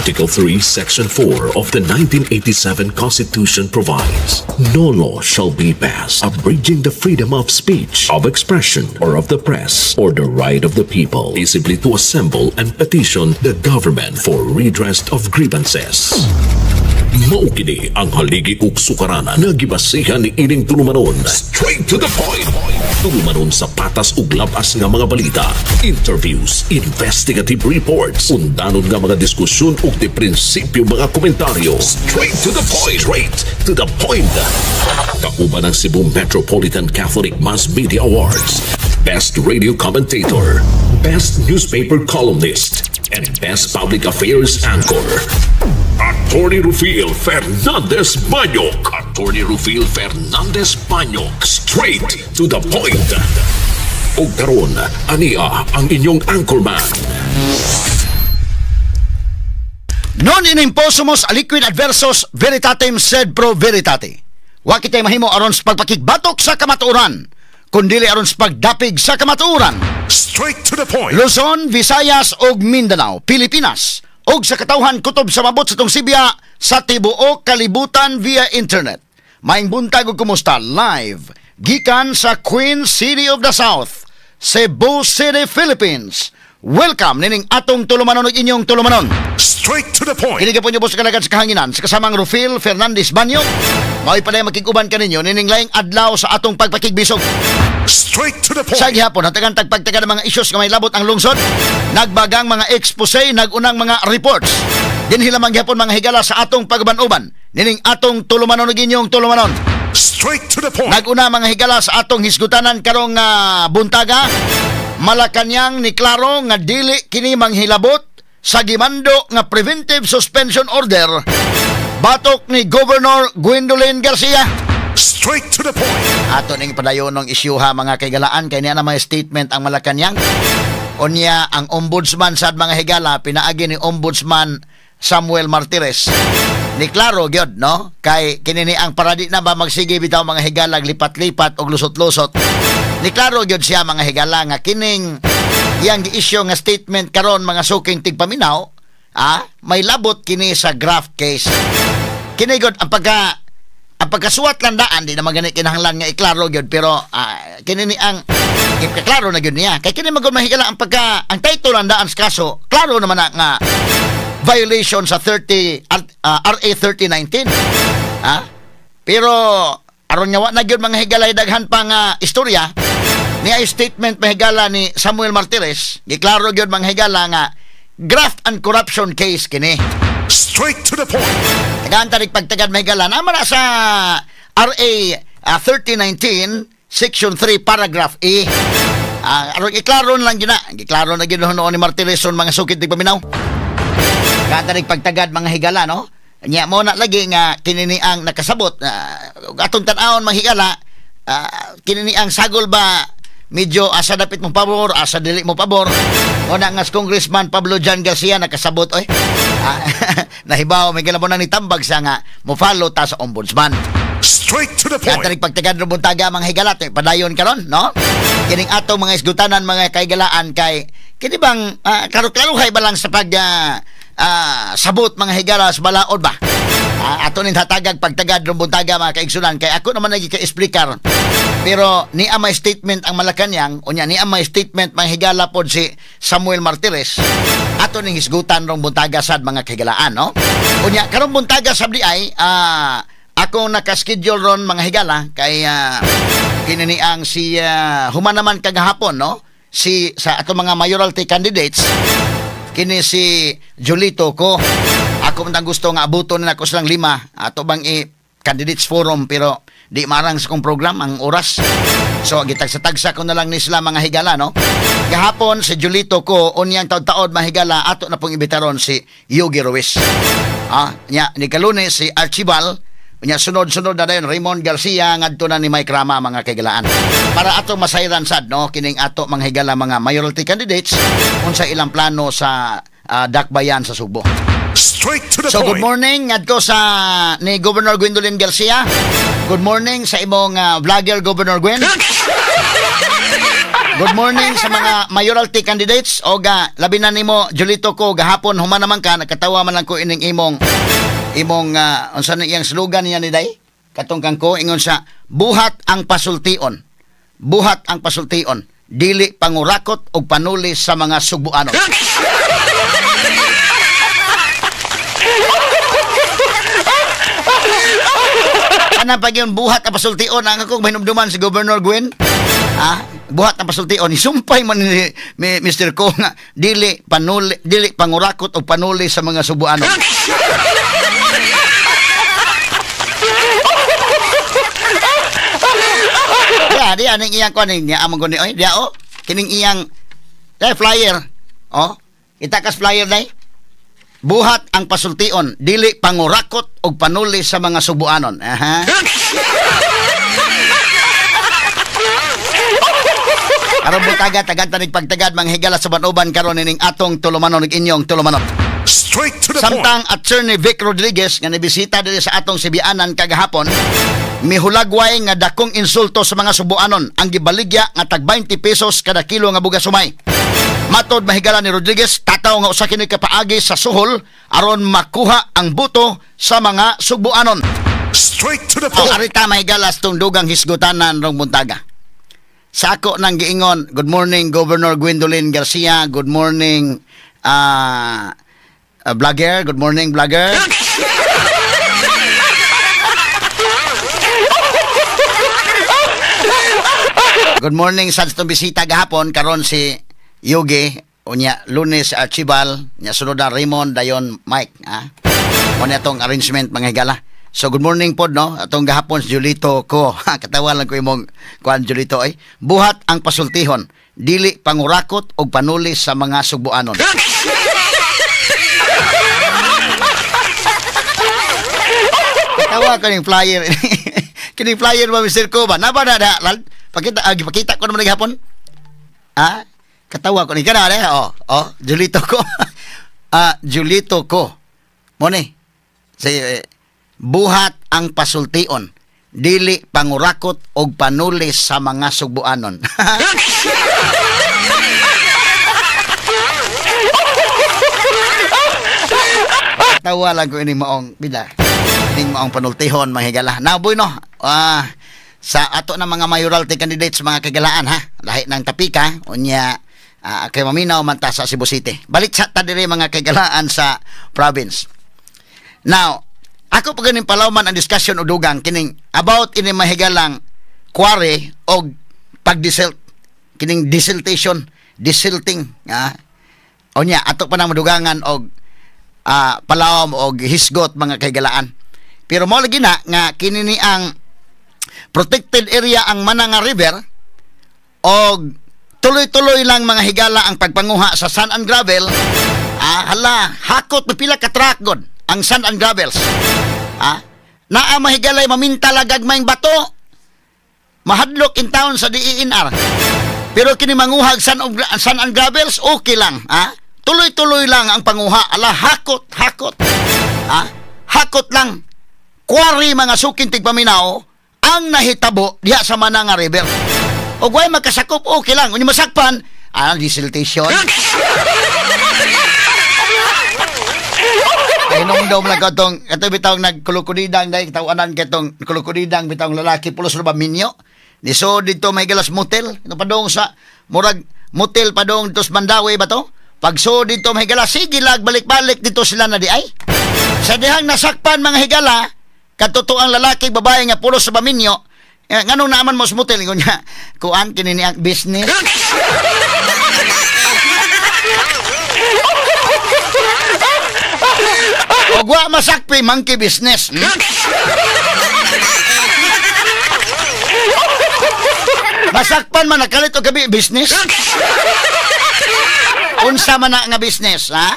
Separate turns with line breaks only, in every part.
Article 3, Section 4 of the 1987 Constitution provides, "No law shall be passed abridging the freedom of speech, of expression, or of the press, or the right of the people peaceably to assemble and petition the government for redress of grievances." Mao kini ang haligi ug sukaranan nga gibasihan ni ining tulumanon. Straight to the point. Tulumanon sa patas ug labas nga mga balita, interviews, investigative reports, undanon nga mga diskusyon ug di prinsipyo mga komentaryo. Straight to the point. Straight to the point. Kauban ang Cebu Metropolitan Catholic Mass Media Awards, Best Radio Commentator, Best Newspaper Columnist, and Best Public Affairs Anchor. Attorney Rufil Fernandez Banyok. Attorney Rufil Fernandez Banyok. Straight to the point. Ug karon, ania ang inyong anchorman.
Non in imposumus aliquid adversus veritatem sed pro veritate. Wa kitay mahimo aron sa pagpakigbatok sa kamatuoran, kundili aron sa pagdapig sa kamatuoran.
Straight to the point.
Luzon, Visayas ug Mindanao, Pilipinas, ug sa katawhan kutob sa mabot sa tong Sibya sa tibuok kalibutan via internet. Maayong buntag ug kumusta live gikan sa Queen City of the South, Cebu City, Philippines. Welcome nining atong tulumanon ug inyong tulumanon.
Straight to the point.
Kini po niyo sa kalagad sa kahanginan sa kasamang Rufil Fernandez Banyo. Mao'y paday makig-uban kaninyo nining laing adlaw sa atong pagpakigbisog.
Straight to the point.
Sa gihapon, hatagan tagpagtaga ng mga issues nga may labot ang lungsod, nagbagang mga expose, nagunang mga reports. Dinhi lamang gihapon, mga higala, sa atong pagban-uban nining atong tulumanon ug inyong tulumanon.
Straight to the point.
Naguna, mga higala, sa atong hisgutanan karong buntaga, Malacañang ni klaro nga dili kini manghilabot sa gimando nga preventive suspension order batok ni Governor Gwendolyn Garcia.
Straight to the point.
Ato ning padayon ng isyuha, mga kaigalaan, kay niya na may statement ang Malacañang. Unya ang ombudsman sad, mga higala, pinaagi ni Ombudsman Samuel Martires. Ni klaro gyud, no, kay kini ni ang paradi na ba magsige bitaw, mga higala, lipat-lipat og lusot-lusot. Ni klaro gyud siya, mga higala, nga kining iyang gi-issue nga statement karon, mga suking tigpaminaw, may labot kini sa graft case. Kini gyud ang pagkasuwat lang daan, di naman gani kinahanglan nga iklaro gyud, pero kini ni ang ipaklaro na gyud niya kay kini magud, mahigala, ang title lang daan sa kaso, klaro naman na nga violation sa 30 RA 3019, ha. Pero aron nga wa na gyud, mga higala, daghan pa nga istorya, niya statement, mahigala, ni Samuel Martires, giklaro gyud, mga higala, nga graft and corruption case kini.
Straight to the point.
Tagaan tarik pagtagad, mahigala, naman na sa RA 3019 Section 3 Paragraph E. Aron iklaro na lang gina. Giklaro na gid noon ni Martires son, mga sukit di paminaw. Tagaan tarik pagtagad, mga higala, no? Nya mo na lagi nga kini ni ang nakasabot, atong tan-awon, mga higala, kini ni ang sagol ba, medyo asa dapit mo pabor, asa dili mo pabor. O na nga si Congressman Pablo John Garcia nakasabot oy. Nahibaw may mo na ni tambag sa nga mo follow ta sa ombudsman.
Straight to the
Kaya
point.
tarik pagtagad ro buntaga, mga higala, padayon karon, no? Kining atong mga isgutanan, mga kaigalaan, kay kini bang klaro-klaruhay ba lang sa pag sabot, mga higala, sa balaod ba? Ato ning hatagag pagtagad ro buntaga, mga kaigsunan, kay ako naman nagi ka-explicar. Pero niya may statement ang Malacañang, unya niya may statement, mga higala, pod si Samuel Martires. Ato ning hisgutan rong buntaga sad, mga kahigalaan, no? Unya karong buntaga sab di ay ako naka-schedule ron, mga higala, kay kini ni ang si human naman kagahapon, no, si sa ato mga mayoralty candidates, kini si Julito ko. Ako man gusto nga abuton na ako silang lima ato bang i candidates forum, pero di marang sa kong program ang oras, so gitagsa-tagsa ko na lang ni sila, mga higala, no. Gahapon si Julito ko, unyang taod-taod, mga higala, ato na pong ibitaron si Yogi Ruiz, nya ni kalunes si Archibald. Unya sunod-sunod na dayon Raymond Garcia ngadto na ni Mike Rama, mga kahigalaan. Para ato masayran sad, no, kining ato, mga higala, mga mayoralty candidates, unsa ilang plano sa dakbayan sa Sugbo.
Straight to the
So
point.
good morning ngadto sa ni Governor Gwendolyn Garcia. Good morning sa imong vlogger, Governor Gwen. Good morning sa mga mayoralty candidates. Oga, labi na nimo Julito ko gahapon human naman ka nakatawa man lang ko ining imong imong unsa na iyang slogan niya ni day? Katong kang ko ingon sa buhat ang pasultion. Buhat ang pasultion, dili pangurakot og panuli sa mga sugbuanon. Ana pag yun, buhat ang pasultion ang akong mahinumduman si Governor Gwen. Ah, buhat ang pasultion isumpay man ni Mr. Ko nga dili panuli, dili pangurakot og panuli sa mga subuanon. Ya, di aning iyang kuan niya among guni oy, diya oh, kining iyang flyer. Oh, itakas flyer day. Buhat ang pasultion, dili pangurakot og panuli sa mga subuanon. Aha. Aron buntaga, tagad tanig pagtagad, mga higala sa uban karon ining atong tulumanon ug inyong tulumanon.
Straight to the point.
Samtang Attorney Vic Rodriguez nga nibisita diri sa atong Sibianan kagahapon, mihulagway nga dakong insulto sa mga subuanon ang gibaligya nga tag 20 pesos kada kilo nga bugas sumay. Matod mahigala ni Rodriguez, tataw nga usa kini kapaagi sa suhol aron makuha ang buto sa mga sugbuanon.
Straight to the
O
point.
arita mahigala sa tungdugang hisgutanan rong buntaga. Sa ako nang giingon, good morning Governor Gwendolyn Garcia, good morning vlogger, good morning vlogger. Good morning sa itong bisita gahapon karon si Yugi, unya Lunes Archibald, nya sunod na Raymond, dayon Mike, ha? Unya atong arrangement mga higala. So good morning pod no, atong gahapon si Julito ko. Katawa lang ko imong kuan Julito ay. Buhat ang pasultihon, dili pangurakot og panuli sa mga sugbuanon. Katawa ko ning flyer. Kining flyer ba Mr. Ko ba? Naba na da, pakita gipakita ko naman gahapon. Ah, katawa ko ni kana eh. Oh, oh, Julito ko. Ah, Julito ko. Mo ni. Say, buhat ang pasultion, dili pangurakot og panuli sa mga sugbuanon. Tawa lang ko ini maong bida. Ining maong panultihon mga higala. Now boy no, sa ato na mga mayoralty candidates mga kagalaan ha. Lahi ng tapika unya kay maminaw man ta sa Cebu City. Balik sa ta diri mga kagalaan sa province. Now, ako pa ganing palawman ang discussion o dugang kining about ini mahigalang quarry og pagdesilt, kining desiltation, desilting, ha. Unya ato pa nang madugangan og palawom og hisgot mga kaigalaan. Pero mo lagi na nga kini ni ang protected area ang Mananga River og tuloy-tuloy lang mga higala ang pagpanguha sa sand and gravel. Hala, hakot pipila ka truck god ang sand and gravels. Naa mahigalay maminta gagmayng bato. Mahadlok in town sa DENR. Pero kini manguhag sand and gravels okay lang, ha? Tuloy-tuloy lang ang panguha. Ala, hakot, hakot. Hakot lang. Quarry mga sukin tigpaminaw ang nahitabo diha sa Mananga River. Og way magkasakop okay lang. Unya masakpan, desiltation. Ay nung daw lang katong ato bitawng nagkulukunidang dai tawanan katong kulukunidang bitawng lalaki pulos ra ba minyo. Niso dito may galas motel, ito padong sa murag motel padong dito sa Mandawi ba to? Pagso dito may higala, sige lag balik-balik dito sila na di ay. Sa dihang nasakpan mga higala, katotoang lalaki babae nga pulos sa baminyo, nganong naaman mo sa motel ingon niya, kuan kini ni ang business. Og wa masakpi monkey business. Masakpan man nakalit og gabi business. Unsa man na nga business, ha?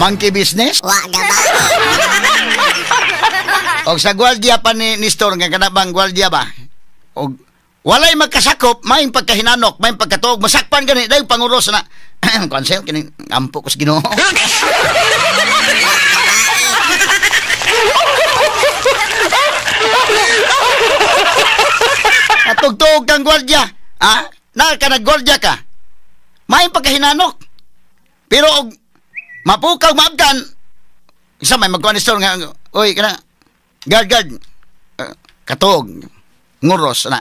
Monkey business?
Wa gaba.
Og sa gwardya pa ni Nestor nga kanabang gwardya ba? Og walay magkasakop, maing pagkahinanok, maing pagkatuog, masakpan gani dayong panguros na. Cancel kining ampo ko sa Ginoo. Atugtog kang gwardya, ha? Na ka naggwardya ka, may pagkahinanok. Pero og mapukaw, maabdan, isa may magkuhan store nga, "Oy, kana, guard, guard, katog, nguros, na."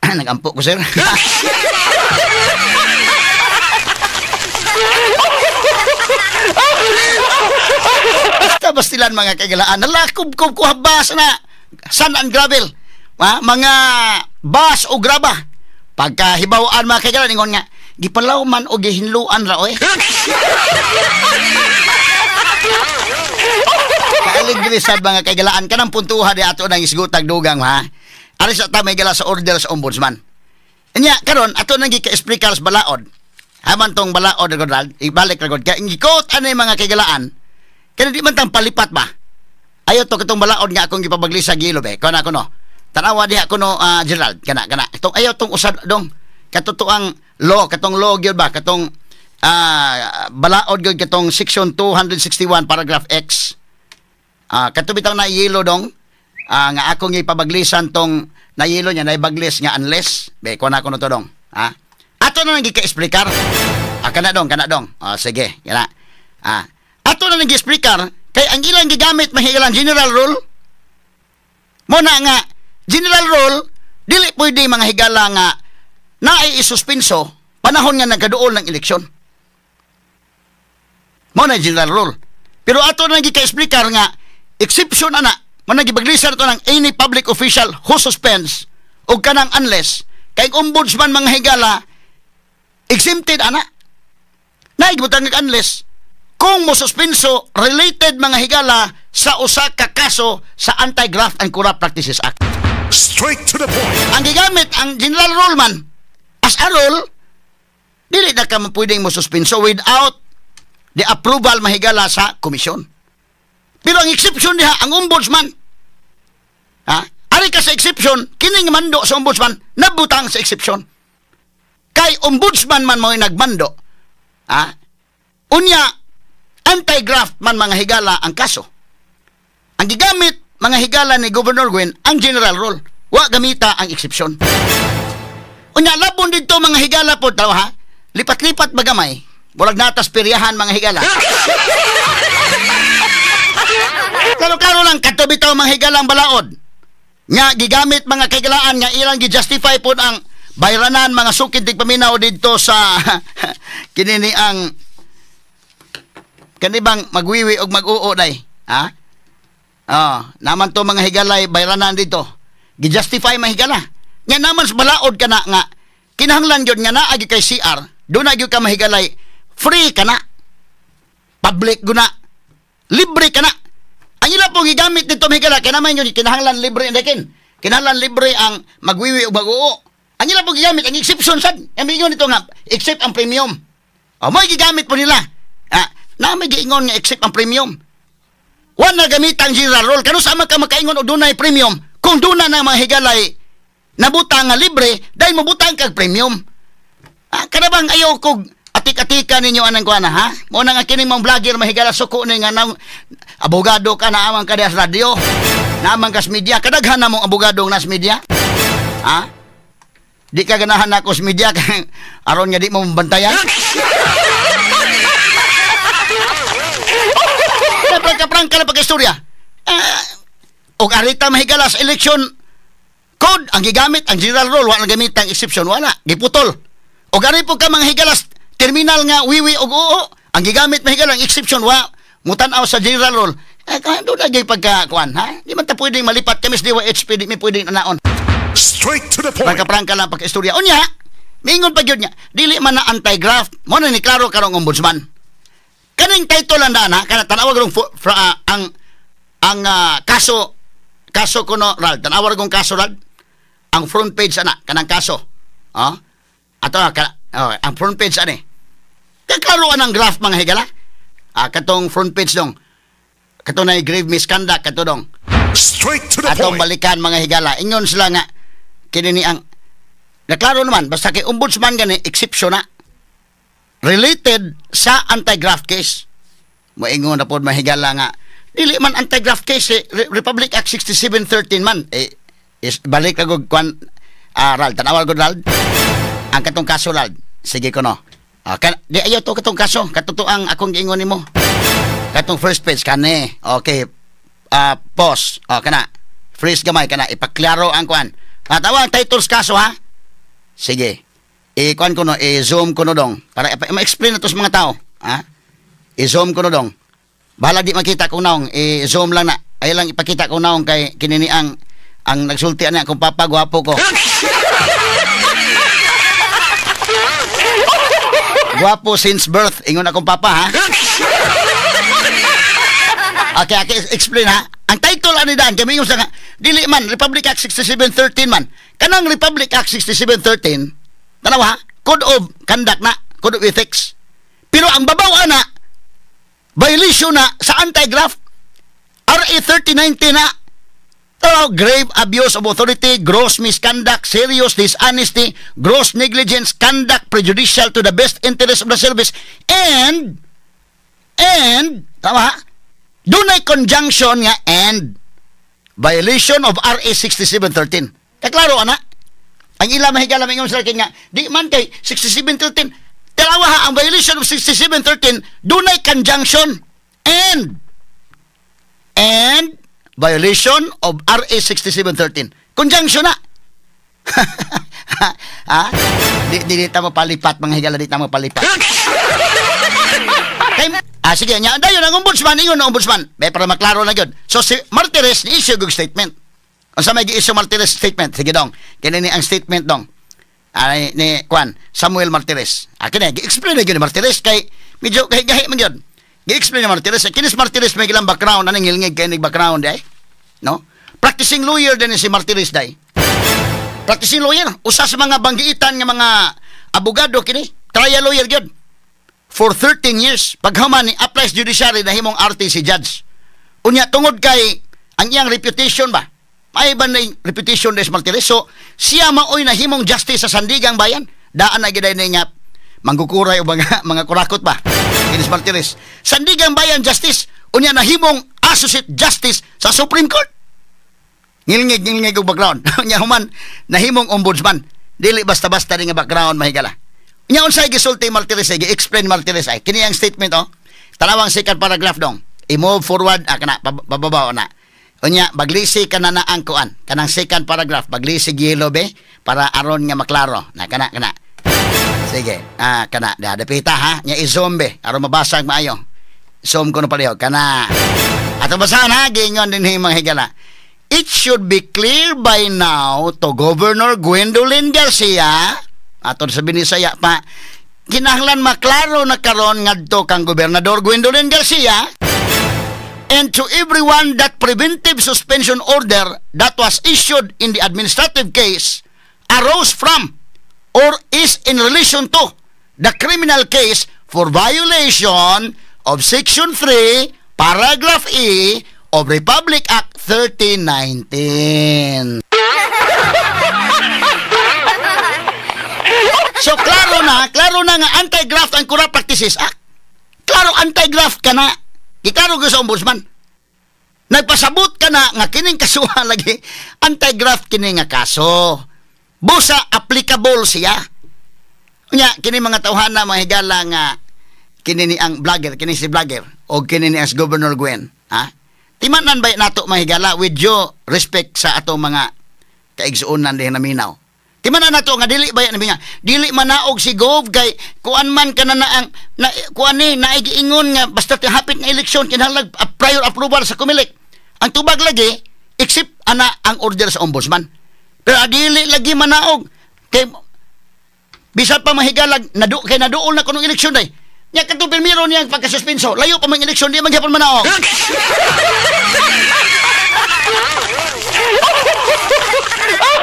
"Nagampo ko, sir." Basta bastilan, mga kagalaan, nalakob-kob ko habas na, sand and gravel, ha? Mga bas o graba. Pagkahibawaan, mga kagalaan, ingon nga, "Gipalaw man o gihinluan ra, oy." Kaalig sad, mga kagalaan, kanang puntuha di ato nang isgutag dugang, ha. Ari sa ta may gala sa order sa ombudsman. Nya karon ato nang gika-explain sa balaod. Haman tong balaod ra, ibalik ra gud kay gikot ani, mga kagalaan. Kaya di man tang palipat ba? Ayo to katong balaod nga akong gipabagli sa gilo be. Kana kuno. Tanawa diha kuno, Gerald, kana kana. Itong ayo tong usad dong. Katotoang law, katong law gyud ba, katong balaod gyud, katong section 261 paragraph X. Kato bitaw na yelo dong, nga akong ipabaglisan tong nayelo niya naibaglis nga unless be kuha na kuno to dong. Ha? Ato na nang gika-explicar. Kana dong, kana dong. Sige, kana. Ato na nang gi-explicar kay ang ilang gigamit mahigalan general rule. Mo na nga general rule dili pwede, mga higala, nga naay isuspenso panahon nga nagkaduol ng eleksyon. Mo na general rule. Pero ato na gika-explicar nga exception ana, mo na gibaglisan to ng any public official who suspends og kanang unless kay ombudsman, mga higala, exempted ana. Naigbutan nga unless kung mo suspenso related, mga higala, sa usa ka kaso sa Anti-Graft and Corrupt Practices Act.
Straight to the point.
Ang gigamit ang general rule man, as a rule dili na ka pwedeng mo suspenso without the approval, mahigala, sa komisyon. Pero ang exception diha ang ombudsman. Ha? Ari ka sa exception, kining mando sa ombudsman nabutang sa exception. Kay ombudsman man mo nagmando. Ha? Unya anti-graft man, mga higala, ang kaso. Ang gigamit, mga higala, ni Governor Gwen ang general rule. Wa gamita ang exception. Unya labon dito, mga higala po taw, ha. Lipat-lipat bagamay. Murag natas peryahan, mga higala. Klaro-klaro lang kadto bitaw, mga higala, ang balaod. Nga gigamit, mga kahigalaan, nga ilang gi-justify pod ang bayranan mga sukid tigpaminaw didto sa kinini ang kanibang magwiwi og mag-uo day. Ha? Oh, naman to, mga higalay, bayranan dito. Gi-justify, mga higala. Nga naman sa balaod kana nga kinahanglan gyud nga naa gyud kay CR, do na gyud ka mahigalay, free ka na. Public guna. Libre ka na. Ang ila pong gigamit dito, mahigala, kaya naman yun, kinahanglan libre kin. Kinahanglan libre ang magwiwi o mag-uo. Ang ila pong gigamit, ang exception sad. Ang ingon nito nga, except ang premium. O, mo gigamit po nila. Na may giingon nga except ang premium. Wa na gamit ang general rule. Kano sama ka makaingon o dunay premium? Kung duna na mga higalay, nabutang nga libre, dahil mabutang kag premium. Kada bang ayaw kog atik-atika ninyo anang kuana, ha? Mo na nga kining mga vlogger, mahigala, suko ni nga nang abogado ka, naamang ka sa radyo, naamang ka sa media, kadaghan na mong abogado nas media. Ha? Di ka ganahan na ako sa media aron nga di mo mabantayan. Prangka-prangka na pagka-istorya. Og arita, mahigala, sa election code, ang gigamit ang general rule, wala gamit ang exception, wala, giputol. Og ari po ka, mga higala, terminal nga wiwi og oo, ang gigamit, mahigala, ang exception, wa mutan-aw sa general rule. Eh, doon na gyud pagka kuan, ha? Di man ta pwedeng malipat kami sa DYHP, di mi pwedeng anaon.
Straight to the point.
Prangka-prangka lang pagka-istorya. Unya, mingon pa gyud niya, dili man na anti-graft, mo na ni klaro karong ombudsman. Kaning title lang daan, ha? Kana tanawag rong ang kaso kaso kuno, Ral. Tanawag rong kaso, Ral. Ang front page ana kanang kaso. Oh? Ato ka, oh, ang front page ani. Kaklaro ang graft, mga higala. Katong front page dong. Kato na grave misconduct kato dong.
Straight to the
Atong
point.
balikan, mga higala. Ingon sila nga kini ni ang naklaro naman basta kay ombudsman gani exception na related sa anti-graft case. Moingon na pod, mahigala, nga dili man anti-graft case eh. Republic Act 6713 man eh, is, balik ka kwan, Ral, tanawal ko, Ral. Ang katong kaso lad. Sige ko no. Di ayaw to katong kaso. Katotoang akong giingon nimo. Katong first page kani. Okay. Pause. O kana. Freeze gamay kana. Ipaklaro ang kuan. Tawa ang titles kaso ha. Sige. I-kuan ko no, i-zoom ko no dong para ma-explain na to sa mga tao, ha? I-zoom ko no dong. Bahala di makita kung naong, i-zoom lang na. Ay lang ipakita kung naong kay kinini ang nagsulti ani akong papa gwapo ko. Gwapo since birth, ingon akong papa ha. Okay, okay, explain ha. Ang title ani daan kay mingon sa nga dili man Republic Act 6713 man. Kanang Republic Act 6713, tanawa ha, Code of Conduct na, Code of Ethics. Pero ang babaw ana, violation na sa anti-graft, RA 3090 na. Oh, grave abuse of authority, gross misconduct, serious dishonesty, gross negligence, conduct prejudicial to the best interest of the service, and, tama ha, dunay conjunction nga and, violation of RA 6713. Kaklaro ana, ang ila mahigala mingon sila nga, di man kay 6713, talawa ha, ang violation of 6713, dunay conjunction and violation of RA 6713. Conjunction na. Ha? Di ta mapalipat, mga higala, di ta mapalipat. Kay, sige, nya dayon ang ombudsman, ingon ang ombudsman. May para maklaro na gyud. So si Martires ni issue og statement. Unsa may gi-issue Martires statement? Sige dong. Kini ni ang statement dong. Ay ni Juan Samuel Martires. Kini gi-explain na gyud ni Martires kay medyo gahi man gyud. Gi-explain ni Martires. Kini si Martires may gilang background, anong ngilngig kay nig background day? No? Practicing lawyer din si Martires day. Practicing lawyer, usa sa mga banggiitan nga mga abogado kini, trial lawyer gyud. For 13 years, paghuman ni applies judiciary na himong RTC judge. Unya tungod kay ang iyang reputation ba? May ba na reputation des Martires? So, siya maoy na himong justice sa Sandigang Bayan. Daan na giday na nga manggukuray o mga kurakot ba? Kinis Martires. Sandigang Bayan justice, unya na himong associate justice sa Supreme Court. Ngilngig og background. Unya human nahimong ombudsman. Dili basta-basta ni nga background mahigala. Unya unsay gisulti Martires, gi-explain Martires ay kini ang statement oh. Tanawang second paragraph dong. I-move forward kana pababaw na. Unya baglisi ka na ang kuan. Kanang second paragraph baglisi yellow be para aron nga maklaro. Na kana kana. Sige, kana dapita ha. Nya i-zoom be aron mabasa ang maayo. Zoom ko na pareho kana. Ato basahan ha, giingon din ni mga higala. It should be clear by now to Governor Gwendolyn Garcia, ato sa Binisaya pa, kinahanglan maklaro na karon ngadto kang Gobernador Gwendolyn Garcia, and to everyone that preventive suspension order that was issued in the administrative case arose from or is in relation to the criminal case for violation of Section 3, Paragraph E of Republic Act 3019. So klaro na nga anti-graft ang Corrupt Practices Act. Klaro anti-graft ka na. Giklaro ko sa ombudsman. Nagpasabot ka na nga kining kasuhan lagi anti-graft kini nga kaso. Busa applicable siya. Unya kini mga tawhana mga higala nga kini ni ang vlogger, kini si vlogger o kini ni as Governor Gwen, ha? Timanan ba nato mga higala with due respect sa atong mga kaigsuonan diha naminaw. Timanan nato nga dili ba nga dili manaog si Gov kay kuan man kana na ang na, kuan ni naigiingon nga basta hapit nga eleksyon kinahanglan prior approval sa COMELEC. Ang tubag lagi except ana ang order sa ombudsman. Pero dili lagi manaog kay bisan pa mahigalag nadu kay naduol na kunong eleksyon day. Nya kadto pirmiro niyang pagkasuspenso, layo pa mang eleksyon di man gyapon manaog.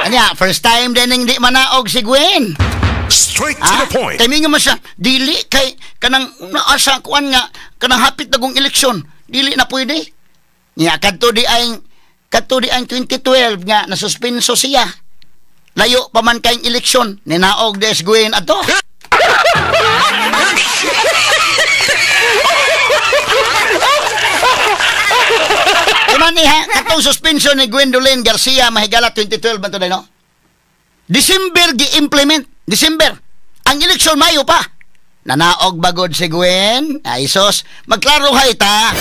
Anya, first time din hindi manaog si Gwen.
Straight to the point.
Kay mingon man siya, dili kay kanang naasa kuan nga kanang hapit na kong eleksyon, dili na pwede. Nya kadto di ang 2012 nga nasuspenso siya. Layo pa man kayong eleksyon, ninaog des Gwen adto. Kumani ha, katong suspension ni Gwendolyn Garcia mahigala 2012 man to no? December gi-implement. December. Ang eleksyon Mayo pa. Nanaog bagod si Gwen? Ay sos, magklaro hay ta.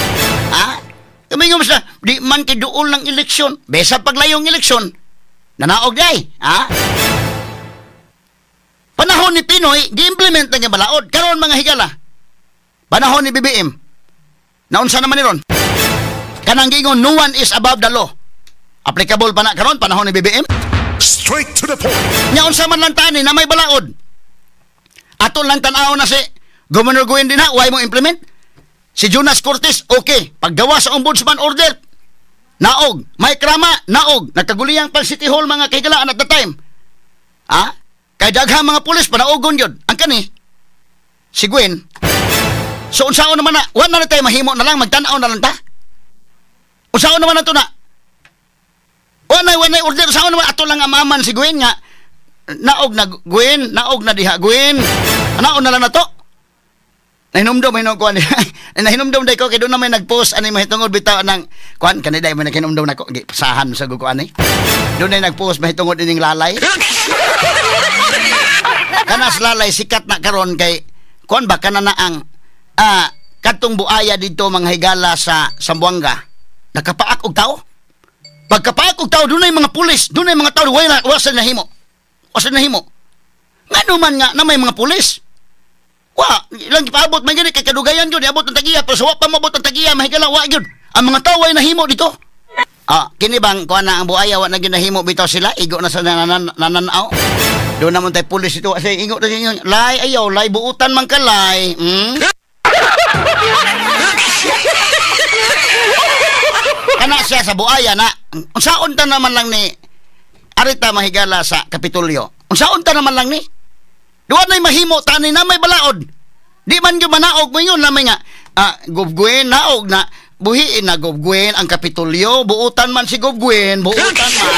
Ha? Tumingom sila, di man kay duol ng eleksyon. Besa paglayong eleksyon, nanaog day. Ha? Panahon ni Pinoy, gi-implement na nga balaod. Karon mga higala, panahon ni BBM, naunsa naman ni ron? Kanang giingon, no one is above the law. Applicable pa na karon panahon ni BBM?
Straight to the point.
Nya unsa man lang tani na may balaod. Ato lang tan-aw na si Governor Gwen din ha, why mo implement? Si Jonas Cortez, okay. Paggawa sa ombudsman order, naog. May krama, naog. Nagkaguliyang pag City Hall mga kahigalaan at the time. Ha? Kay daghang mga pulis, panaogon yun. Ang kani, si Gwen. So unsaon naman na, wala na tayo mahimo na lang, magtanaw na lang ta. Unsaon naman na to na. Wala na order, unsaon naman ato lang amaman si Gwen nga. Naog na Gwen, naog na diha Gwen. Naog na lang na to. Nahinumdum ko ani. Nahinumdum day ko kay doon na may nagpost ani mahitungod bitaw ng kuan kani day may naghinumdum nako gipasahan sa ko ani. Doon ay nagpost mahitungod ining lalay. Kanas lalay sikat na karon kay kuan ba kana na ang kadtong buaya dito mga higala sa Zamboanga. Nakapaak og tao. Pagkapaak og tao dunay mga pulis, dunay mga tao wala wa sa nahimo. Wa sa nahimo. Ngano man nga na may mga pulis. Wa, ilang gipaabot man gani kay kadugayan gyud iabot ang tagiya pero sa wa pa moabot ang tagiya mahigala wa gyud. Ang mga tao ay nahimo dito. Kini bang kuan na ang buaya wa na gyud nahimo bitaw sila igo na sa nananaw. Doon naman tay pulis ito kasi ingo na inyo. Lay ayaw lay buutan man ka lay. Hmm? Kana siya sa buaya na unsaon ta naman lang ni arita mahigala sa Kapitolyo. Unsaon ta naman lang ni? Duwa na'y mahimo, tani na may balaod. Di man yung manaog mo yun, na may nga, Gubgwen, naog na, buhiin na Gubgwen, ang Kapitolyo, buutan man si Gubgwen, buutan man.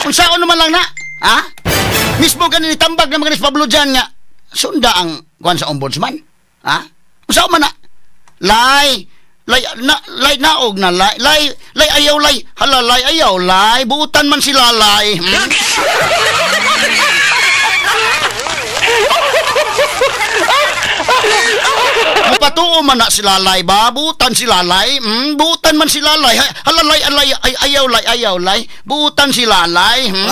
Unsaon naman lang na, ha? Mismo ganin itambag na mga ni Pablo dyan nga, sunda ang kuan sa ombudsman, ha? Unsaon man na, lay, lay na lay naog na lay lay lay ayaw lay hala lay ayaw lay buutan man sila lay. Hmm? Mapatuo man na sila lay ba buutan sila lay. Hmm? Buutan man sila lay hala lay alay ay, ayaw lay ayaw lay buutan sila lay. Hmm?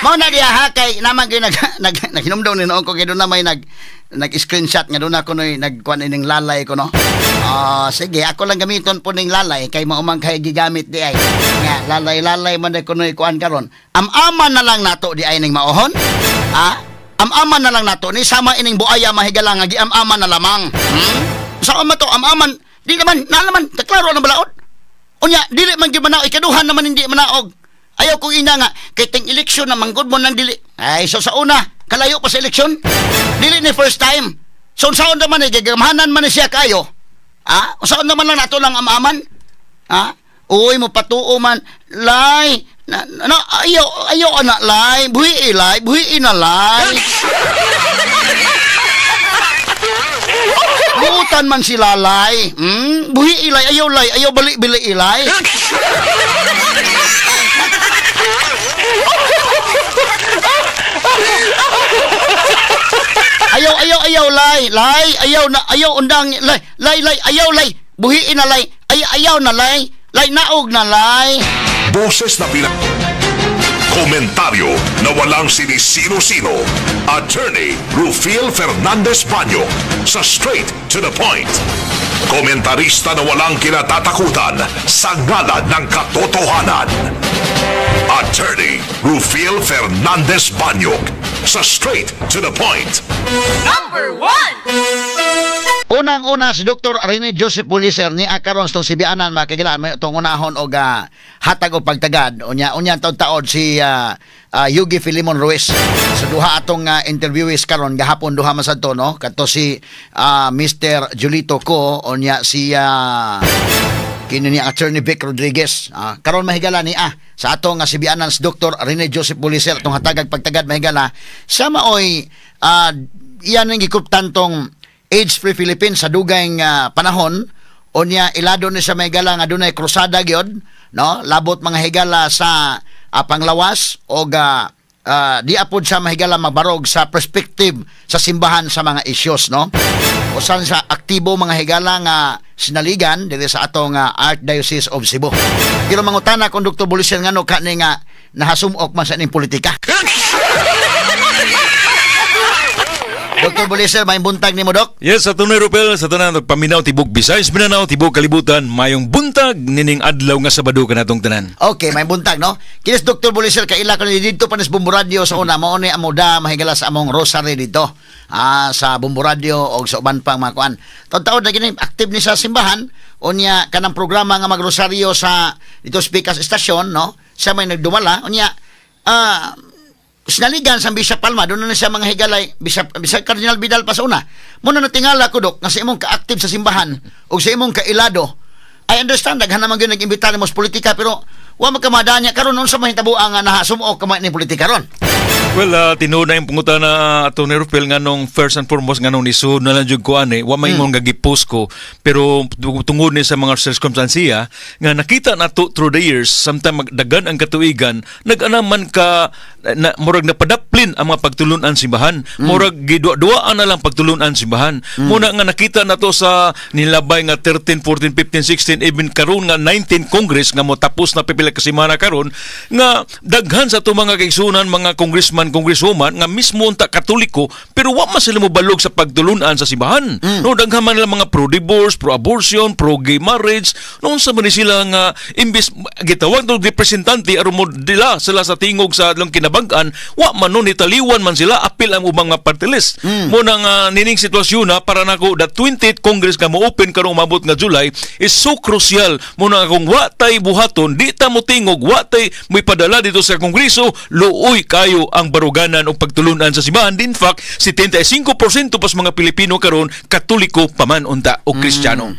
Mao na diha ha kay naman gyud naghinumdum ni noon ko kay doon na may nag screenshot nga doon ako noy nagkuan ining lalay ko no. Sige ako lang gamiton po ning lalay kay mao man kay gigamit di ay. Nga lalay-lalay man ko noy kuan karon. Am-aman na lang nato di ay ning maohon. Ha? Am-aman na lang nato ni sama ining buaya mahigala nga giam-aman na lamang. Hmm? Sa man to am-aman di naman na naman klaro na balaod. Unya dili man gyud manaog ikaduhan naman hindi manaog. Ayaw kong ina nga, kay ting eleksyon na manggod mo ng dili. Ay, so sa una, kalayo pa sa eleksyon. Dili ni first time. So, unsaon naman eh, gigamhanan man siya kayo. Ha? Unsaon naman lang nato lang amaman? Ha? Uy, mo patuo man. Lay, na, ayaw, ayaw anak, lay. Buhi, lay. Buhi na, lay. Buutan man sila, lay. Hmm? Buhi, lay. Ayaw, lay. Ayaw, bali-bili, lay. Ayaw, ayaw, ayaw, lay, lay, ayaw na, ayaw, undang, lay, lay, lay, ayaw, lay, buhiin na, lay, ay, ayaw na, lay, lay, naog na, lay.
Boses na bilang komentaryo na walang sinisino-sino. Attorney Rufil Fernandez Banyo sa Straight to the Point. Komentarista na walang kinatatakutan sa ngalan ng katotohanan. Attorney Rufil Fernandez Banyok sa Straight to the Point.
Number 1!
Unang-una si Dr. Rene Joseph Puliser ni akaron sa sibianan mga kagilaan may itong unahon og hatag o pagtagad. Unya taod-taod si Yugi Filimon Ruiz. Sa duha atong interviewees karon gahapon duha man sad to no kadto si Mr. Julito Ko unya si Kini ni Attorney Vic Rodriguez. Karon, mahigala, ni sa atong nga sibianan si Dr. Rene Joseph Buliser, atong hatagag pagtagad, mahigala, sa maoy iyan ang gikuptan tong AIDS Free Philippines sa dugay nga panahon. Unya ilado ni sa, mahigala, nga dunay krusada gyud, no, labot, mga higala, sa panglawas og di apod siya, mahigala, mabarog sa perspective sa simbahan sa mga issues, no? Usan sa aktibo, mga higala, nga sinaligan diri sa atong Archdiocese of Cebu. Pero mangutana kung Dr. Buliser, ngano ka ni nga nahasumok man sa ining politika? Dr. Buliser, may buntag nimo, Dok.
Yes, sa tunay, Rupel, sa tanan nagpaminaw tibok Visayas, Mindanao, tibok kalibutan, mayong buntag nining adlaw nga Sabado kanatong tanan.
Okay, may buntag, no? Kinis Dr. Buliser, kaila ko ni dito pa ni sa Bombo Radio sa una, mao ni amoda, mahigala, sa among rosary dito. Sa Bombo Radio o sa uban pang mga kuan. Taon-taon na gini active ni sa simbahan, unya kanang programa nga magrosaryo sa dito Pikas Estasyon, no? Siya may nagdumala, unya sinaligan sa Bishop Palma, doon na siya, mga higalay, Bishop Cardinal Vidal pa sa una. Muna natingala ko, Dok, nga sa imong ka-active sa simbahan o sa imong kailado, I understand, daghan naman gyud nag-imbita nimo sa politika, pero wa magkamadanya karon, unsa man hitabo ang nahasumok ka man ning politika ron?
Well, tinuod na yung pangutana, Atty. Rufel, nga nung first and foremost nga nung nisud na lang jud ko ani, wa may nga gipost ko, pero tungod ni sa mga circumstansiya nga nakita nato through the years, samtang magdagan ang katuigan, nag-anaman ka na, murag napadaplin ang mga pagtulunan simbahan, murag gidua-duaan na lang pagtulunan simbahan. Muna nga nakita nato sa nilabay nga 13, 14, 15, 16, even karon nga 19 Congress nga mo tapos na pipila ka semana karon, nga daghan sa ato mga kaigsunan, mga congressman, congresswoman nga mismo unta Katoliko, pero wa man sila mobalog sa pagtulunan sa simbahan. No, daghan man nila mga pro divorce, pro abortion, pro gay marriage. No, unsa man ni sila nga imbes gitawag og representante aron mo dila sila sa tingog sa ilang kinabag-an, wa man no nitaliwan man sila apil ang ubang mga party list. Mo na nga nining sitwasyon na para nako the 20th Congress nga mo open karong umabot nga July is so crucial. Mo na nga kung wa tay buhaton, di ta mo tingog, wa tay moipadala dito sa Kongreso, luoy kayo ang baruganan o pagtulunan sa simbahan. In fact, 75% pas mga Pilipino karon Katoliko pa man unta o Kristiyano.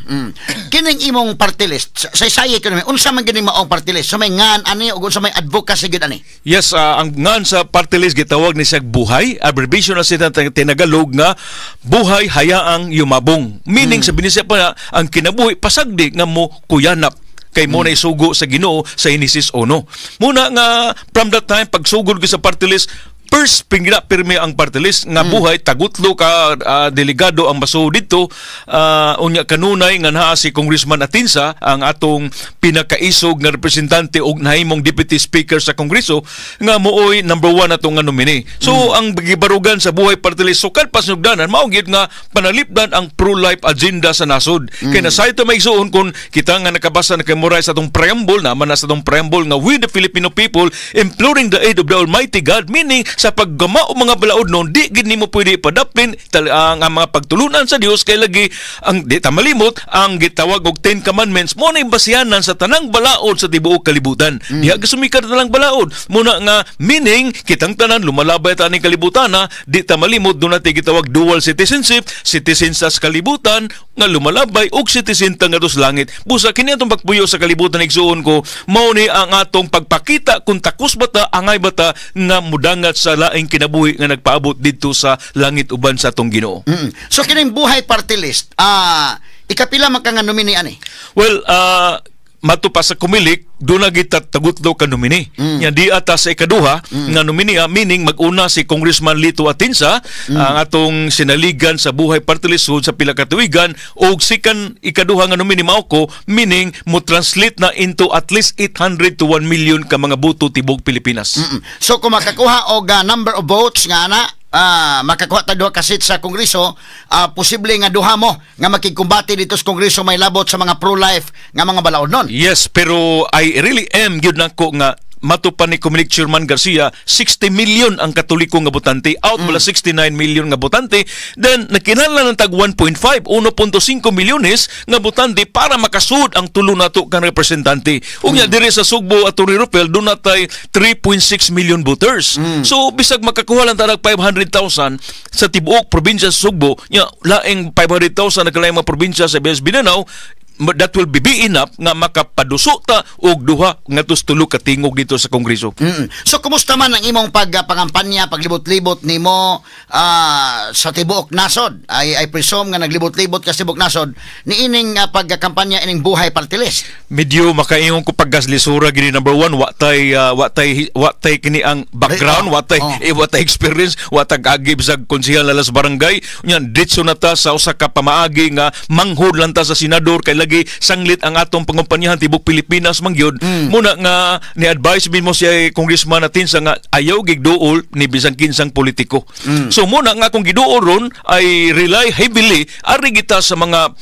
Kining imong party list, sa saye ko naman, unsa man gini maong party list? So may ngan ani ug unsa may advocacy gyud ani?
Yes, ang ngan sa party list gitawag ni siya Buhay, abbreviation na siya tinagalog nga Buhay Hayaang Yumabong. Meaning sa Binisaya pa ang kinabuhi pasagdi nga mo kuyanap kay mo na isugo sa Ginoo sa Genesis 1. Muna nga from that time pagsugod ko sa party list, first pingila pirmi ang party list nga Buhay, tagutlo ka delegado ang masuod dito. Unya kanunay nga naa si Congressman Atinsa, ang atong pinakaisog nga representante og nahimong deputy speaker sa Kongreso, nga mooy number one atong nga nominee. So ang gibarugan sa Buhay Party List sukad pa sinugdanan mao gyud nga panalipdan ang pro-life agenda sa nasod. Kay nasayto may igsuon kung kita nga nakabasa na kay Moray sa atong preamble, na man na sa atong preamble nga "We the Filipino people imploring the aid of the Almighty God," meaning sa paggama o mga balaod noon, di gid nimo pwede ipadapin ang mga pagtulunan sa Dios, kay lagi ang di ta malimot ang gitawag og Ten Commandments mo na yung basihanan sa tanang balaod sa tibuok kalibutan. Diha gisumikan na lang balaod. Muna nga meaning kitang tanan lumalabay ta aning kalibutan na di ta malimot doon natin gitawag dual citizenship, citizen sa kalibutan nga lumalabay og citizen ta ngadto sa langit. Busa kini atong pagpuyo sa kalibutan, igsuon ko, mao ni ang atong pagpakita kung takos ba ta, angay ba ta nga mudangat sa laing kinabuhi nga nagpaabot didto sa langit uban sa atong Ginoo.
So kining Buhay Party List, ikapila man ka nga nominee ani?
Well, mato pa sa Comelec, doon na gita tagutlo ka nominee. Yan di ata sa ikaduha nga nominee, meaning mag-una si Congressman Lito Atinsa, ang atong sinaligan sa Buhay Party List sa pila ka tuigan, og sikan ikaduha nga nominee mao ko, meaning mo translate na into at least 800 to 1 million ka mga boto tibok Pilipinas.
So kung makakuha og number of votes nga ana, makakuha ta duha ka seat sa Kongreso, posible nga duha mo nga makigkumbate dito sa Kongreso may labot sa mga pro-life nga mga balaod nun.
Yes, pero I really am gyud nako nga mato pa ni Comelec Chairman Garcia, 60 million ang Katoliko nga botante out mm. 69 million nga botante, then nakinahanglan ng tag 1.5 1.5 milyones nga botante para makasud ang tulo nato kang representante. Unya diri sa Sugbo, Atty. Rupel, doon natay 3.6 million voters. So bisag makakuha lang ta 500,000 sa tibuok probinsya sa Sugbo, nya laing 500,000 na kalaing mga probinsya sa Bes Mindanao. That will be enough nga makapaduso ta og 2 ngadto 3 ka tingog dito sa Kongreso.
So kumusta man ang imong pagpangampanya, paglibot-libot nimo sa tibuok nasod? I presume nga naglibot-libot ka sa tibuok nasod niining pagkampanya ining Buhay Party List.
Medyo makaingon ko paggaslisura gini. Number one, wa tay kini ang background, wa tay wa tay experience, wa tay agib sa konsehal na sa barangay. Unya ditso na ta sa usa ka pamaagi nga manghod lang ta sa senador kay lagi sanglit ang atong pangampanyahan, tibok Pilipinas man gyud. Muna nga ni advice mismo siya congressman natin sa nga ayaw gigduol ni bisan kinsang politiko. So muna nga akong giduol ron ay rely heavily ari kita sa mga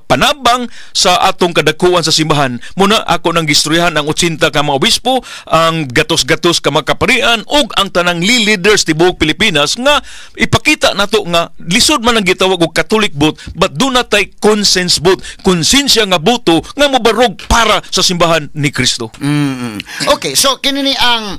panabang sa atong kadakuan sa simbahan. Muna ako nang gistoryahan ang 80 ka mga obispo, ang gatos-gatos ka mga kaparian ug ang tanang leaders tibuok Pilipinas nga ipakita nato nga lisod man ang gitawag og Catholic vote, but duna tay conscience vote, konsensya nga boto nga mobarog para sa simbahan ni Kristo.
Okay, so kini ni ang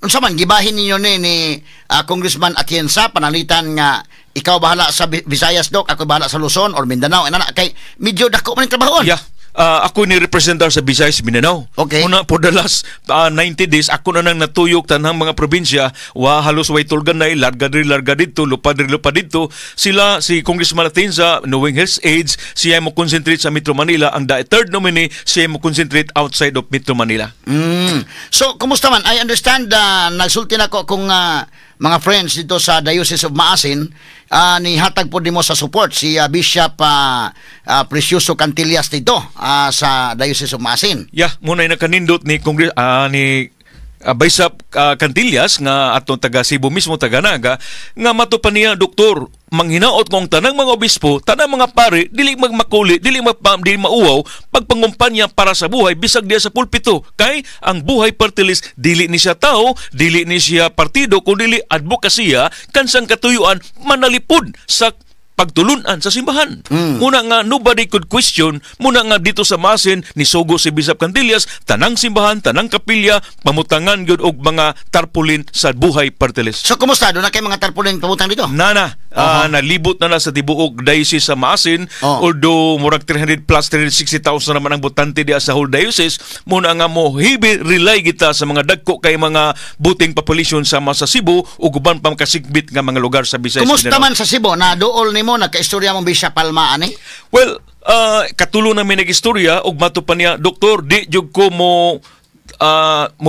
unsa man gibahin ninyo ni Congressman Atienza, panalitan nga ikaw bahala sa Visayas, dok, ako bahala sa Luzon or Mindanao, inana, kay medyo dako man ang trabaho?
Yeah. Ako ni representar sa Visayas, Mindanao. Una, for the last 90 days, ako na nang natuyok tanang mga probinsya, wa halos way tulganay, larga diri, larga dito, lupa diri, lupa dito. Sila, si Congressman Atienza, knowing his age, siya mo concentrate sa Metro Manila. Ang third nominee, siya mo concentrate outside of Metro Manila.
So, kumusta man? I understand, nagsulti na ko kung mga friends dito sa Diocese of Maasin, ni hatag po nimo sa support si Bishop Precioso Cantillas dito sa Diocese of Maasin.
Yeah, muna nakanindot ni Congress ni Bishop Cantillas nga atong taga Cebu mismo, taga Naga, nga mato pa niya, "Doktor, manghinaot kong tanang mga obispo, tanang mga pare dili magmakuli, dili mauwaw pagpangumpanya para sa buhay bisag diya sa pulpito, kay ang Buhay Party List dili ni siya tao, dili ni siya partido, kundi advokasya kansang katuyuan manalipod sa pagtulunan sa simbahan." Muna nga nobody could question, muna nga dito sa Maasin ni sugo si Bishop Cantillas, tanang simbahan, tanang kapilya pamutangan gyud og mga tarpaulin sa Buhay Party List.
So, kumusta? Duna kay mga tarpaulin pamutang dito?
Nana, nalibot na na sa tibuok diocese sa Maasin. Although murag 300 plus 360,000 naman ang botante diya sa whole diocese, muna nga mo heavy rely kita sa mga dagko kay mga voting population sama sa Cebu ug uban pa makasikbit nga mga lugar sa Visayas,
Kumusta
Mindanao.
man sa Cebu? Na duol nimo, nagkaistorya mong Bishop Palma ani?
Well, katulo na may nag-istorya ug mato pa niya, "Doktor, di jud ko mo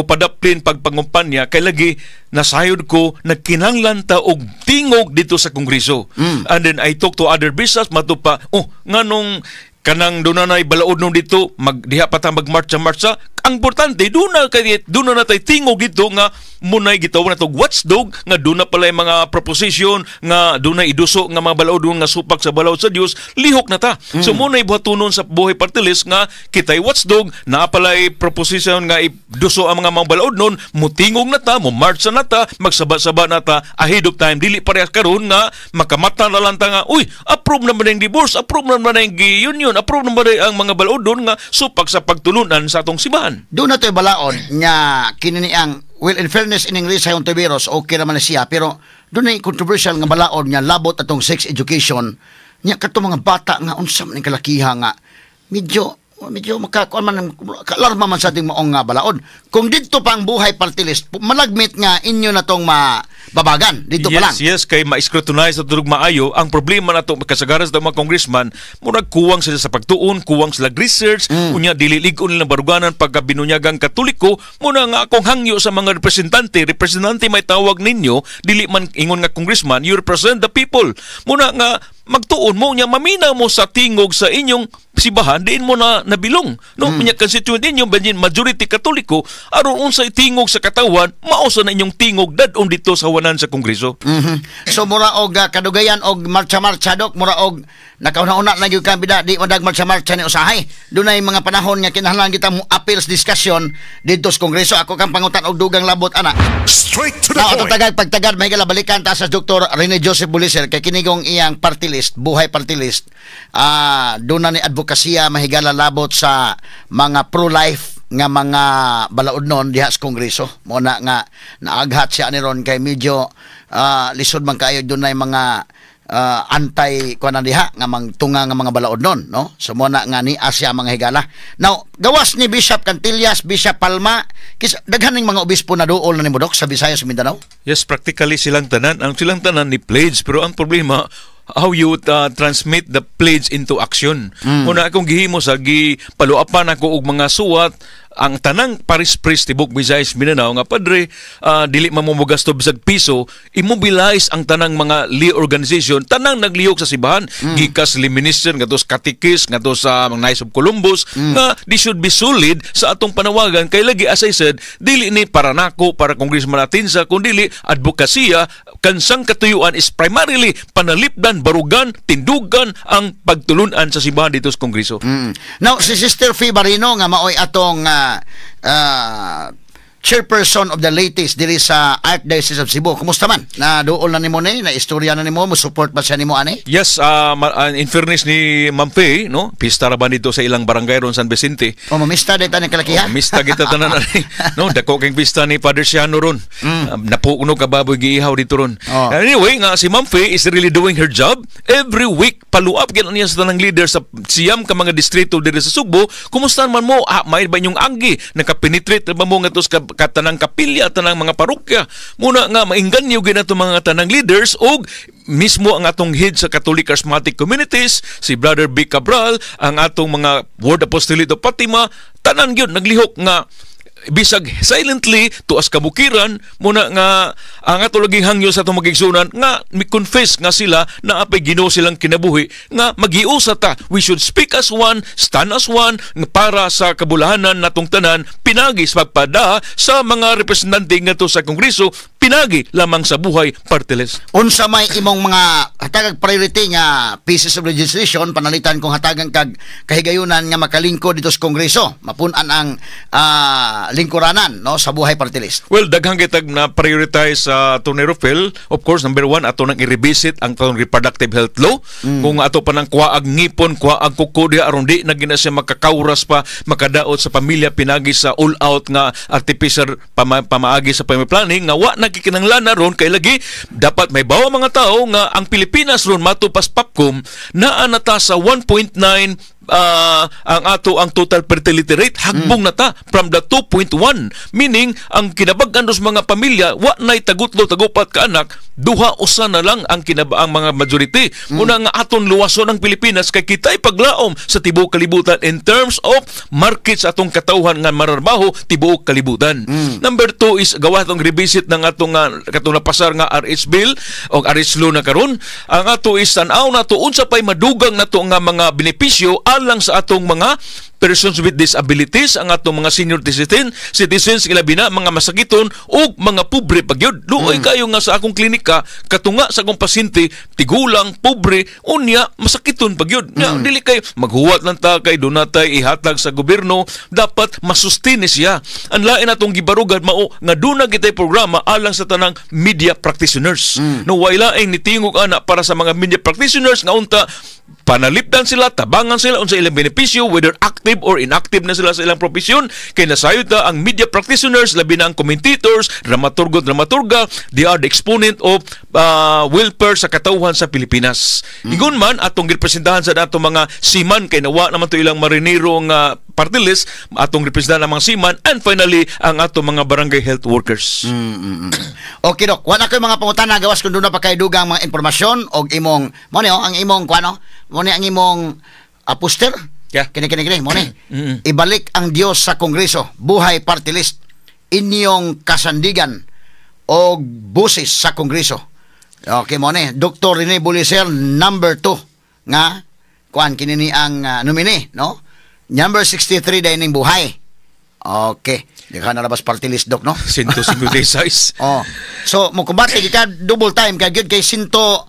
padaplin pagpangumpanya kay lagi nasayod ko nagkinahanglan ta og tingog dito sa Kongreso." And then I talk to other bishops, mato pa, "Oh, nganong kanang doon na balaod nung dito, magdiha pa ta magmarcha-marcha? Ang importante doon na natay tingog dito nga munay gitawag na to watchdog, nga doon na pala yung mga proposition nga doon na iduso nga mga balaod nga supak sa balaod sa Dios, lihok na ta." So munay buhatunon sa Buhay Party List nga kitay watchdog na palay proposition nga iduso ang mga balaod nun, mutingog na ta, mo marcha na ta, magsaba-saba na ta ahead of time, dili parehas karon nga makamata na lang ta nga, "Uy, approve naman ang divorce, approve naman ang union, approve naman ang mga balaod doon nga supak sa pagtulunan sa atong simbahan."
Doon na to'y balaod nga kini ang, well, in fairness ining Risa Hontiveros, okay naman na siya, pero doon na controversial nga balaod nga labot atong sex education nya kato mga bata nga unsa man ning kalakiha nga medyo medyo makakuan man, kaalarma man sa ating maong nga balaod. Kung didto pa ang Buhay Party List, malagmit nga inyo na tong mababagan dito pa lang.
Yes, kay ma-scrutinize at tulog maayo. Ang problema nato kasagaran sa mga congressman, murag kuwang sila sa pagtuon, kuwang sila research, unya dili lig-on nila baruganan pagka binunyagang Katoliko. Muna nga akong hangyo sa mga representante, representante may tawag ninyo, dili man ingon nga congressman, you represent the people. Muna nga magtuon mo nya mamina mo sa tingog sa inyong simbahan diin mo na nabilong, no? Nya constituent ninyo banyin majority Katoliko, aron unsay tingog sa katawan, mao sa na inyong tingog dadon dito sa hawanan sa Kongreso.
So mura og kadugayan og marcha-marcha, dok, mura og nakauna-una na gyud ka bida di madag marcha-marcha ni usahay. Dunay mga panahon nga kinahanglan kita mo appeals discussion didto sa Kongreso. Ako kang pangutan og dugang labot ana.
Straight to the
Na atong
point.
Tagad pagtagad may balikan ta sa Dr. Rene Joseph Buliser kay kinigong iyang party list, Buhay Party List. Doon na ni advokasya mahigala labot sa mga pro-life nga mga balaod nun diha sa Kongreso. Mo na nga naaghat siya ni ron kay medyo lisod man kaayo, doon na mga Antay kuan na diha nga mangtunga nga mga balaod nun, no? So mo na nga ni Asia, mga higala. Now, gawas ni Bishop Cantillas, Bishop Palma, kis daghan ning mga obispo na duol na nimo, Dok, sa Visayas, Mindanao.
Yes, practically silang tanan. Ang silang tanan ni pledge, pero ang problema, how you transmit the pledge into action. Una akong gihimo sa gipaluapan ako og mga suwat ang tanang parish priest tibok Visayas, Mindanao nga, "Padre, dili man mo mogasto bisag piso, immobilize ang tanang mga lay organization," tanang naglihok sa simbahan, gikas lay minister ngadto sa katikis, ngadto sa mga Knights of Columbus, nga they should be solid sa atong panawagan kay lagi, as I said, dili ni para nako, para Congressman Atienza, kundi advokasya kansang katuyuan is primarily panalipdan, barugan, tindugan ang pagtulunan sa simbahan dito sa Kongreso.
Now, si Sister Fee Barino nga maoy atong chairperson of the latest diri sa Archdiocese of Cebu. Kumusta man? Na duol na nimo ni, na istorya na nimo, mo support ba siya nimo ani?
Yes, in fairness ni Ma'am Faye, no? Pista ra ba dito sa ilang barangay ron San Vicente?
O mamista dito ni kalakiha?
Oh, mista kita tanan ani. No, dako kay pista ni Father Siano ron. Napuno ka baboy giihaw dito ron. Anyway, nga si Ma'am Faye is really doing her job. Every week follow up gyud niya sa tanang leader sa 9 ka mga distrito diri sa Sugbo. Kumusta man mo? Ah, may ba inyong anggi? Nakapenetrate ba mo ngadto sa katanang kapilya, tanang mga parokya? Muna nga maingganyo gyud nato mga tanang leaders og mismo ang atong head sa Catholic Charismatic Communities, si Brother B. Cabral, ang atong mga World Apostolate of Fatima, tanan gyud naglihok nga bisag silently tuas kabukiran. Muna nga ang ato laging hangyo sa atong magigsunan nga mi-confess nga sila na apay Ginoo silang kinabuhi nga magiusa ta. We should speak as one, stand as one nga para sa kabulahanan natong tanan pinagi sa pagpada sa mga representante ngadto sa Kongreso pinagi lamang sa Buhay Party List.
Unsa may imong mga hatagag priority nga pieces of legislation panalitan kung hatagan kag kahigayunan nga makalingkod dito sa Kongreso, mapun-an ang lingkuranan, no, sa Buhay Party List?
Well, daghang kitag na prioritize sa Tony Rufel. Of course, number one, ato nang i-revisit ang atong reproductive health law. Kung ato pa nang kuwaag ngipon, kuwaag kuko diha aron di na gina siya makakauras pa, makadaot sa pamilya pinagi sa all-out nga artificial pamaagi sa family planning nga wa nagkikinanglan na ron kay lagi dapat may bawa mga tao nga ang Pilipinas ron matupas POPCOM naa na ta sa 1.9 ang ato ang total fertility rate, hagbong na ta from the 2.1, meaning ang kinabag-an sa mga pamilya wa nay tagutlo, tagupat ka anak, duha, usa na lang ang ang mga majority. Una nga aton luwason ang Pilipinas kay kita'y paglaom sa tibuok kalibutan in terms of market sa atong katawhan nga mararbaho tibuok kalibutan. Number two is gawa atong revisit ng atong katong napasar nga RH bill o RH law na karon. Ang ato is tan-aw nato unsa pay madugang nato nga mga benepisyo alang sa atong mga persons with disabilities, ang atong mga senior citizens, ilabi na mga masakiton ug mga pobre pagyud. Luoy kayo nga sa akong klinika, katunga sa akong pasyente, tigulang, pobre, unya masakiton pagyud. Nya dili kay maghuwat lang ta kay dunatay ihatag sa gobyerno, dapat masustain siya. Ang lain atong gibarugan mao nga duna kitay programa alang sa tanang media practitioners. No, way laing nitingog ana para sa mga media practitioners nga unta panalipdan sila, tabangan sila unsa ilang benepisyo, whether active or inactive na sila sa ilang profesyon, kay nasayod ta ang media practitioners, labi na ang commentators, dramaturgo, dramaturga, they are the exponent of welfare sa katawhan sa Pilipinas. Ingon man atong girepresentahan sa atong mga seaman kay nawa naman to ilang marinero nga party list, atong representahan ang mga seaman and finally ang atong mga barangay health workers.
Okay, Dok. Wala ko'y mga pangutana gawas kung doon na pa kay dugang mga impormasyon og imong mo ni oh, ang imong kuano, mo ni ang imong poster. Kini, kini, kini mo ni. Ibalik ang Dios sa Kongreso. Buhay Party List. Inyong kasandigan og busis sa Kongreso. Okay, mo ni. Dr. Rene Buliser number 2 nga kuan kini ni ang nominee, no? Number 63 dahil ning Buhay. Okay. Di ka nalabas party list, Dok, no?
156.
Oh. So, mo kumbate ka double time kay gyud kay sinto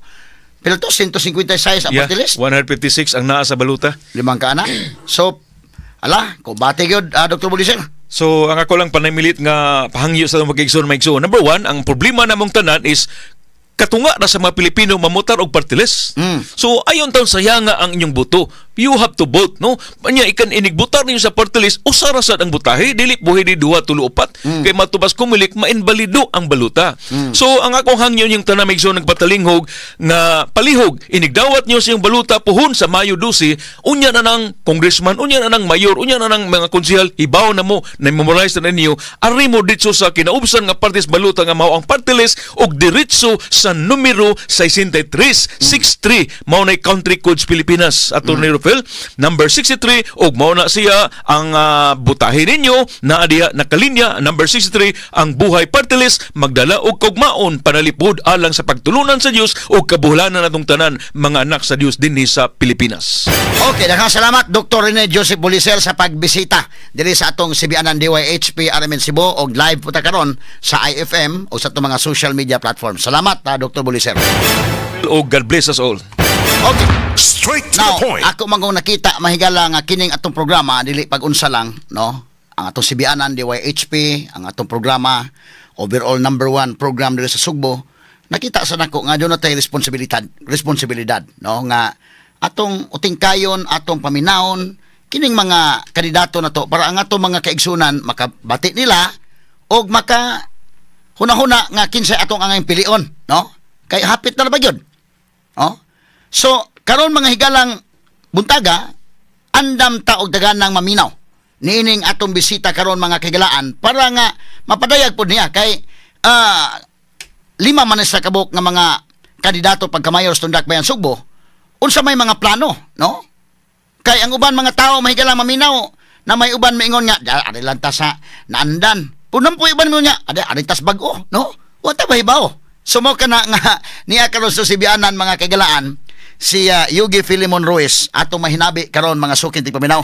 pila to, 156 ang party list.
156 ang naa sa baluta.
Limang ka ana. So, ala, kumbate gyud, Dr. Buliser.
So, ang ako lang panamilit nga pahangyo sa atong magigsoon maigsoon. Number one, ang problema namong tanan is katunga na sa mga Pilipino mamutar og party list. So, ayon taon sayanga ang inyong boto. You have to vote, no? Anya ikan inigbutar ninyo sa party list, usa ra sad ang butahe, dili buhi di duha, tulo, upat. Kay matubas Comelec, mainbalido ang baluta. So ang akong hangyo yung tanang igsoon nagpatalinghog nga palihog inigdawat niyo sa iyong baluta puhon sa Mayo 12, unya na nang congressman, unya na nang mayor, unya na nang mga konsehal, hibaw na mo na memorize na ninyo, ari mo ditso sa kinaubsan nga parties baluta nga mao ang party list og diretso sa numero 63 63, mao na country codes Pilipinas, Attorney Rufel, number 63, og mao na siya ang butahe ninyo na diha nakalinya number 63, ang Buhay Party List, magdala og kaugmaon, panalipod alang sa pagtulunan sa Dios ug kabuhlanan natong tanan mga anak sa Dios dinhi sa Pilipinas.
Okay, daghang salamat Dr. Rene Joseph Buliser sa pagbisita diri sa atong CBN DYHP RMN Cebu og live po ta karon sa IFM o sa atong mga social media platforms. Salamat, Dr. Buliser.
O God bless us all.
Okay.
Straight to
Now,
the point.
ako man kung nakita mahigala nga kining atong programa dili pag-unsa lang, no? Ang atong Sibianan DYHP, ang atong programa overall number one program diri sa Sugbo. Nakita sa nako nga doon na tayo responsibilidad, responsibilidad, no? Nga atong utingkayon, atong paminawon kining mga kandidato na to para ang atong mga kaigsunan makabati nila og maka huna-huna nga kinsay atong angayng pilion, no? Kay hapit na ba gyud? Oh? So, karon mga higalang buntaga, andam ta og daganang maminaw niining atong bisita karon, mga kahigalaan, para nga mapadayag pod niya kay lima man sa kabuk nga mga kandidato pagkamayor sa Tundak Bayan Sugbo, unsa may mga plano, no? Kay ang uban mga tao, mahigala, maminaw na may uban maingon nga, "Da, ari lang ta sa naandan." Punam po uban mo nga, "Ari, ari tas bag-o," no? Wa ta bahibaw. So mo kana nga niya karon sa Sibianan, mga kagalaan, si Yugi Filimon Ruiz atong mahinabi karon, mga suking tigpaminaw.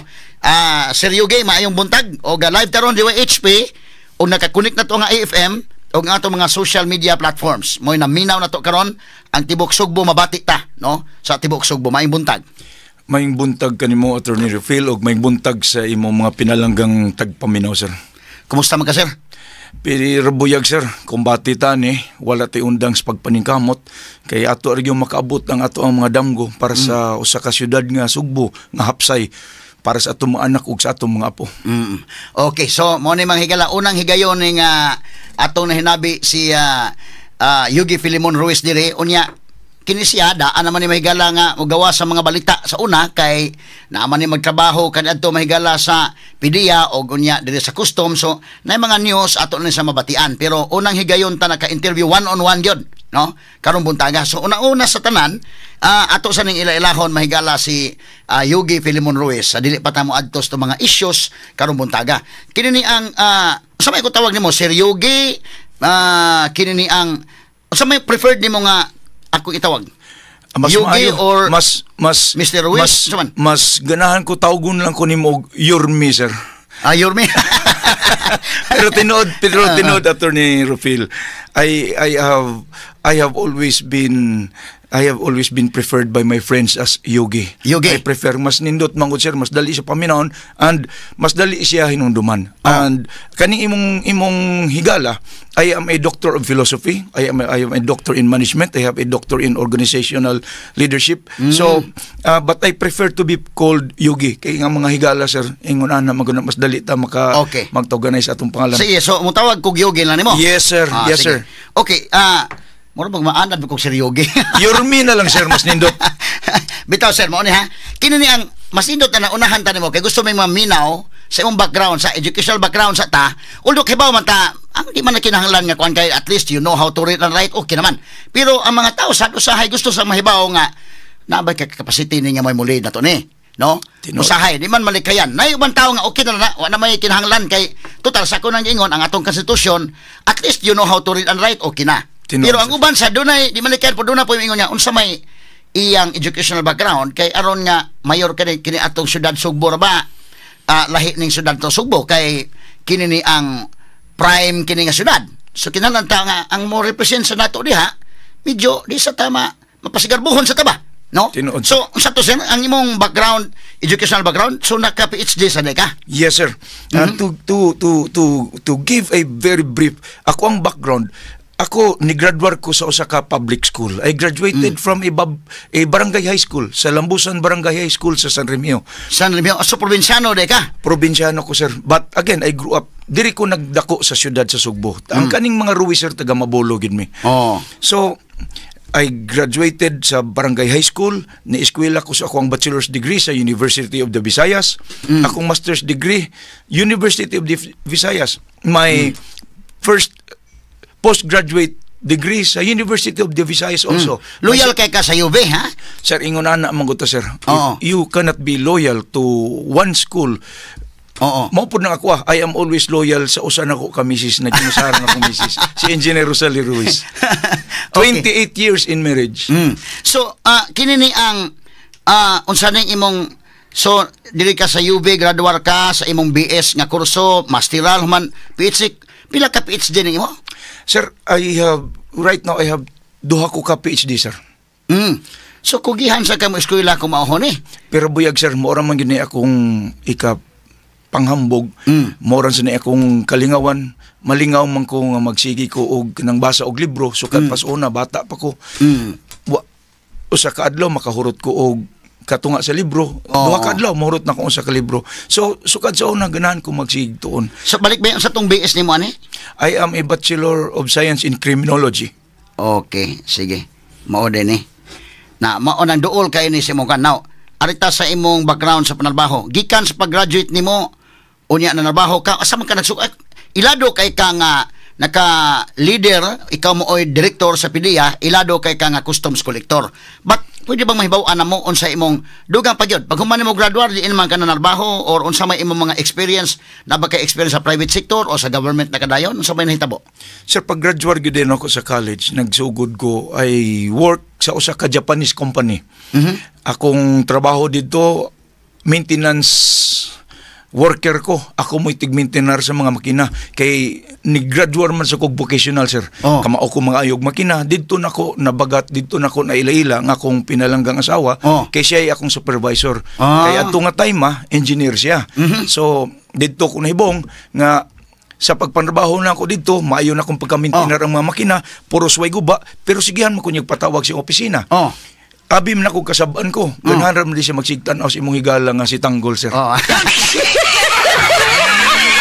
Sir Yugi, maayong buntag og live karon DYHP og nakakunik na to nga AFM og ang atong mga social media platforms. Mo'y naminaw na to karon ang tibok Sugbo, mabati ta, no? Sa tibok Sugbo, maayong buntag.
Maayong buntag kanimo, Attorney Rufil, ug maayong buntag sa imong mga pinalanggang tagpaminaw, sir.
Kumusta man ka, sir?
Pero buyag, sir, kumbati ta ni, wala tay undang sa pagpaningkamot kay ato ra gyud makaabot ang ato ang mga damgo para sa usa ka syudad nga Sugbo nga hapsay para sa atong mga anak ug sa atong mga apo.
Okay, so mo ni mga higala, unang higayon ni nga atong nahinabi si Yugi Filimon Ruiz dire. Unya kini siya daan naman ni mahigala nga mogawa sa mga balita sa una kay naaman ni magtrabaho kaniadto, mahigala, sa PDEA o unya diri sa custom, so na mga news ato na sa mabatian. Pero unang higayon ta naka-interview one on one gyud, no, karong buntaga. So una-una sa tanan, ato sa ning ila-ilahon, mahigala, si Yugi Filimon Ruiz sa dili pa ta mo adto sa mga issues karong buntaga. Kini ni ang sa may ko tawag nimo, Sir Yugi, kini ni ang sa may preferred nimo nga ako itawag?
Mas
Yugi
maayo,
or
mas
Mr. Ruiz?
Mas,
Unsa man?
mas ganahan ko tawgon lang ko nimo og Yorme, sir.
Ah, Yorme.
Pero tinuod, Attorney Rufil, I have always been preferred by my friends as Yogi.
Yogi.
I prefer, mas nindot man gud, sir, mas dali siya paminawon and mas dali siya hinumduman. And kaning imong higala, I am a doctor of philosophy. I am a doctor in management. I have a doctor in organizational leadership. So, but I prefer to be called Yogi. Kay nga mga higala, sir, ingon ana man gud na mas dali ta maka mag-organize atong pangalan.
Sige, so mutawag kog Yogi lang nimo.
Yes, sir. Yes,
Sige.
sir.
Okay, mura pag maanad kog Sir Yogi.
Yorme na lang, sir, mas nindot.
Bitaw, sir, mo ni ha. Kini ni ang mas nindot na naunahan ta nimo kay gusto may maminaw sa imong background, sa educational background sa ta. Although kibaw man ta, ang di man na kinahanglan nga kuan kay at least you know how to read and write, okay naman. Pero ang mga tao sa usahay gusto sa mahibaw nga naa ba ka capacity ni nga may mulid na to ni. No?
Tinuod.
Usahay, di man malikayan. Nay uban tao nga okay na na, wa na may kinahanglan kay total sa ko nang ingon ang atong konstitusyon, at least you know how to read and write, okay na.
Tinuod,
Pero ang
sir.
uban sa dunay di man likayan po, doon na po yung ingon niya unsa may iyang educational background kay aron nga mayor kini kini atong syudad Sugbo ra ba, lahi ning syudad to Sugbo kay kini ni ang prime kini nga syudad, so kinahanglan ta nga ang mo represent sa nato diha medyo di sa tama mapasigarbuhon sa taba, no?
Tinuod.
So unsa to, sir, ang imong background, educational background? So naka PhD sa ka?
Yes, sir. To give a very brief, ako ang background, Ako, ni-graduate ko sa usa ka public school. I graduated from a barangay high school sa Lambusan Barangay High School sa San Remio.
San Remio, so probinsyano de ka.
Probinsyano ko, sir. But again, I grew up diri ko nagdako sa syudad sa Sugbo. Ang kaning mga Ruiz, sir, taga Mabolo gid mi. So I graduated sa Barangay High School, ni-eskwela ko sa akong bachelor's degree sa University of the Visayas, akong master's degree University of the Visayas. My first postgraduate degree sa University of the Visayas also.
Loyal kay ka sa UV, ha?
Sir, ingon ana man gud ta, sir. If you cannot be loyal to one school. Mao pud nang ako ah, I am always loyal sa usa nako ka misis na ginusaran akong misis, si Engineer Rosalie Ruiz. 28 years in marriage.
So, kini ni ang unsa ning imong, so diri ka sa UV, graduar ka sa imong BS nga kurso, masteral human PhD, pila ka PhD ning imo?
Sir, I have right now I have duha ko ka PhD, sir.
So kugihan sa ka mo eskwela kung maohon eh.
Pero buyag, sir, mo ra man gyud ni akong ika panghambog. Mo ra sa ni akong kalingawan. Malingaw man ko nga magsigi ko og nang basa og libro sukad pas una bata pa ko. Wa, usa ka adlaw makahurot ko og katunga sa libro. Duha ka adlaw mahurot na ko usa ka libro. So sukad sa una ganahan ko magsige tuon.
So balik ba sa tong BS nimo ani?
I am a Bachelor of Science in Criminology.
Okay, sige. Mao din eh. Na mao nang duol kay ni si imong kan. Now, arita sa imong background sa panarbaho. Gikan sa pag-graduate nimo, unya na narbaho ka, asa man ka nagsukat? Ilado kay ka nga naka leader, ikaw mo oy director sa PDEA, ilado kay ka nga customs collector. But pwede bang mahibaw-an na mo unsa imong dugang pa gyud? Pag human mo graduar, di man ka na narbaho or unsa may imong mga experience na ba kay experience sa private sector o sa government na kadayon, unsa may nahitabo?
Sir, pag-graduate gyud din ako sa college, nagsugod ko ay work sa usa ka Japanese company. Akong trabaho dito, maintenance worker ko. Ako mo'y tig-maintainer sa mga makina. Kay ni-graduate man sa kog vocational, sir. Kamao ko mga ayog makina. Didto nako nabagat, didto nako naila-ila nga akong pinalanggang asawa. Kay siya ay akong supervisor. Kay adto nga time ah, engineer siya. So didto ko nahibong nga sa pagpanrabaho na ako dito, maayo na akong pagka-maintainer ang mga makina, puros way guba, pero sigihan mo ko niyang patawag sa opisina. Abi man ako kasabaan ko. Ganahan ra man di siya magsigtan-aw sa imong higala nga si Tanggol, sir.
Oh.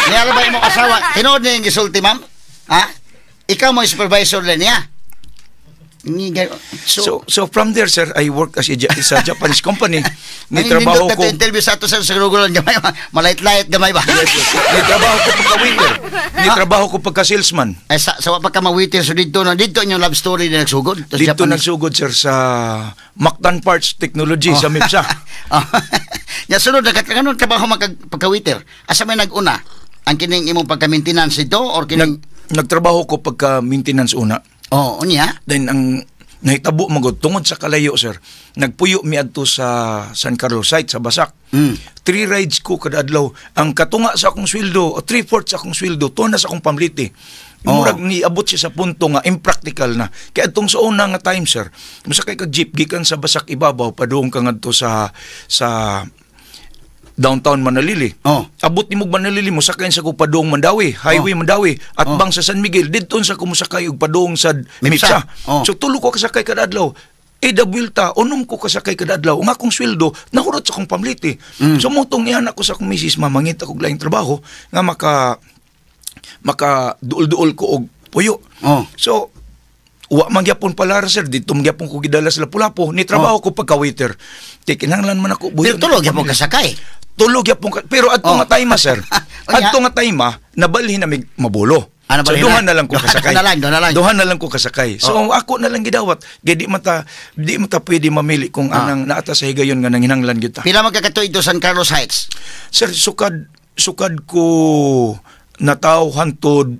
Niya ba imong asawa? Tinuod niya yung gisulti, ma'am? Ha? Ikaw mo yung supervisor din niya? So,
So from there, sir, I work as a, sa Japanese company. Ni
Ang
trabaho
nindot na
ko
to interview sa ato sa Google gamay ba? Malait-lait gamay ba?
Yes. Ni trabaho ko pagka waiter. Ni trabaho ko pagka salesman.
Ay, sa wa pa ka ma-waiter, so dito na dito inyong love story na nagsugod.
Dito
Japanese.
nagsugod, sir, sa Mactan Parts Technology sa MIPSA.
Oh. Ya sunod na kanon trabaho man kag pagka-waiter. Asa may nag-una? Ang kining imong pagka-maintenance dito or kining
Nagtrabaho ko pagka maintenance una.
Oh, unya.
Then ang nahitabo magod tungod sa kalayo, sir. Nagpuyo mi adto sa San Carlos site sa Basak. Three rides ko kada adlaw. Ang katunga sa akong sweldo, o 3/4 sa akong sweldo, tuon na sa akong pamliti. Murag niabot siya sa punto nga impractical na. Kaya atong sa una nga time, sir, mosakay kag jeep gikan sa Basak ibabaw padung ka ngadto sa downtown Manalili. Abot nimo Manalili, mo sakay sa ko padung Mandaue, highway Mandaue at bang sa San Miguel didto sa ko mosakay og padung sa
Mipsa.
Mipsa.
Oh.
So tulo ko kasakay kada adlaw. E da buwelta, unom ko kasakay kada adlaw. Ang akong sweldo nahurot sa akong pamliti. So motong iyan ako sa akong misis, mamangita kog laing trabaho nga maka maka duol-duol ko og puyo. So wa man gyapon pala, sir, dito man gyapon ko gidala sa Lapu-Lapu ni trabaho ko pagka waiter. Kay kinahanglan man ako buyo
Pero tulo
na
gyapon
pamilya.
kasakay.
Tulo gyapon ka, pero adto nga time, sir.
Unya.
Adto nga time ah, nabalhin na mig Mabolo.
Ah,
So
nabalhin
duha
na.
na lang ko
Duha
kasakay.
na lang, duha na lang.
Duha na lang ko kasakay. So ako na lang gidawat. Kay di man ta pwede mamili kung anang naata sa higayon nga nanginahanglan kita.
Pila man ka katuig to San Carlos Heights?
Sir, sukad sukad ko nataw hantod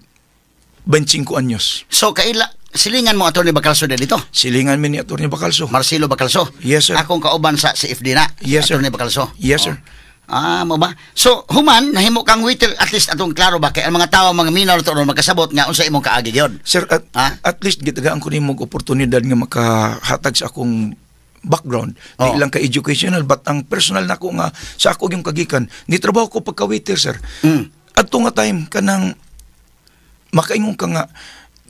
25 anyos.
So kaila silingan mo Atty. Bacalso dito.
Silingan mi ni Atty. Bacalso.
Marcelo Bacalso.
Yes, sir.
Akong kauban sa CFD na.
Yes, sir.
Atty. Bacalso.
Yes, sir.
Ah, mo ba? So, human nahimo kang waiter, at least atong klaro ba kay ang mga tawo mga minaw to magkasabot nga unsa imong kaagi gyud.
Sir,
Ha?
at least gitagaan ko nimo og oportunidad nga makahatag sa akong background. Di lang ka educational but ang personal nako nga sa ako yung kagikan. Ni trabaho ko pagka waiter, sir. Adto nga time kanang makaingon ka nga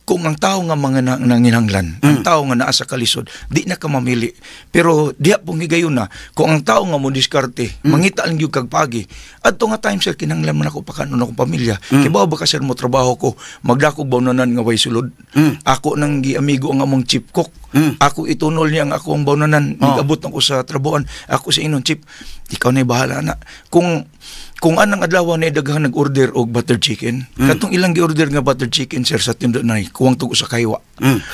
Kung ang tao nga mga nanginahanglan, ang tao nga naa sa kalisod, di na ka mamili. Pero diha pong higayon na, kung ang tao nga mo diskarte, mangita lang gyud kag pagi. Adto nga time, sir, kinahanglan man ako pakanon akong pamilya. Kibaw ba ka, sir, mo trabaho ko, magdakog bawnanan nga way sulod. Ako nang giamigo ang among chief cook. Ako itunol niya ang ako ang bawnanan. Nigabot ako sa trabahoan. Ako sa inon, "Chief, ikaw na bahala na." Kung anang adlaw na daghan nag-order og butter chicken, katong ilang gi-order nga butter chicken, sir, sa tindo na kuwang tugo sa kaywa. Inipuli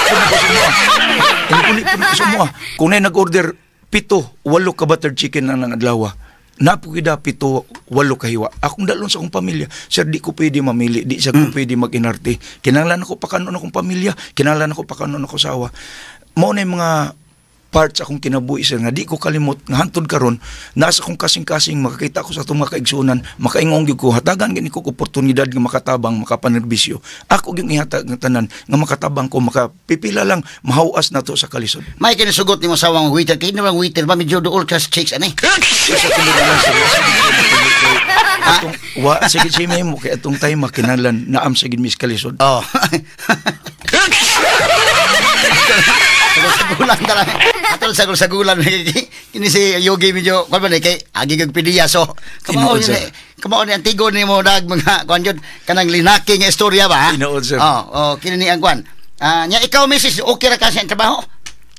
po na ko sa mua. Inipuli po na ko sa mua. Kung na nag-order pito, walo ka butter chicken ang adlaw. Napo kita pito, walo ka hiwa. Akong dalon sa akong pamilya. Sir, di ko pwede mamili. Di siya ko pwede mag-inarte. Kinahanglan ako pakanon akong pamilya. Kinahanglan ako pakanon ako sawa. Mao na yung mga parts akong kinabuhi, sir, nga di ko kalimot nga hantod karon nasa akong kasing-kasing makakita ko sa atong mga kaigsuonan, makaingong gyud ko, hatagan gani ko og oportunidad nga makatabang, makapanerbisyo, ako gyud ihatag ng tanan nga makatabang ko, makapipila lang mahawas nato sa kalisod.
May kinasugot ni mo sawang waiter. Kaya naman waiter ba, medyo duol ka sa chicks, ani?
Sir, sa tinuod lang, sir, atong wa sige sige mo kay atong time makinahanglan naam sa gid mis kalisod.
Oh. Sagol-sagulan talaga. Atol sagol-sagulan. Kini si Yogi medyo, kuwan ba ni, kay agi kag pidiya. So, kamao
Tinuod,
ni,
sir.
Kamao ni Antigo ni mo dag mga, kuwan yun, kanang linaki nga istorya ba, ha?
Tinuod, sir.
Oh, kini ni ang kuwan. Ah, nya ikaw, misis, okay ra ka sa trabaho?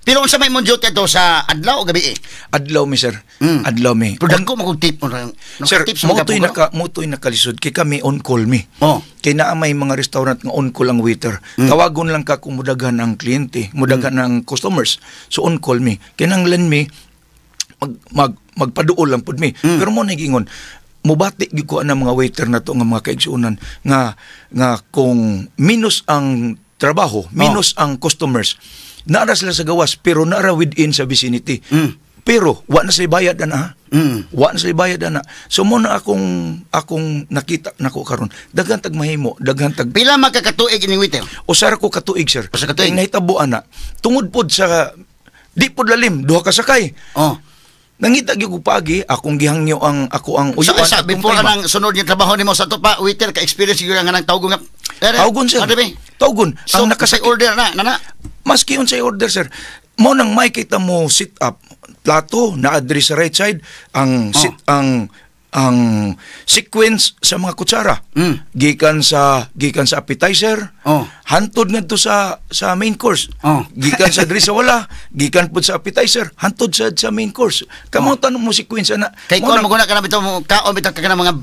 Pero unsa may imong duty ato sa adlaw o gabi eh?
Adlaw mi, sir. Adlaw mi.
Pero dagko mo kog tip mo. No,
Sir,
tip sa
mo
mga
to'y
pugo.
Naka mo to'y nakalisod kay kami on call mi.
Oh.
Kay naa may mga restaurant nga on call ang waiter. Tawagon lang ka kung mudaghan ang kliyente, mudaghan ang customers. So on call mi. Kinahanglan mi mag, mag magpaduol lang pud mi. Pero mo nagingon, mubati gyud ko ang mga waiter na to nga mga kaigsuonan nga nga kung minus ang trabaho, minus ang customers, naara sila sa gawas pero naara within sa vicinity. Pero wa na sila bayad ana. Ha? Wa na sila bayad ana. So mo na akong akong nakita nako karon. Daghan tag mahimo, daghan tag
Pila makakatuig ining waiter?
Usara ko katuig, sir.
Usa ka tuig.
Kay nahitabo ana. Tungod pod sa di pod lalim, duha ka sakay. Nangita gyud ko paagi, akong gihangyo ang ako ang
So,
uyuan
sa
atong
before
time, ah.
anang sunod yung trabaho nimo sa to pa waiter ka experience gyud nga nang tawgon nga. Eh,
Tawgon, sir.
Ano ba?
Tawgon.
So,
Ang
nakasay order na, nana.
Maski unsay order, sir. Mo nang may kita mo sit up plato na address sa right side ang sit ang sequence sa mga kutsara. Gikan sa appetizer, hantod ngadto sa main course. Gikan sa diri sa wala, gikan pud sa appetizer, hantod sa main course. Kamo tanong mo sequence ana.
Kay
Mo
kuan
nang-
mo guna ka na bitaw mo kaon bitaw ka na mga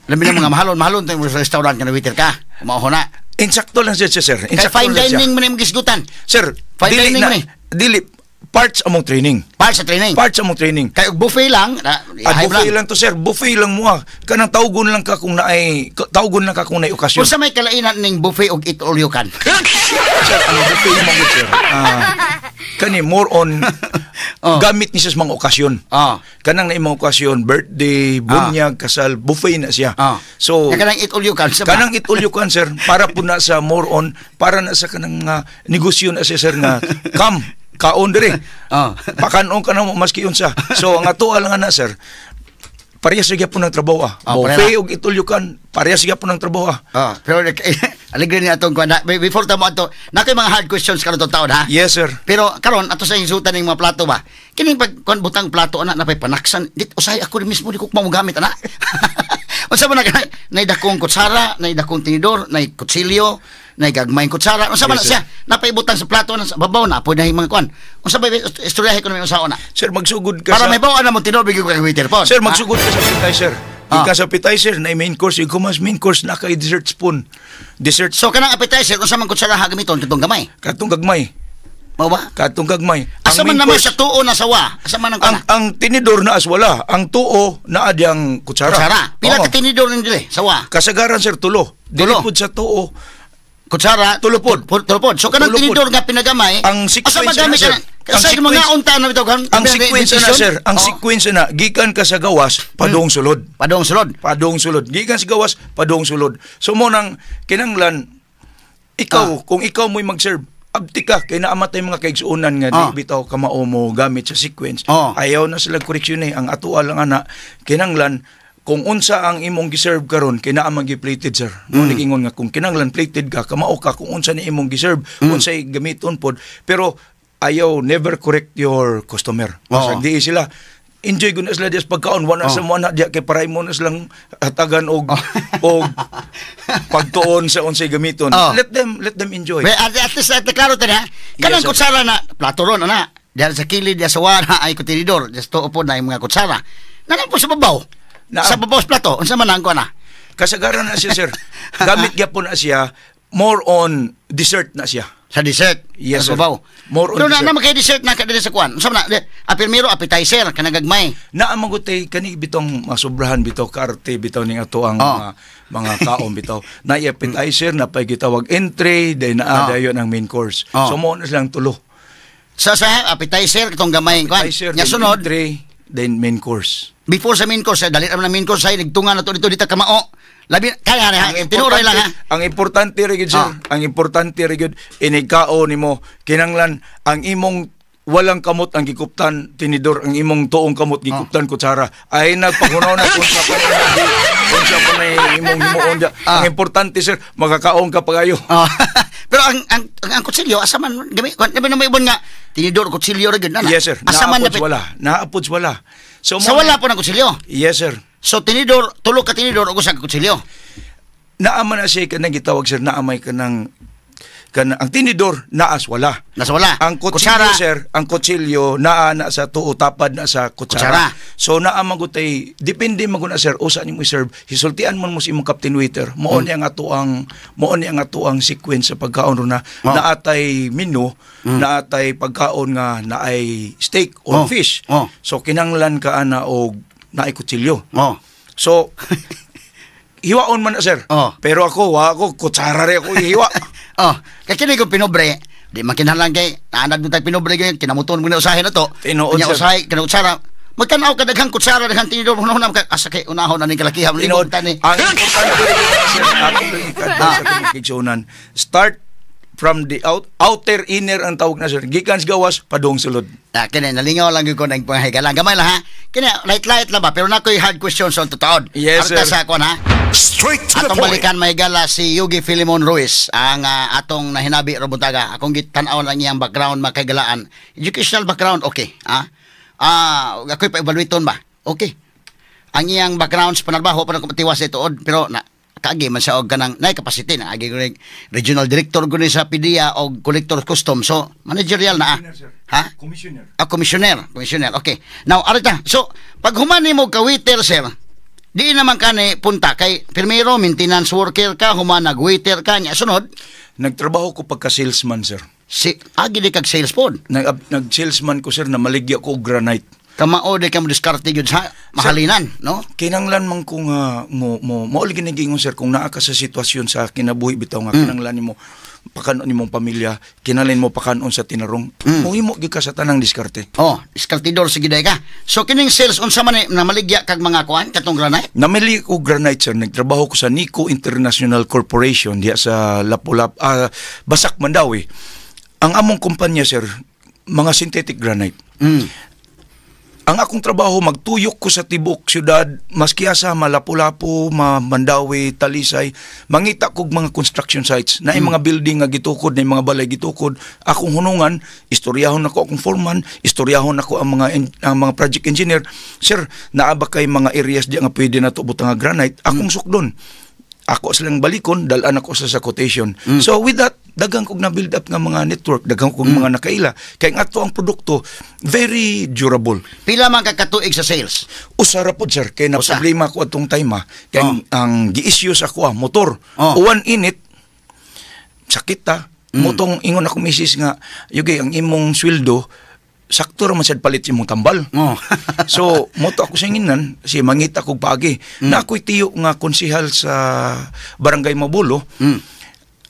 labi na mga mahalon mahalon tayo sa restaurant ka na waiter ka. Mao na.
Insakto lang siya, sir.
Kay
Insakto
fine
lang siya.
dining man imong gisgutan.
Sir,
Fine
dili
dining
na,
man eh.
dili parts among training.
Part sa training.
Parts among training.
Kay og buffet lang, na,
Ah,
ihay
buffet lang to, sir. Buffet lang mo ah. Kanang tawgon lang ka kung naay tawgon lang ka kung naay okasyon.
Unsa may kalainan ning buffet og eat all you can?
Sir, ang buffet mo gud, sir. Ah, kani more on gamit ni siya sa mga okasyon. Kanang naay mga okasyon, birthday, bunyag, kasal, buffet na siya. So
Kaya kanang eat all you can sa ba?
Kanang eat all you can, sir, para po na sa more on para na sa kanang negosyo na siya, sir, nga come kaon dire. Pakanon ka na mo maski unsa. So ang ato lang na, sir, parehas sa gyapon ng trabaho ah.
Oh,
Buffet
pareha.
ug eat all you can, parehas sa gyapon ng trabaho ah.
Oh, pero aligre ni atong kuan. Before ta mo ato, na koy mga hard questions karon tong taon ha.
Yes, sir.
Pero karon ato sa insultan ning mga plato ba. Kining pag kuan butang plato ana napay panaksan. Dit usahay ako rin mismo di ko mamogamit ana. Unsa man na nay dakong kutsara, nay dakong tinidor, nay kutsilyo, nay gagmayng kutsara. Unsa man na
Yes, sir.
siya? Napay butang sa plato na sa babaw na po na mga kuan. Unsa ba istoryahe ko na may usaon na?
Sir, magsugod ka
Para
sa
may bawa na mo tinidor bigyan ko kay waiter po.
Sir, magsugod ka sa appetizer.
Ah.
Gikan sa appetizer na main course, ikaw mas main course na kay dessert spoon. Dessert
So kanang appetizer unsa man kutsara ha gamiton katong gamay?
Katong gagmay.
Mao ba?
Katong gagmay.
Asa man
main
naman
course,
sa tuo na sawa? Asa man ang
ang
kana?
ang tinidor na aswala, ang tuo na adyang kutsara.
Kutsara. Pila
Oo.
ka tinidor ning dili? Sawa.
Kasagaran, sir, tulo. Dili
Tulo.
pud sa tuo.
Kutsara.
Tulo pod.
Tulo pod. So kanang
Tulo pod.
tinidor nga pinagamay.
Ang
asa
sequence
magamit
na, sir.
ka
Ang
Sa mga unta na bitaw kan?
Ang sequence na, sir, ang sequence na gikan ka sa gawas padung sulod.
Padung sulod.
Padung sulod. Gikan sa gawas padung sulod. So mo nang kinanglan ikaw kung ikaw mo'y mag-serve, abti ka kay naamatay mga kaigsuonan nga di bitaw kamao mo gamit sa sequence. Ayaw na sila koreksyon eh. Ang atoa lang ana kinanglan Kung unsa ang imong giserve karon, kay naa man gi-plated, sir. Mo ingon nga kung kinahanglan plated ka, kamao ka kung unsa ni imong giserve, unsay gamiton pod. Pero ayaw, never correct your customer. Masag di sila enjoy gud na sila diya sa pagkaon, wala sa mo na diya kay para imo na silang hatagan og pagtuon sa unsay gamiton. Let them enjoy.
Well, at least at klaro ta na. Kanang
Yes, sir.
Kutsara na plato ron ana. Diyan sa kilid, diyan sa wala ay tinidor, diyan sa tuo po na yung mga kutsara. Nanan po sa babaw. Sa babaw sa plato, unsa man ang kuan na?
Kasagaran na siya, sir. Gamit gyapon na siya, more on dessert na siya.
Sa dessert.
Yes,
sa
sir.
babaw.
More on
Pero na
dessert.
naman kay dessert na kadiri sa kuan. Unsa man na? Primero appetizer kanang gagmay.
Naa man gud tay kani bitong masobrahan bitaw kaarte bitaw ning ato ang mga kaon bitaw. Na appetizer, na pay gitawag entree, then naa dayon ang main course. So mo na silang tulo.
Sa appetizer katong gamay kuan.
Appetizer,
Nya
then
sunod
entree, then main course.
Before sa main course, dali naman ang main course ay nagtunga na to dito dito kamao. Labi kaya ha, tinuray lang ha.
Ang importante ra gyud, sir, ang importante ra gyud inigkaon nimo kinanglan ang imong walang kamot ang gikuptan tinidor, ang imong tuong kamot gikuptan kutsara. Ay nagpahunaw na kung sa pa unsa pa na imong himuon diya. Ang importante, sir, makakaon ka pagayo.
Oh. Pero ang kutsilyo asa man gami kuan, labi na may ibon nga tinidor, kutsilyo ra gyud na.
Yes, sir.
Asa man
Naapod
dapit?
wala, naapod wala. So
Sa wala po ng kutsilyo.
Yes, sir.
So tinidor, tulo ka tinidor ug usa ka kutsilyo.
Naa man na siya kanang gitawag, sir, naa may kanang kana ang tinidor naas wala.
Nasa wala.
Ang kutsilyo,
Kutsara.
sir, ang kutsilyo naa na sa tuo, tapad na sa kutsara.
Kutsara.
So naa man gud tay depende man gud na, sir, usa nimo i-serve. Hisultian man mo sa imong captain waiter. Mao ni ang ato ang sequence sa pagkaon ron na naatay menu, naatay pagkaon nga naay steak or fish. So kinahanglan ka ana og naay kutsilyo. So hiwaon man na, sir. Pero ako, wa ako, kutsara rin ako ihiwa.
Oh, kay kini kong pinobre, di man kinahanglan kay naanad mo tay pinobre ganyan, kinamuton mo na usahay na to.
Tinuod,
Nya
sir.
usahay kanang kutsara. Magtan-aw ka daghang kutsara, daghang tinidor, hunahuna ka asa kay unahon na ning kalakihan mo
Tinuod.
tani.
Ang importante rin, sir, ato rin i-advise sa atong kigsunan. Start from the outer inner ang tawag na, sir. Gikan sa gawas padung sulod.
Ah, kini nalingaw lang gyud ko ng panghigalang. Gamay lang ha. Kini light light lang ba, pero nakoy hard questions on tutaod.
Yes,
Arta
sir.
sa kuan ha.
Straight to the
Atong
point.
balikan may gala si Yugi Filimon Ruiz ang atong nahinabi ro buntaga. Akong gitan-aw lang iyang background, makaigalaan. Educational background, okay. Ah, ako'y pa-evaluaton ba? Okay. Ang iyang background sa panarbaho pa nang tiwas ituod, pero na kaagi man siya og kanang nay capacity na agi ko regional director ko ni sa PDEA og collector custom, so managerial na ah. Ha?
Commissioner.
Ah, commissioner, commissioner. Okay. Now, arita. So, pag human mo ka waiter, sir, di naman ka ni punta kay primero maintenance worker ka, human nag waiter ka nya sunod
Nagtrabaho ko pagka salesman, sir.
Si agi di kag sales pod.
Nag salesman ko, sir, na maligya ko og granite.
Kamao di ka mo diskarte gyud sa mahalinan, no?
Kinanglan man ko nga mo mo mao lagi nagingon, sir, kung naa ka sa sitwasyon sa kinabuhi bitaw nga kinanglan nimo pakanon nimong pamilya, kinahanglan mo pakanon sa tinarong, mohimo gyud ka sa tanang diskarte.
Oh, diskartidor sige day ka. So kining sales unsa man ni namaligya kag mga kuan katong granite?
Namili ko granite, sir. Nagtrabaho ko sa Nico International Corporation diya sa Lapu-Lapu, Basak, Mandaue. Ang among kumpanya, sir, mga synthetic granite. Ang akong trabaho, magtuyok ko sa tibok syudad, maski asa, ma Lapu-Lapu, ma Mandaue, Talisay, mangita kog mga construction sites, na mga building nga gitukod, na mga balay gitukod, akong hunungan, istoryahon nako akong foreman, istoryahon nako ang mga project engineer. "Sir, naa ba kay mga areas di nga pwede na to butang nga granite?" Akong sukdon. Ako silang balikon, dalan ako sa quotation. So with that, daghang kog na build up nga mga network, daghang kog mga nakaila. Kay nga ato ang produkto, very durable.
Pila man ka katuig sa sales?
Usa ra pod, sir, kay na
Usa.
problema ko atong time ah. Kay ang gi-issue sa ako ah, motor. Uwan init, sakit ta. Motong ingon ako misis nga, "Yugi, ang imong sweldo sakto ra man sad palit imong tambal." So moto ako sa inginan si mangita kog paagi. Na ako'y tiyo nga konsihal sa Barangay Mabulo.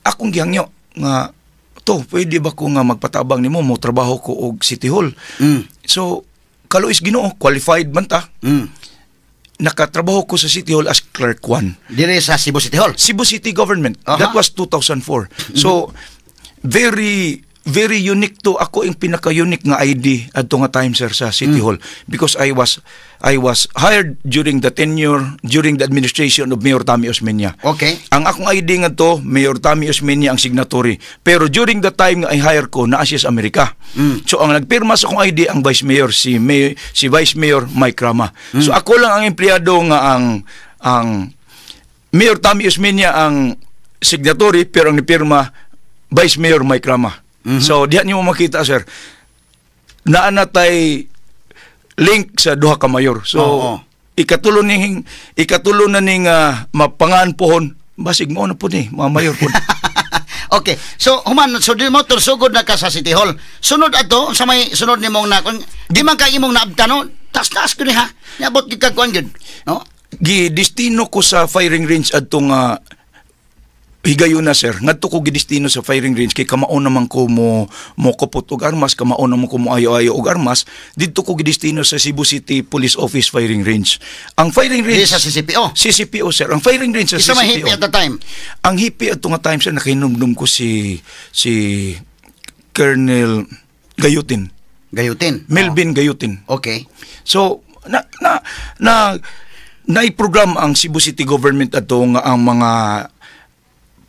Akong gihangyo nga to, pwede ba ko nga magpatabang nimo mo trabaho ko og City Hall? So kaluis Ginoo, qualified man ta. Nakatrabaho ko sa City Hall as clerk 1.
Dire sa Cebu City Hall.
Cebu City Government. That was 2004. So very Very unique to ako, yung pinaka-unique nga ID adto nga time, sir, sa City Hall because I was hired during the tenure, during the administration of Mayor Tommy Osmeña. Ang akong ID ngadto, Mayor Tommy Osmeña ang signatory. Pero during the time nga i-hire ko, naa siya sa Amerika. So ang nagpirma sa akong ID ang Vice Mayor, si Vice Mayor Mike Rama. So ako lang ang empleyado nga ang Mayor Tommy Osmeña ang signatory pero ang nipirma Vice Mayor Mike Rama. So diha nimo makita, sir, naa na tay link sa duha ka mayor. So ikatulo na ning mapangaan pohon, basig mao na po ni mga mayor po.
Okay. So human, so di mo sugod na ka sa City Hall. Sunod ato sa may sunod nimong na kung di man kay imong naabtan, no, tas-tas ko ni ha. Niabot gyud ka kuan gyud, no?
Gidestino ko sa firing range adtong higayuna, sir. Ngadto ko gidestino sa firing range kay kamao naman ko mo kupot og armas, kamao naman ko mo ayo-ayo og armas. Didto ko gidestino sa Cebu City Police Office firing range. Ang firing
Di
range
sa CCPO.
CCPO, sir. Ang firing range sa
Isa may
CCPO.
hepe at the time.
Ang hepe adto nga time, sir, nakahinumdum ko si Colonel Gayutin.
Gayutin.
Melvin Gayutin. So na na na nai-program ang Cebu City government ato nga ang mga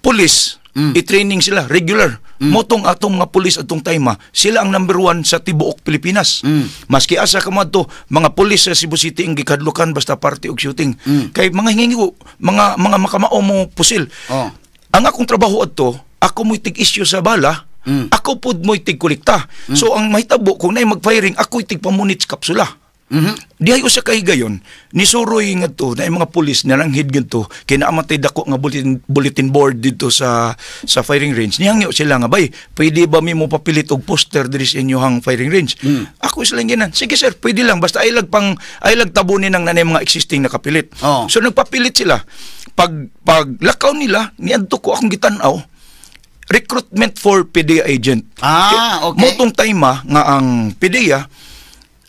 pulis i-training sila regular. Motong atong mga pulis atong time, sila ang number one sa tibuok Pilipinas. Maski asa ka moadto, mga pulis sa Cebu City ang gikadlukan basta parte og shooting. Kay mga hingingo, mga makamao mo pusil. Ang akong trabaho adto, ako mo'y tig-issue sa bala, ako pud mo'y tig-kolekta. So ang mahitabo kung naay mag-firing, ako'y tigpamunit sa kapsula. Dihay usa ka higayon, nisuroy ngadto na mga pulis nalanghid ngadto kay naa man tay dako nga bulletin board dito sa firing range. Nihangyo sila nga, "Bay, pwede ba mi mo papilit og poster diri sa inyohang firing range?" Ako sila ginan. "Sige sir, pwede lang basta ay lag tabunin ang nanay mga existing na kapilit." So nagpapilit sila. Pag lakaw nila, niadto ko, akong gitan-aw, recruitment for PDEA agent. Motong time nga ang PDEA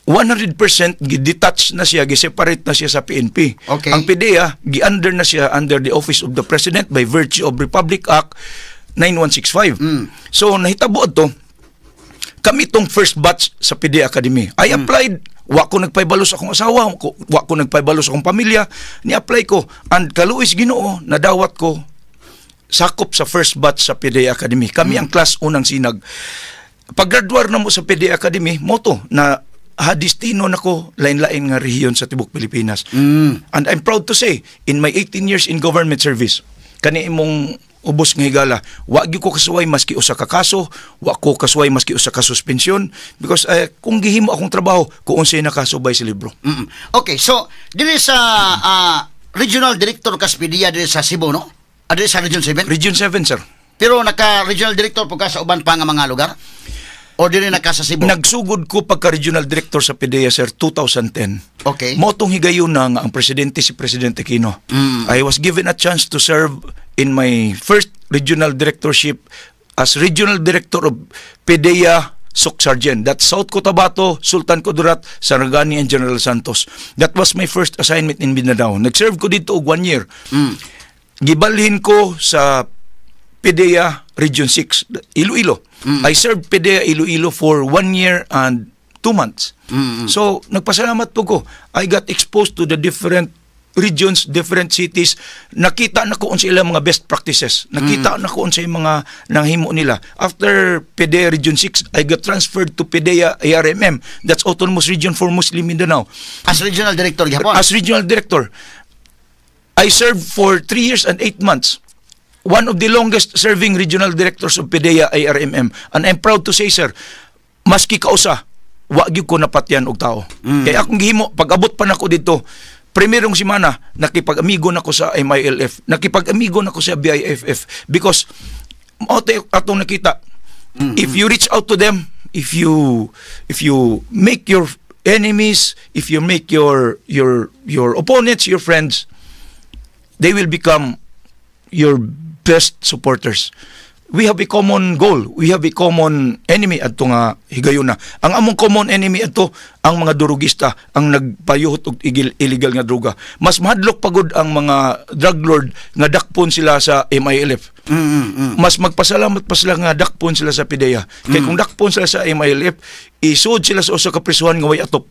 100% gi-detach na siya, gi-separate na siya sa PNP. Ang PDEA, gi-under na siya under the Office of the President by virtue of Republic Act 9165. So nahitabo adto, kami tong first batch sa PDEA Academy. I applied, wa ko nagpahibalo sa akong asawa, wa ko nagpahibalo sa akong pamilya, ni-apply ko. And kaluoy sa Ginoo, nadawat ko sakop sa first batch sa PDEA Academy. Kami ang class unang sinag. Pag-graduar na mo sa PDEA Academy, moto na hadistino nako lain-lain nga rehiyon sa tibok Pilipinas. And I'm proud to say, in my 18 years in government service, kani imong ubos nga higala, wa gyud ko kasuway maski usa ka kaso, wa ko kasuway maski usa ka suspensyon because kung gihimo akong trabaho, kung unsay nakasubay sa libro.
Okay, so diri sa regional director ka sa PDEA diri sa Cebu, no? Diri sa Region 7?
Region 7, sir.
Pero naka regional director po ka sa uban pa nga mga lugar? O diri na ka sa Cebu?
Nagsugod ko pagka regional director sa PDEA, sir, 2010. Motong higayon na nga ang presidente si Presidente Aquino. I was given a chance to serve in my first regional directorship as regional director of PDEA Soccsksargen. That's South Cotabato, Sultan Kudarat, Sarangani and General Santos. That was my first assignment in Mindanao. Nag-serve ko dito og one year. Gibalhin ko sa PDEA Region 6, Iloilo. I served PDEA Iloilo for one year and 2 months. So, nagpasalamat po ko. I got exposed to the different regions, different cities. Nakita na ko unsa ilang mga best practices. Nakita na ko unsa yung mga nanghimo nila. After PDEA Region 6, I got transferred to PDEA ARMM. That's Autonomous Region for Muslim Mindanao.
As regional director gihapon.
As regional director, I served for 3 years and 8 months. One of the longest serving regional directors of PDEA ARMM. And I'm proud to say, sir, maski kausa, wa gyud ko napatyan og tao. Kaya akong gihimo, pag abot pa nako dito, primerong semana, nakipag-amigo na ko sa MILF, nakipag-amigo na ko sa BIFF because mao to atong nakita. If you reach out to them, if you make your enemies, if you make your opponents your friends, they will become your best supporters. We have a common goal. We have a common enemy adto nga higayuna. Ang among common enemy adto ang mga durugista, ang nagpayuhot og illegal nga droga. Mas mahadlok pagod ang mga drug lord nga dakpon sila sa MILF. Mas magpasalamat pa sila nga dakpon sila sa PDEA. Kay kung dakpon sila sa MILF, isud sila sa usa ka prisuhan nga way atop.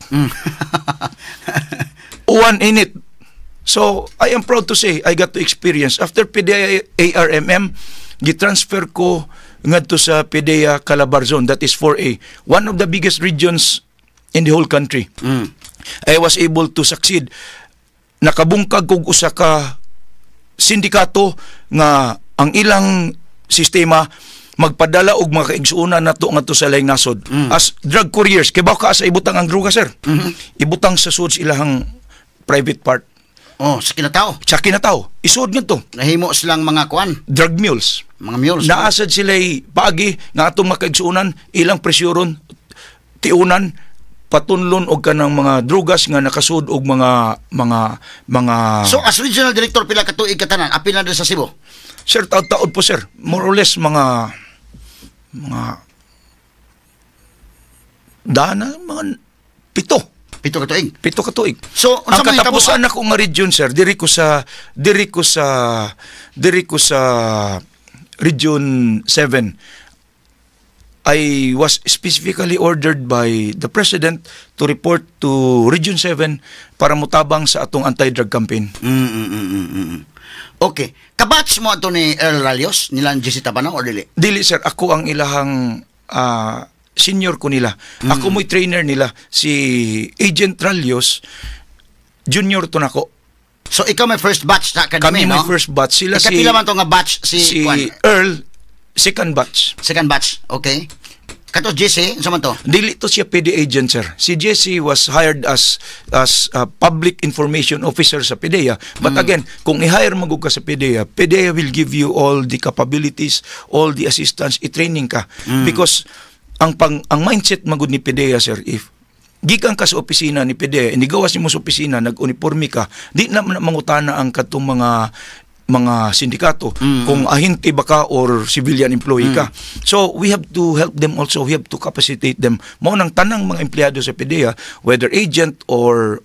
One in it. So, I am proud to say I got to experience after PDEA ARMM, gitransfer ko ngadto sa PDEA Calabarzon, that is 4A, one of the biggest regions in the whole country. I was able to succeed. Nakabungkag kog usa ka sindikato nga ang ilang sistema magpadala og mga kaigsuonan nato ngadto sa laing nasod as drug couriers. Kay ka sa ibutang ang droga, sir? Ibutang sa sud sa ilahang private part.
Oh, sa kinatao.
Sa kinatao isud ngadto.
Nahimo silang mga kuan,
Drug mules.
Mga mules.
Naasad sila paagi nga atong mga kaigsuonan ilang presyuron, tiunan, patunlon og kanang mga drugas nga nakasud og mga
So as regional director, pila ka tuig katanan apil na diri sa Cebu?
Sir, taod-taod po, sir. More or less mga dana mga 7.
7 ka tuig.
7 ka tuig.
So
Ang
unsa man hitabo?
Katapusan nako nga region, sir, diri ko sa Region 7. I was specifically ordered by the president to report to Region 7 para mutabang sa atong anti-drug campaign.
Okay. Kabatch mo ato ni Earl Ralios, nilang JC Tabano or dili?
Dili, sir, ako ang ilahang senior ko nila. Ako mo'y trainer nila. Si Agent Ralios, junior to nako.
So ikaw may first batch sa academy,
Kami
no?
may first batch. Sila si
Ikapila man to nga batch si,
si
kuan?
Earl, second batch.
Second batch. Okay. Kato JC, unsa man to?
Dili to siya PDEA agent, sir. Si Jesse was hired as a public information officer sa PDEA. But again, kung i-hire mo ka sa PDEA, PDEA will give you all the capabilities, all the assistance, i-training ka. Because ang mindset magud ni PDEA, sir, if gikan ka sa opisina ni PDEA, inigawas nimo sa opisina, nag-uniforme ka, di na man mangutana ang katong mga sindikato kung ahente ba ka or civilian employee ka. So we have to help them also, we have to capacitate them. Mao nang tanang mga empleyado sa PDEA, whether agent or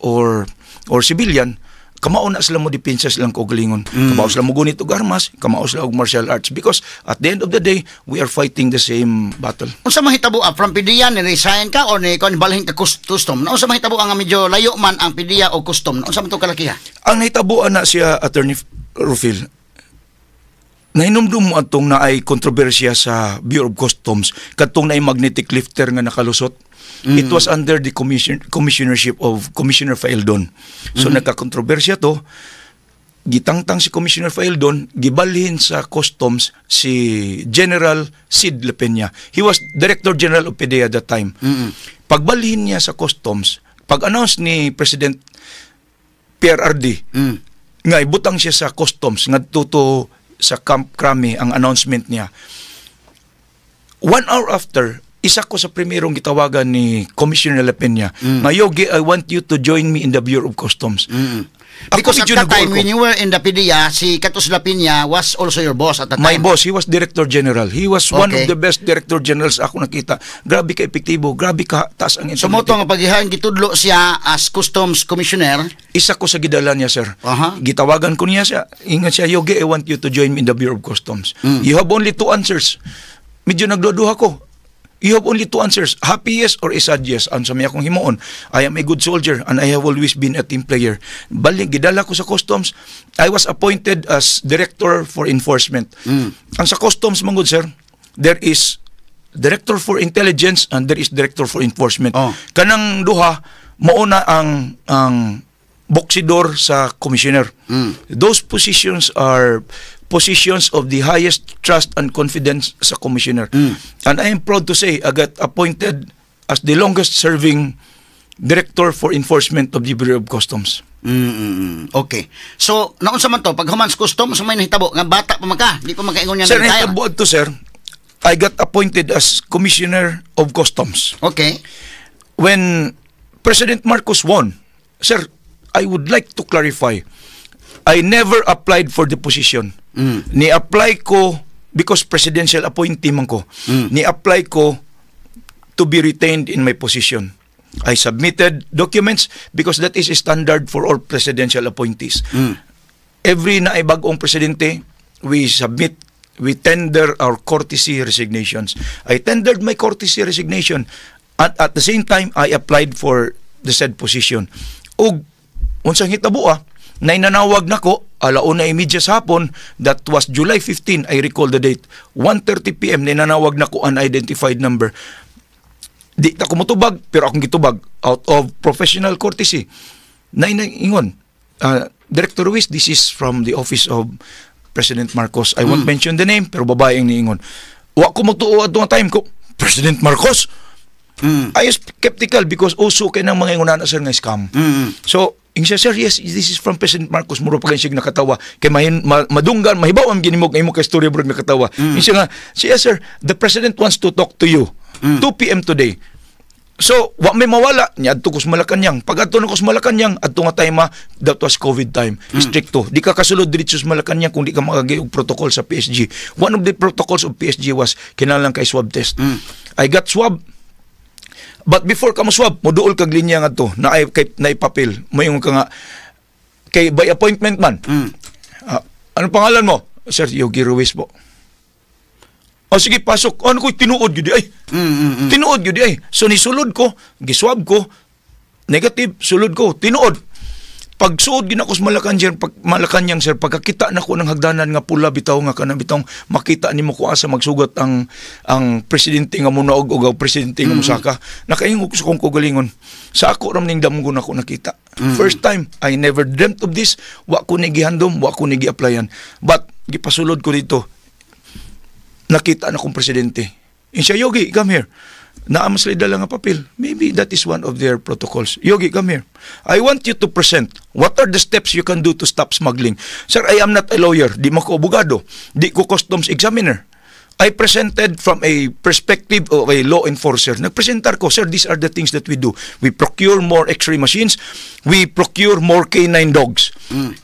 civilian, kamao na sila mo depensa silang kaugalingon. Kamao sila mo gunit og armas, kamao sila og martial arts because at the end of the day, we are fighting the same battle.
Unsa mahitabo from PDEA ni resign ka or ni kon balhin ka custom? Unsa mahitabo ang medyo layo man ang PDEA o custom? Unsa man to kalakiha?
Ang nahitabuan na siya, Attorney Rufil, nahinumdum mo atong naay kontrobersya sa Bureau of Customs, katong naay magnetic lifter nga nakalusot. It was under the commissionership of Commissioner Faeldon. So nagkakontrobersya to, gitangtang si Commissioner Faeldon, gibalhin sa customs si General Sid Lapeña. He was Director General of PDEA at that time. Pagbalhin niya sa customs, pag-announce ni President PRRD nga ibutang siya sa customs ngadto to sa Camp Crame ang announcement niya. One hour after, isa ko sa primerong gitawagan ni Commissioner Lapeña. Nga, "Yogi, I want you to join me in the Bureau of Customs." Ako
Because at
medyo
that time,
nag-goal ko.
When you were in the PDEA, si Katos Lapeña was also your boss at that
My
time.
Boss, he was Director General. He was one of the best Director Generals ako nakita. Grabe ka epektibo, grabe ka taas ang
So mo
integrity.
To nga pagihan gitudlo siya as customs commissioner.
Isa ko sa gidala niya, sir. Gitawagan ko niya siya. Ingon siya, "Yogi, I want you to join me in the Bureau of Customs. You have only two answers." Medyo nagduduha ko. "You have only two answers. Happy yes or a sad yes. Ano sa may akong himuon? I am a good soldier and I have always been a team player." Balik, gidala ko sa customs. I was appointed as Director for Enforcement. Ang sa customs, mangod, sir, there is Director for Intelligence and there is Director for Enforcement. Kanang duha, mauna ang boksidor sa commissioner. Those positions are positions of the highest trust and confidence sa commissioner. And I am proud to say I got appointed as the longest serving Director for Enforcement of the Bureau of Customs.
Okay. So, naunsa man to, pag human sa custom, sa may nahitabo, nga bata pa man ka, di pa man kaingon niya
Sir,
na retire.
nahitabo to, sir. I got appointed as Commissioner of Customs. When President Marcos won, sir, I would like to clarify, I never applied for the position. Ni-apply ko because presidential appointee man ko, ni-apply ko to be retained in my position. I submitted documents because that is a standard for all presidential appointees. Every na ay bagong presidente, we submit, we tender our courtesy resignations. I tendered my courtesy resignation at at the same time I applied for the said position. Ug unsang hitabo ah, nainanawag nako 1:30 sa hapon. That was July 15, I recall the date, 1:30 p.m. Ninanawag nako, unidentified number. Di ta ko motubag, pero akong gitubag out of professional courtesy. Nainangingon, "Director Ruiz, this is from the office of President Marcos." I won't mention the name, pero babae ang niingon. Wa ko motuo adto nga time ko, President Marcos. I was skeptical because uso kay ng mga ingon na, sir, nga scam. So, ing siya, "Sir, yes, this is from President Marcos." Muro pa siya nakatawa. Kay mahin, madunggan, mahibaw ang ginimog nga imo kay story bro nakatawa. Ing siya nga, "Yes, sir, the president wants to talk to you. 2 p.m. today." So, wa may mawala. Niadto ko sa Malacanang. Pag adto na ko sa Malacanang, adto nga time, ah, that was COVID time. Stricto. Di ka kasulod diretso sa Malacanang kung di ka makagi og protocol sa PSG. One of the protocols of PSG was kinahanglan kay swab test. I got swab. But before ka mo swab, moduol kag linya ngadto, na ay kay na papel. Moingon ka nga kay by appointment man. "Ah, ano pangalan mo?" "Sir, Yogi Ruiz po." "O sige, pasok." Ano ko, tinuod gyud ay. Tinuod gyud ay. So nisulod ko, giswab ko, negative, sulod ko, tinuod. Pag suod gina ko sa Malacanang, pag Malacanang, sir, pagkakita na ko ng hagdanan nga pula bitaw, nga kanang bitaw makita nimo ko asa magsugat ang presidente nga munaog og ang presidente nga musaka. Nakaingon ko sa kong kaugalingon. Sa ako ram ning damgo na ko nakita. First time, I never dreamt of this. Wa ko ni gihandom, wa ko ni gi-applyan. But gipasulod ko dito, nakita na kong presidente. Siya, "Yogi, come here." Naa man sila dala nga papel. Maybe that is one of their protocols. "Yogi, come here. I want you to present what are the steps you can do to stop smuggling." Sir, I am not a lawyer. Di mo ko abogado. Di ko customs examiner. I presented from a perspective of a law enforcer. Nagpresentar ko, "Sir, these are the things that we do. We procure more x-ray machines. We procure more canine dogs.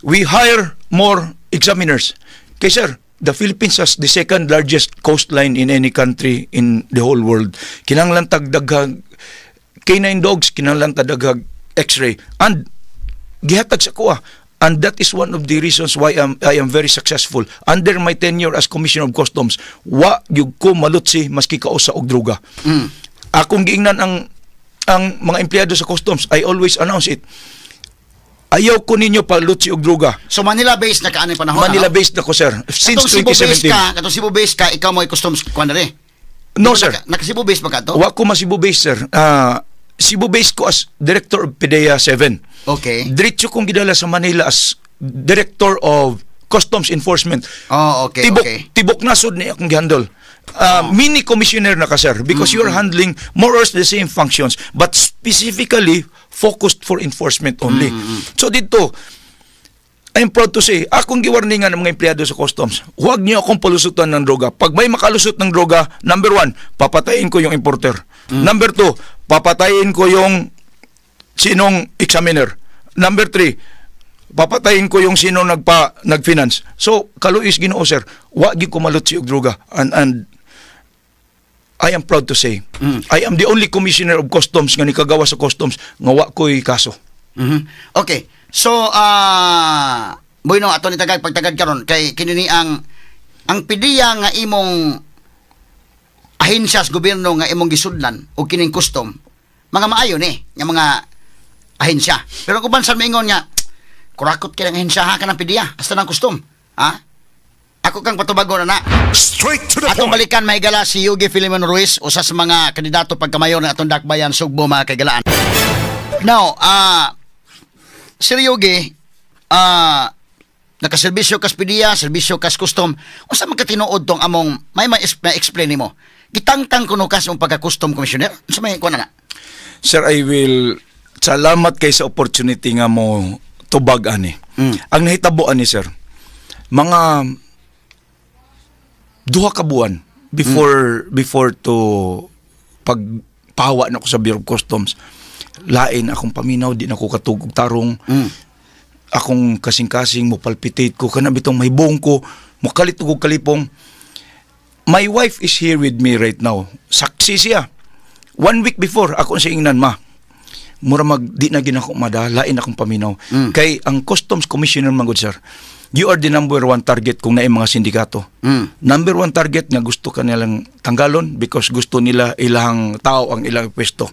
We hire more examiners. Kay sir, the Philippines has the second largest coastline in any country in the whole world. Kinahanglan tagdaghag canine dogs, kinahanglan tagdaghag x-ray." And gihatag sa kuha. And that is one of the reasons why I am very successful. Under my tenure as Commissioner of Customs, wa gyud ko malutsi maski kausa og droga. Akong giingnan ang mga empleyado sa customs, I always announce it. "Ayaw ko ninyo palutsi og droga."
So Manila based na ka ani panahon?
Manila
ano?
Based na ko, sir. Since
Katong Cebu based
2017.
ka, katong Cebu based ka, ikaw mo ay customs kuan na rin.
No, sir.
Naka Cebu based ba ka to?
Wa ko ma Cebu based, sir. Ah, Cebu based ko as Director of PDEA 7. Diretso kong gidala sa Manila as Director of Customs Enforcement.
Oh, okay.
Tibok tibok nasod ni akong gihandle. Mini commissioner na ka, sir, because you're handling more or less the same functions but specifically focused for enforcement only. So dito, I'm proud to say, akong giwarningan ng mga empleyado sa customs, huwag niyo akong palusutan ng droga. Pag may makalusot ng droga, number one, papatayin ko yung importer. Number two, papatayin ko yung sinong examiner. Number three, papatayin ko yung sino nag-finance. So, kaluoy sa Ginoo, sir, wa gyud ko malutsi og droga. And I am proud to say, I am the only commissioner of customs nga nikagawa sa customs nga wa ko'y kaso.
Okay. So, bueno, ato ni tagad pagtagad karon kay kini ni ang PDEA nga imong ahensya sa gobyerno nga imong gisudlan o kining custom, mga maayo ni nga mga ahensya. Pero kung bansan maingon nga kurakot kay ang ahensya ha, kanang PDEA hasta ng custom, ha? Ako kang patubago na na.
Straight to the
Atong
point.
balikan, mahigala, si Yogi Filimon Ruiz, usa sa mga kandidato pagkamayor ng atong dakbayan Sugbo, mga kaigalaan. Now, Sir Yogi, nakaserbisyo kas PDEA, serbisyo kas custom. Unsa man katinuod tong among may ma-explain nimo? Gitangtang kuno kas ang pagka-custom commissioner? Unsa may kuan na?
Sir, I will salamat kay sa opportunity nga mo tubag ani. Ang nahitabo ani, sir, mga 2 ka buwan before to pagpawa na ko sa Bureau of Customs, lain akong paminaw, di na ko katugog tarong. Akong kasing-kasing mo palpitate ko kana bitong mahibong ko, mokalit og kalipong. My wife is here with me right now. Saksi siya. One week before, ako sa ingnan, "Ma, mura mag di na ginako madalain akong paminaw." Kay ang customs commissioner man gud, sir, you are the number one target kung naay mga sindikato. Number one target nga gusto ka nilang tanggalon because gusto nila ilang tao ang ilang pwesto.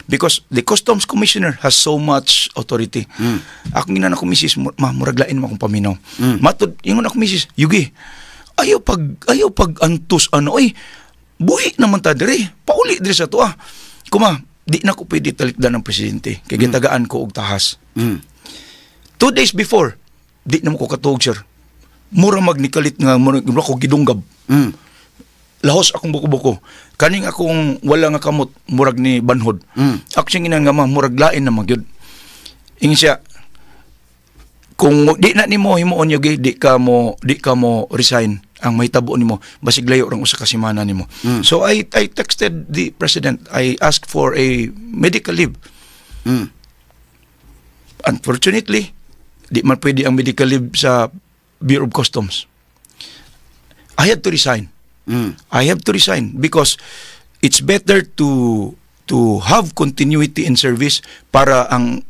Because the customs commissioner has so much authority. Ako ingnan ako misis, "Ma, murag lain mo akong paminaw." Matud ingon ako misis, "Yugi, ayaw pag antos ano oy, buhi naman ta dire, pauli dire sa tuwa." Kuma, di na ko pwede talikdan ng presidente kay gitagaan ko og tahas. 2 days before, di na mo ko katuog, sir. Mura magnikalit nga mura mura ko gidunggab. Lahos akong buko-buko. Kaning akong wala nga kamot, murag ni banhod. Ako siyang ina nga, "Ma, murag lain na magyud." Ingon siya, "Kung di na nimo himuon, yogi, di ka mo resign, ang mahitabo nimo basig layo rang usa ka semana nimo." So I texted the president. I asked for a medical leave. Unfortunately, di man pwede ang medical leave sa Bureau of Customs. I had to resign. I have to resign because it's better to have continuity in service para ang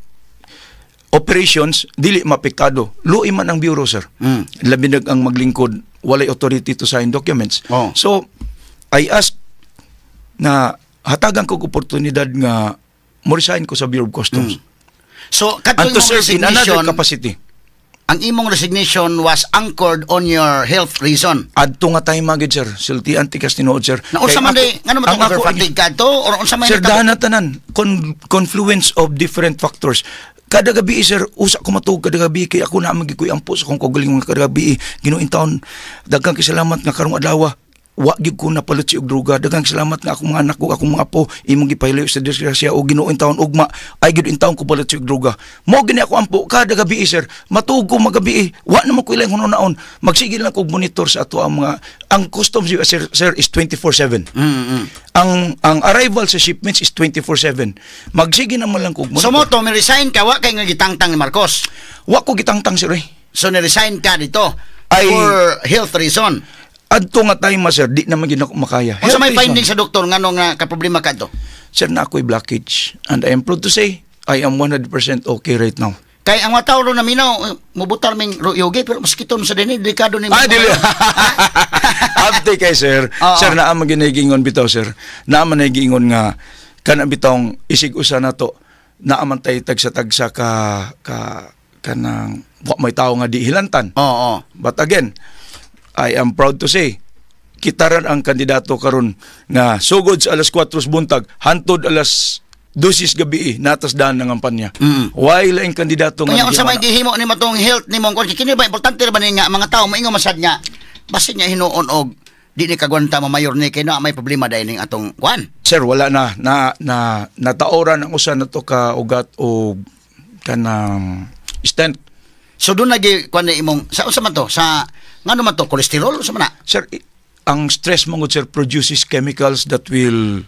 operations dili maapektado. Luoy man ang bureau, sir. Labi nag ang maglingkod walay authority to sign documents. So I asked na hatagan ko og oportunidad nga mo resign ko sa Bureau of Customs.
So,
And
katong
to
imong
serve in another
resignation,
capacity.
Ang imong resignation was anchored on your health reason.
Adto nga time magid, sir. Sultian tikas tinuod, sir.
Na unsa
Kay
man di ngano man
ang
tong over fatigue ka to or unsa man
Sir,
nitabo?
dahan na tanan. Confluence of different factors. Kada gabi, sir, usa ko matuog kada gabi kay ako na magikoy ampo sa akong kaugalingon kada gabi. "Ginoo taon, daghang kay salamat nga karong adlaw wa gyud ko napalutsi og droga. Daghang salamat nga akong mga anak ko, akong mga apo imong gipahilayo sa disgrasya o Ginoo taon, ugma ay gyud taon ko palutsi og droga." Mo gini ako ampo kada gabi, sir. Matuog ko magabi, wa naman ko ilang hunaon. Magsige lang kog monitor sa ato ang mga ang customs, sir, is 24/7. Ang arrival sa shipments is 24/7. Magsige naman lang kog
So
monitor.
mo to, mi resign ka, wa kay nga gitangtang ni Marcos?
Wa ko gitangtang, sir, eh.
So ni-resign ka dito for health reason.
Adto nga time, sir, di naman gid ako makaya.
Unsa may
Health reason.
Finding sa doktor ngano nga ka problema ka to?
Sir, na ako'y blockage. And I am proud to say, I am 100% okay right now.
Kay ang mga tao ro naminaw, eh, mubutar ming yogi pero maskiton sa dinhi, delikado ni
Ah, dili. Abte kay sir.
Oo.
Sir, naa man ginagingon bitaw, sir. Naa man nagiingon nga kana bitawng isig usa nato, naa man tay tagsa-tagsa ka kanang wa may tawo nga di hilantan.
Oo.
But again, I am proud to say, kitaran ang kandidato karon nga sugod sa alas 4 buntag hantod alas 12 gabi natas daan ng kampanya. Why laing kandidato nga
Kanya unsa may
gihimo na?
gihimo ni matong health ni mong kini ba, importante ra ba ni nga mga tao maingon masad nga basin niya hinuon og di ni kagwanta mamayor ni kay na may problema dahil ning atong kuan?
Sir, wala na na na nataoran ang usa na to ka ugat o kanang stent.
So doon nagi kuan ni imong sa unsa man to, sa ngano man to, cholesterol, unsa man na?
Sir, ang stress mo, sir, produces chemicals that will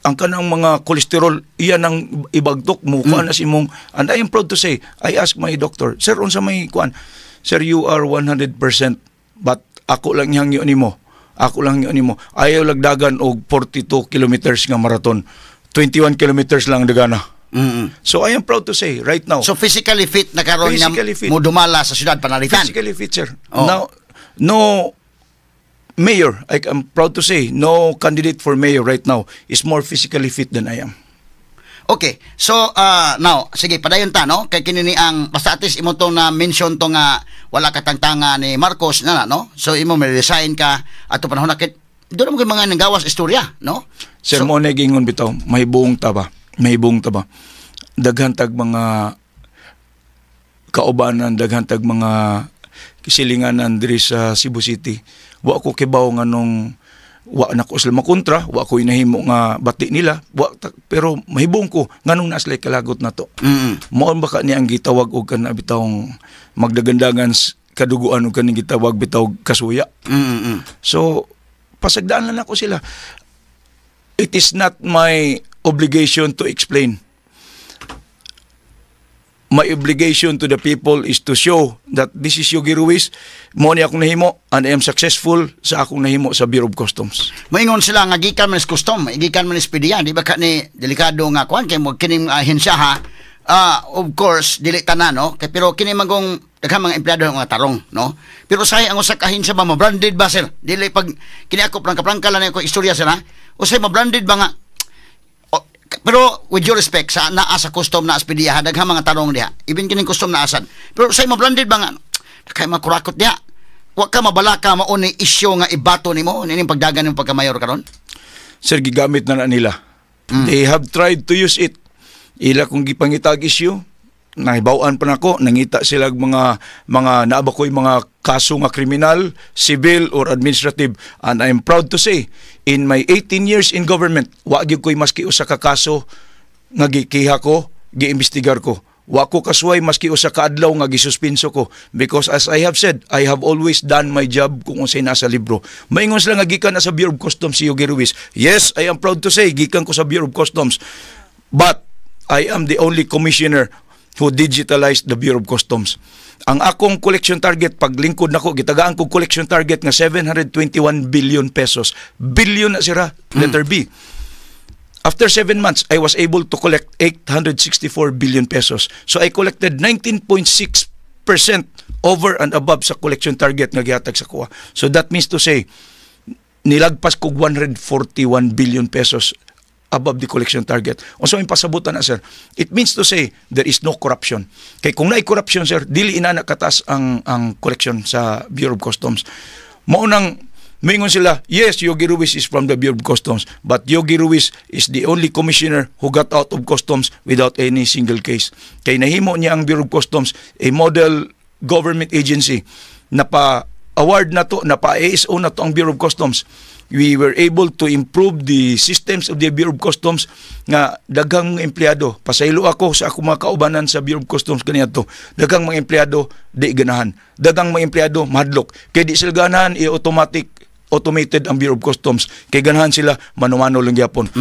ang kanang mga cholesterol iyan ang ibagtok mo kuan as imong. And I am proud to say, I ask my doctor, "Sir, unsa may kuan?" "Sir, you are 100%, but ako lang hangyo nimo, ako lang hangyo nimo, ayaw lagdagan og 42 kilometers nga marathon, 21 kilometers lang dagana." So I am proud to say right now
So physically fit na karon nga
Physically fit.
mo dumala sa syudad panalitan.
Physically fit, sir.
Oh.
Now, no mayor, I am proud to say, no candidate for mayor right now is more physically fit than I am.
Okay. So now sige, padayon ta, no, kay kini ni ang basta at least imo tong na mention to nga wala katangtanga ni Marcos na, no. So imo may resign ka ato panahon na kit doon mo kay mga nanggawas istorya, no?
Sir,
So,
mo na gingon bitaw, mahibong ta ba? Mahibong ta ba? Daghan tag mga kaubanan, daghan tag mga silinganan diri sa Cebu City. Wa ko kibaw nga nung wa na ko sila makontra, wa ko inahimo nga bati nila, wa pero mahibong ko nganong naa sila kalagot na to. Mao ba ka ni ang gitawag og kana bitawng magdagandagan kaduguan og kaning gitawag bitaw kasuya. So pasagdaan lang ako sila. It is not my obligation to explain. My obligation to the people is to show that this is Yogi Ruiz, mao ni akong nahimo, and I am successful sa akong nahimo sa Bureau of Customs.
Moingon sila nga gikan man is custom, gikan man is PDEA, di ba ka ni delikado nga kuan kay mo kining ahensya ha. Of course dili tanan, no, kay pero kini magong daghang mga empleyado nga tarong, no. Pero say ang usa ka ahensya ba ma-branded ba, sir? Dili pag kini ako prangka-prangka lang ako istorya, sir, ha. Usay ma-branded ba nga? O, pero with due respect sa naa sa custom na sa PDEA, daghang mga tarong diha. Even kining custom na asad. Pero say ma-branded ba nga kay makurakot diha? Wa ka mabalaka mao ni isyu nga ibato nimo nining pagdagan ng pagkamayor karon?
Sir, gigamit na na nila. They have tried to use it. Ila kung gipangitag issue, nahibaw-an pa nako, nangita sila og mga naa ba ko'y mga kaso nga kriminal, civil or administrative. And I am proud to say, in my 18 years in government, wa gyud ko'y maski usa ka kaso nga gikiha ko, giimbestigar ko. Wa ko kasuway maski usa ka adlaw nga gisuspenso ko because, as I have said, I have always done my job kung unsay nasa libro. Maingon sila nga gikan na sa Bureau of Customs si Yogi Ruiz. Yes, I am proud to say gikan ko sa Bureau of Customs. But I am the only commissioner who digitalized the Bureau of Customs. Ang akong collection target paglingkod nako, gitagaan ko collection target nga 721 billion pesos. Billion na sira, letter B. After 7 months, I was able to collect 864 billion pesos. So I collected 19.6% over and above sa collection target nga gihatag sa akoa. So that means to say, nilagpas kog 141 billion pesos above the collection target. Unsa may pasabutan na, sir? It means to say there is no corruption. Kay kung naay corruption, sir, dili inana kataas ang collection sa Bureau of Customs. Mao nang moingon sila, yes, Yogi Ruiz is from the Bureau of Customs, but Yogi Ruiz is the only commissioner who got out of customs without any single case. Kay nahimo niya ang Bureau of Customs a model government agency. Napa award na to, napa ASO na to ang Bureau of Customs. We were able to improve the systems of the Bureau of Customs nga daghang mga empleyado. Pasaylo ako sa akong mga kaubanan sa Bureau of Customs kaniadto. Daghang mga empleyado di ganahan. Daghang mga empleyado mahadlok. Kay di sila ganahan i-automatic automated ang Bureau of Customs. Kay ganahan sila mano-mano lang gyapon.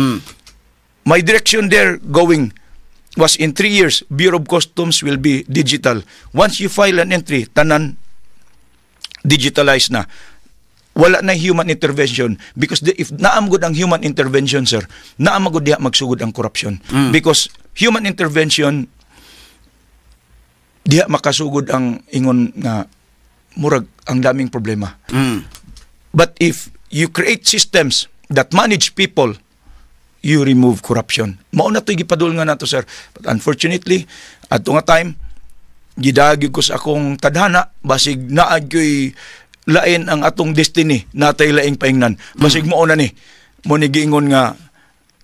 My direction there going was in 3 years, Bureau of Customs will be digital. Once you file an entry, tanan digitalized na. Wala na human intervention because if naa man gud ang human intervention, sir, naa man gud diha magsugod ang corruption. Because human intervention, diha makasugod ang ingon nga murag ang daming problema. But if you create systems that manage people, you remove corruption. Mao na to'y gipadul nga nato, sir. But unfortunately, adto nga time, gidagig ko sa akong tadhana, basig naa gyoy lain ang atong destiny, natay laing paingnan. Basig mao na ni, mo ni giingon nga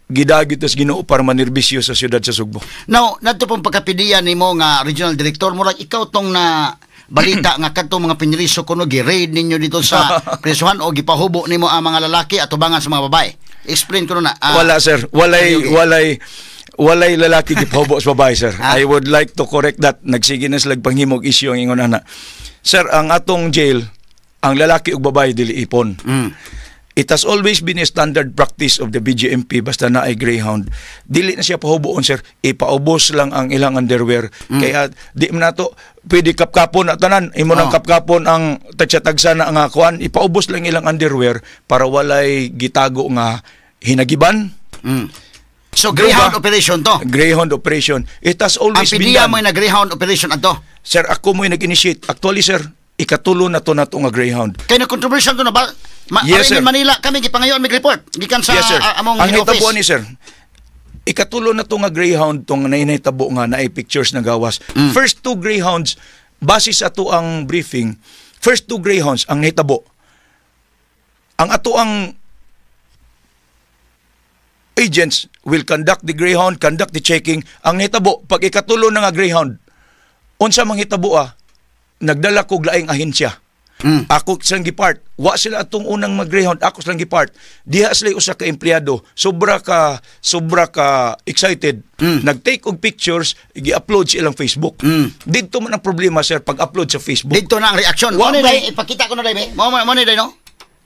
gidagit tas Ginoo para manerbisyo sa siyudad sa Sugbo.
Now, nadto pong pagka-PDEA nimo nga regional director, murag ikaw tong na balita nga kadtong mga pinriso kuno gi-raid ninyo dito sa presuhan o gipahubo nimo ang mga lalaki at tubangan sa mga babae. Explain ko na.
Wala, sir, walay
Okay.
walay lalaki gipahubo sa babae, sir.
Ah.
I would like to correct that. Nagsige na sila panghimog issue ang ingon ana. Sir, ang atong jail, ang lalaki ug babae dili ipon. It has always been a standard practice of the BJMP, basta naay greyhound. Dili na siya pahuboon, sir. Ipaubos lang ang ilang underwear. Kaya di man nato pwede kapkapon na tanan. Imo nang kapkapon ang tagsa-tagsa na nga kuan. Ipaubos lang ilang underwear para walay gitago nga hinagiban.
So Greyhound
Droga.
Operation to.
Greyhound operation. It has
Ang
always been
PDEA
done.
mo na Greyhound operation adto.
Sir, ako mo yung nag-initiate. Actually, sir, ikatulo na to nga Greyhound.
Kay na controversial to na ba?
Yes,
Yes,
sir.
in Manila kami gipangayon mig report gikan sa
Yes, sir.
among
Ang
head office.
hitabo ni, sir, ikatulo na to nga Greyhound tong nainahitabo nga naay pictures na gawas. First two Greyhounds, base sa ato ang briefing, first two Greyhounds ang nahitabo. Ang ato ang agents will conduct the Greyhound, conduct the checking. Ang nahitabo, pag ikatulo na nga Greyhound, unsa mang hitabo ah, nagdala kog laing ahensya. Ako silang gipart. Wa sila atong unang mag-greyhound, ako silang gipart. Diha sila usa ka empleyado, sobra ka excited. Nag-take og pictures, gi-upload sa ilang Facebook. Didto man ang problema, sir, pag-upload sa Facebook.
Dito na ang reaksyon.
Wa
Mo ni
may-
day, ipakita ko na day, be. Mo ni day, no?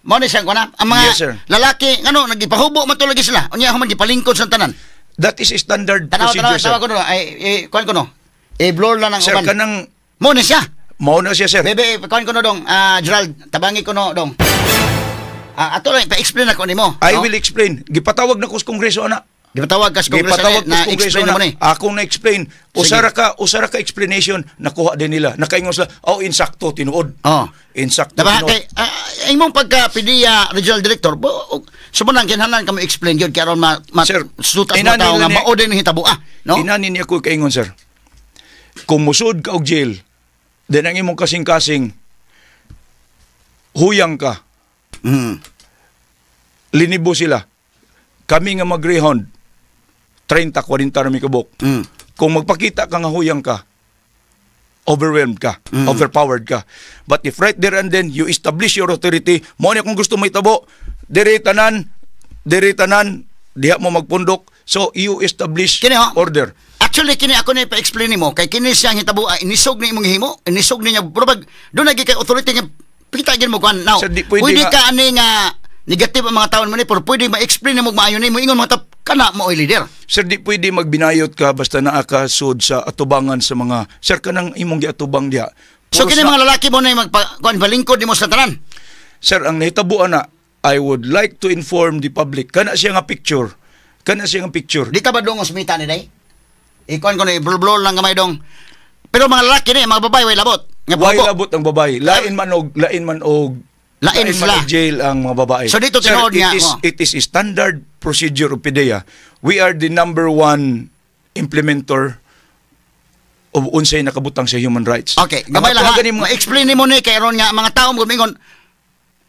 Mo ni siyang kuana. Ang mga
Yes, sir.
lalaki ngano nagipahubo man to lagi sila. Unya human gipalingkod sa tanan.
That is a standard
Tanaw
procedure,
tanaw
sir.
tanaw ko no. Ay eh, kuan ko no. I-blur lang ang
Sir,
uban.
Kanang
Mo na siya.
Mao na siya, sir.
Bebe, kuan ko no dong. Ah, Gerald, tabangi ko no dong. Ah, ato lang pa-explain ako nimo.
I
no?
will explain. Gipatawag na ko sa Kongreso ana.
Gipatawag ka sa Kongreso
Gipatawag ko
na
sa Kongreso
explain
ana.
mo ni.
Akong na-explain.
Sige.
Usara ka explanation nakuha din nila. Nakaingon sila, "Oh, insakto tinuod."
Oh.
Insakto
Diba,
tinuod.
kay imong pagka PDEA regional director, bo, sumunang kinahanglan ka mo explain yun kay aron ma
Sir,
sutas mo
inani
tao nga
lang ni-
mao din hitabo ah, no?
Inani niya ko kaingon, sir. Kung musud ka og jail, then ang imong kasing-kasing huyang ka, linibo sila. Kami nga mag-greyhound, 30, 40 na mi kabuk. Kung magpakita ka nga huyang ka, overwhelmed ka, overpowered ka. But if right there and then you establish your authority, mo ni kung gusto mo itabo, diri tanan, diha mo magpundok. So you establish
Kini ho.
order.
Actually, kini ako na ipa-explain nimo kay kini siyang hitabo ah, inisog ni imong himo, inisog niya pero pag doon lagi kay authority nga pita gyud mo kuan now.
Sir, di pwede
pwede ka ani nga negative ang mga taon mo ni pero pwede ma-explain nimo maayo nimo ingon mga tao kana mo oy leader.
Sir, di pwede magbinayot ka basta naa ka sud sa atubangan sa mga sir, kanang imong giatubang diha.
So
Puros
kini mga lalaki mo na magpa kuan balingkod nimo sa tanan.
Sir, ang nahitabuan na, I would like to inform the public. Kana siya nga picture. Kana siya nga picture.
Di ta ba dong usmita ni day? Ikuan ko na i-blur lang gamay dong. Pero mga lalaki ni, mga babae way labot. Nga
Why
bubo.
labot ang babae? Lain man og
Lain
man
sila.
og jail ang mga babae.
So dito
Sir,
tinuod
it
nga,
is,
oh.
it is a standard procedure of PDEA. We are the number one implementer of unsay nakabutang sa human rights.
Okay,
Ang
gamay lang ha.
atuwagan ni mga-
Ma-explain nimo ni kay aron nga mga tao mo mingon.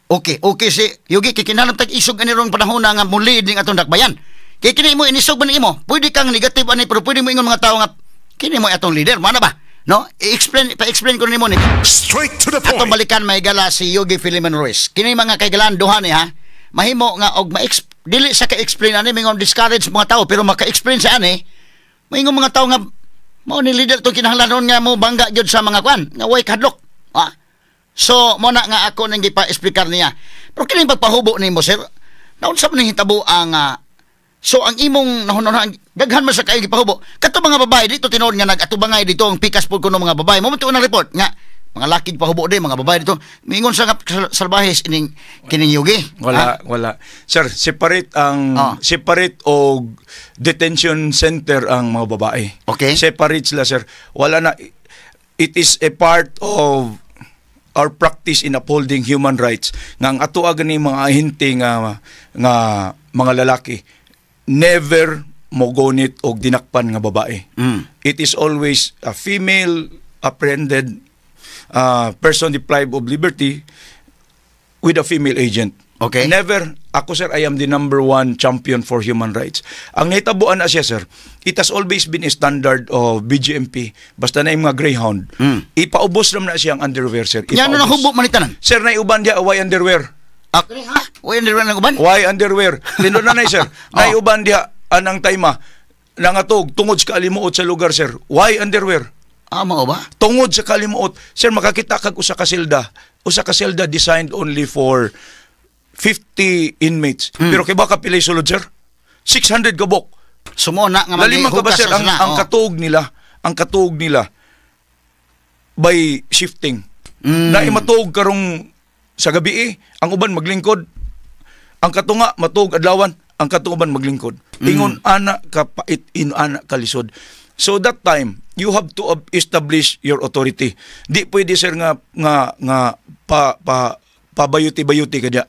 Okay si Yugi kay kinahanglan tag isog ani rong panahon na nga muli ning atong dakbayan. Kay kini mo inisog man imo, pwede kang negative ani pero pwede mo ingon mga tao nga kini mo atong leader, mana ba? No? I-explain pa-explain ko nimo ni.
Straight to the
Atong
point.
balikan may gala si Yogi Philemon Ruiz. Kini mga kaigalan duha ni ha. Mahimo nga og ma dili sa ka-explain ani mingon discourage mga tao pero maka-explain sa ani maingon mga tao nga mao ni leader to kinahanglan nga mo bangga gyud sa mga kwan nga way kadlok. Ah. So mo na nga ako nang gipa-explicar niya. Pero kining pagpahubo nimo, sir, naunsa man ning hitabo ang so ang imong nahunahuna daghan man sa kay gipahubo. Kato mga babae dito tinuod nga nag-atubangay dito ang pikas pud kuno mga babae. Mo man unang report nga mga laki pahubo din mga babae dito. Mingon sa nga salbahes ining kining Yugi.
Wala, wala. Sir, separate ang separate og detention center ang mga babae. Separate sila, sir. Wala na. It is a part of our practice in upholding human rights nga ang ato gani mga ahente nga nga mga lalaki never mogunit og dinakpan nga babae. It is always a female apprehended person deprived of liberty with a female agent. Never, ako, sir, I am the number one champion for human rights. Ang nahitabuan na siya, sir, it has always been a standard of BJMP. Basta na yung mga greyhound. Ipaubos naman na siya ang underwear, sir.
Nya ano
Ipaubos.
nahubo man ni tanan?
Sir, naiuban diya, way underwear.
Ah, ha? Way underwear ng uban?
Why underwear? Tinuod na na, sir.
Oh.
Naiuban diya, anang tayma, nangatog, tungod sa kalimuot sa lugar, sir. Why underwear?
Ah, mao ba?
Tungod sa kalimuot. Sir, makakita kag usa ka selda. Usa ka selda designed only for 50 inmates. Pero kay baka pilay sulod, sir? 600 kabok.
Sumona nga
Laliman ka ba,
magihukas
sir,
sa
ang,
sila,
ang
oh.
katuog nila by shifting. Na matuog karong sa gabi eh, ang uban maglingkod. Ang katunga matuog adlawan, ang katong uban maglingkod. Ingon ana ka pait, ingon ana kalisod. So that time, you have to establish your authority. Di pwede, sir, nga nga nga pa pa pabayuti-bayuti ka diya.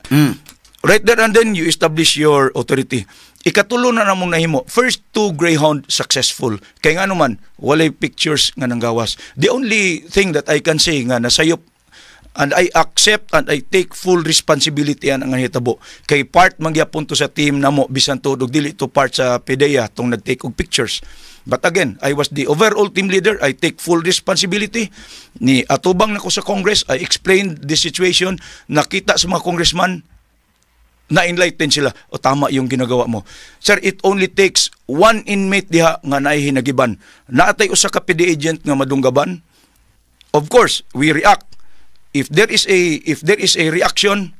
Right there and then you establish your authority. Ikatulo na namong nahimo. First two Greyhound successful. Kay nga naman, walay pictures nga nanggawas. The only thing that I can say nga nasayop and I accept and I take full responsibility ang nahitabo. Kay part man gyapon to sa team namo bisan tuod og dili to part sa PDEA tong nag-take og pictures. But again, I was the overall team leader. I take full responsibility. Ni atubang nako sa Congress, I explained the situation. Nakita sa mga congressman, na-enlighten sila. O tama yung ginagawa mo. Sir, it only takes one inmate diha nga naay hinagiban. Naatay usa ka PDEA agent nga madunggaban. Of course, we react. If there is a reaction,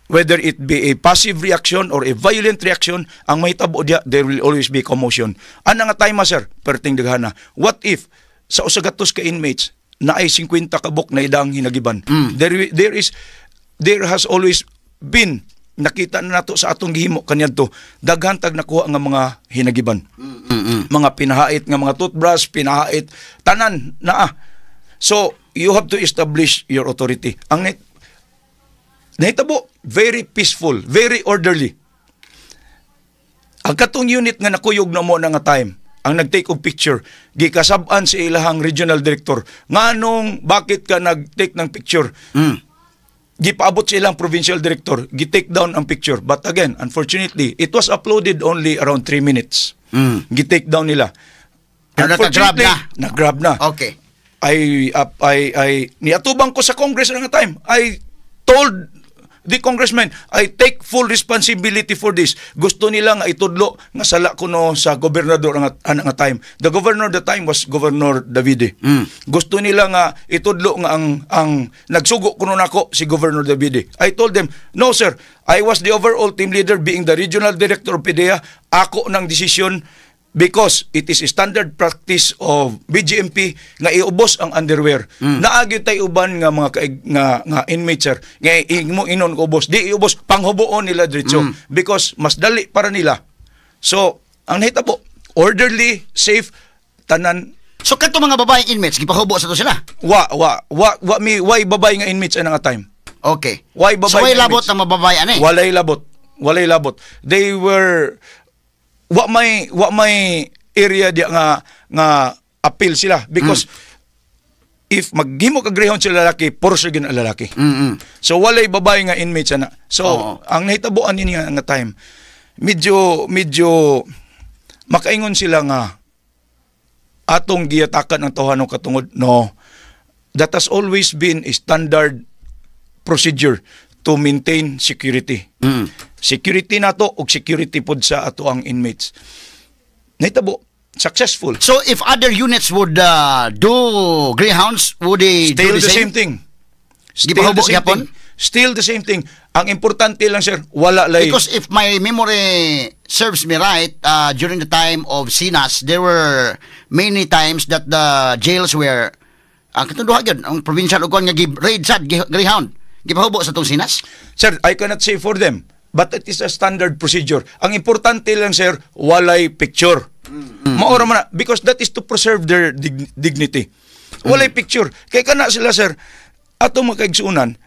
whether it be a passive reaction or a violent reaction, ang mahitabo diha, there will always be commotion. Ana nga time, sir, perting daghana. What if Sa 100 ka inmates, naay 50 ka buok na idang hinagiban. There has always been, nakita na nato sa atong gihimo kaniadto, daghan tag nakuha nga mga hinagiban. Mga pinahait nga mga toothbrush, pinahait, tanan naa. So, you have to establish your authority. Ang nahitabo, very peaceful, very orderly. Ang katong unit nga nakuyog na mo na nga time, ang nag-take og picture, gikasab-an si ilahang regional director. Nganong bakit ka nag-take ng picture? Gipaabot sa ilang provincial director, gi-take down ang picture. But again, unfortunately, it was uploaded only around 3 minutes. Gi-take down nila.
Pero naka-grab
Unfortunately,
na.
Na-grab na. I niatubang ko sa Congress nga time. I told the congressman, "I take full responsibility for this." Gusto nila nga itudlo nga sala kuno sa gobernador nga ana nga time. The governor the time was Governor Davide. Gusto nila nga itudlo nga ang nagsugo kuno nako si Governor Davide. I told them, "No sir, I was the overall team leader, being the regional director of PDEA. Ako ng desisyon because it is a standard practice of BJMP nga iubos ang underwear." Naa gyud tay uban nga mga kaig, nga inmates, sir, nga imo inon ko ubos, di iubos, panghuboon nila diretso because mas dali para nila. So, ang nahitabo, orderly, safe, tanan.
So kadto mga babaeng inmates gipahubo sa to sila.
Wa wa wa wa mi why babae nga inmates ana nga time. Why babae
So way
nga
labot
inmates?
ang mga babae ani.
Walay labot. Walay labot. They were wa may area di nga appeal sila because if maghimo ka greyhound sila lalaki, puro siya gyud ang lalaki. So walay babae nga inmates ana. So ang nahitabuan niya nga time, medyo makaingon sila nga atong giyatakan ang tawhanong katungod. No, that has always been a standard procedure to maintain security. Security nato ug security pod sa ato ang inmates. Nahitabo, successful.
So if other units would do greyhounds, would they
Still
do
the same thing. Still
Gipahubo
the same
gyapon?
thing. Still the same thing. Ang importante lang, sir, wala lay
Because if my memory serves me right, during the time of Sinas, there were many times that the jails were ang katong duha gyud, ang provincial ug kuan nga gi raid sad greyhound. Gipahubo sa tong Sinas.
Sir, I cannot say for them, but it is a standard procedure. Ang importante lang, sir, walay picture. Maura man na, because that is to preserve their dignity. Walay picture. Kay kana sila, sir, ato mga kaigsuonan,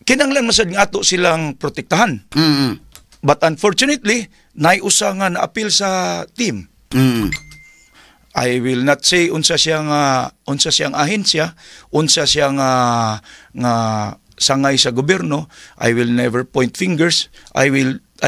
kinanglan masad nga ato silang protektahan. But unfortunately, naiusa nga na-appeal sa team. I will not say unsa siyang ahensya, unsa siya nga sangay sa gobyerno. I will never point fingers. I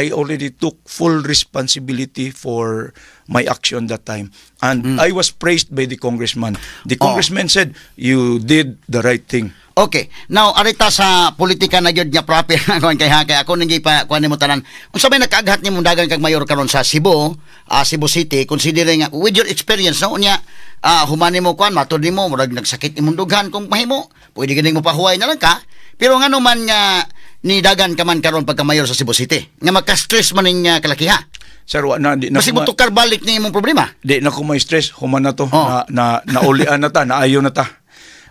already took full responsibility for my action that time. And I was praised by the congressman. The congressman said, "You did the right thing."
Okay. Now, arita sa politika na gyud nga proper kuan kay ha, kay ako nang gipa kuan nimo tanan. Unsa may nakaaghat nimo dagan kag mayor karon sa Cebu, Cebu City, considering with your experience, no, unya human nimo kuan matud nimo murag nagsakit imong dughan, kung mahimo pwede gani mo pahuway na lang ka. Pero ngano man nga ni dagan ka man karon pagka mayor sa Cebu City nga maka-stress man ning kalakiha?
Sir, wa na, di na
Kasi
ko
mo tukar balik ni imong problema.
Di na ko may stress, human na to, na naulian na ta, naayo na ta.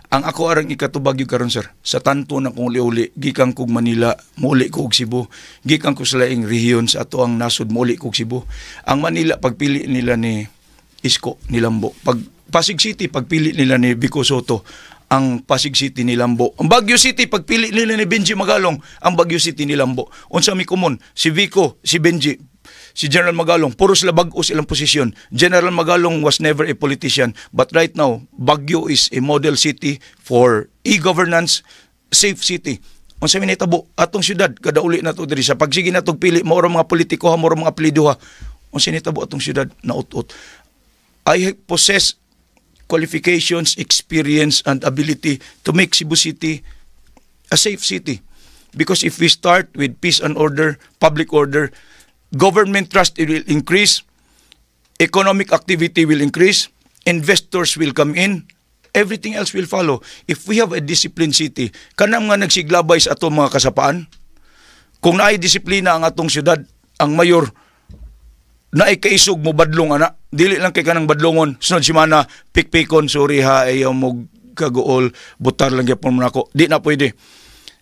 Ang ako arang ikatubag yung karon, sir, sa tanto na kong uli-uli, gikan kog Manila, muuli ko og Cebu, gikan ko sa laing rehiyon sa ato ang nasod, muuli ko og Cebu. Ang Manila, pagpili nila ni Isko, ni Lambo. Pag Pasig City, pagpili nila ni Vico Soto, ang Pasig City ni Lambo. Ang Baguio City, pagpili nila ni Benji Magalong, ang Baguio City ni Lambo. Unsa mi komon, si Vico, si Benji, si General Magalong, puro sila bag-o silang posisyon. General Magalong was never a politician, but right now, Baguio is a model city for e-governance, safe city. Unsa mi nahitabo atong syudad kada uli na to diri sa pagsige na tog pili, mao ra mga politiko ha, mao ra mga apelyido ha. Unsa nahitabo atong syudad, naut-ut. I possess qualifications, experience, and ability to make Cebu City a safe city. Because if we start with peace and order, public order, government trust, it will increase, economic activity will increase, investors will come in, everything else will follow. If we have a disciplined city, kanang mga nagsiglabay sa atong mga kasapaan, kung naay disiplina ang atong syudad, ang mayor, Naay kaisog mo badlong ana, dili lang kay kanang badlongon sunod semana pikpikon, "Sorry ha, ayaw mo kaguol, butar lang gyapon mo nako." Di na pwede.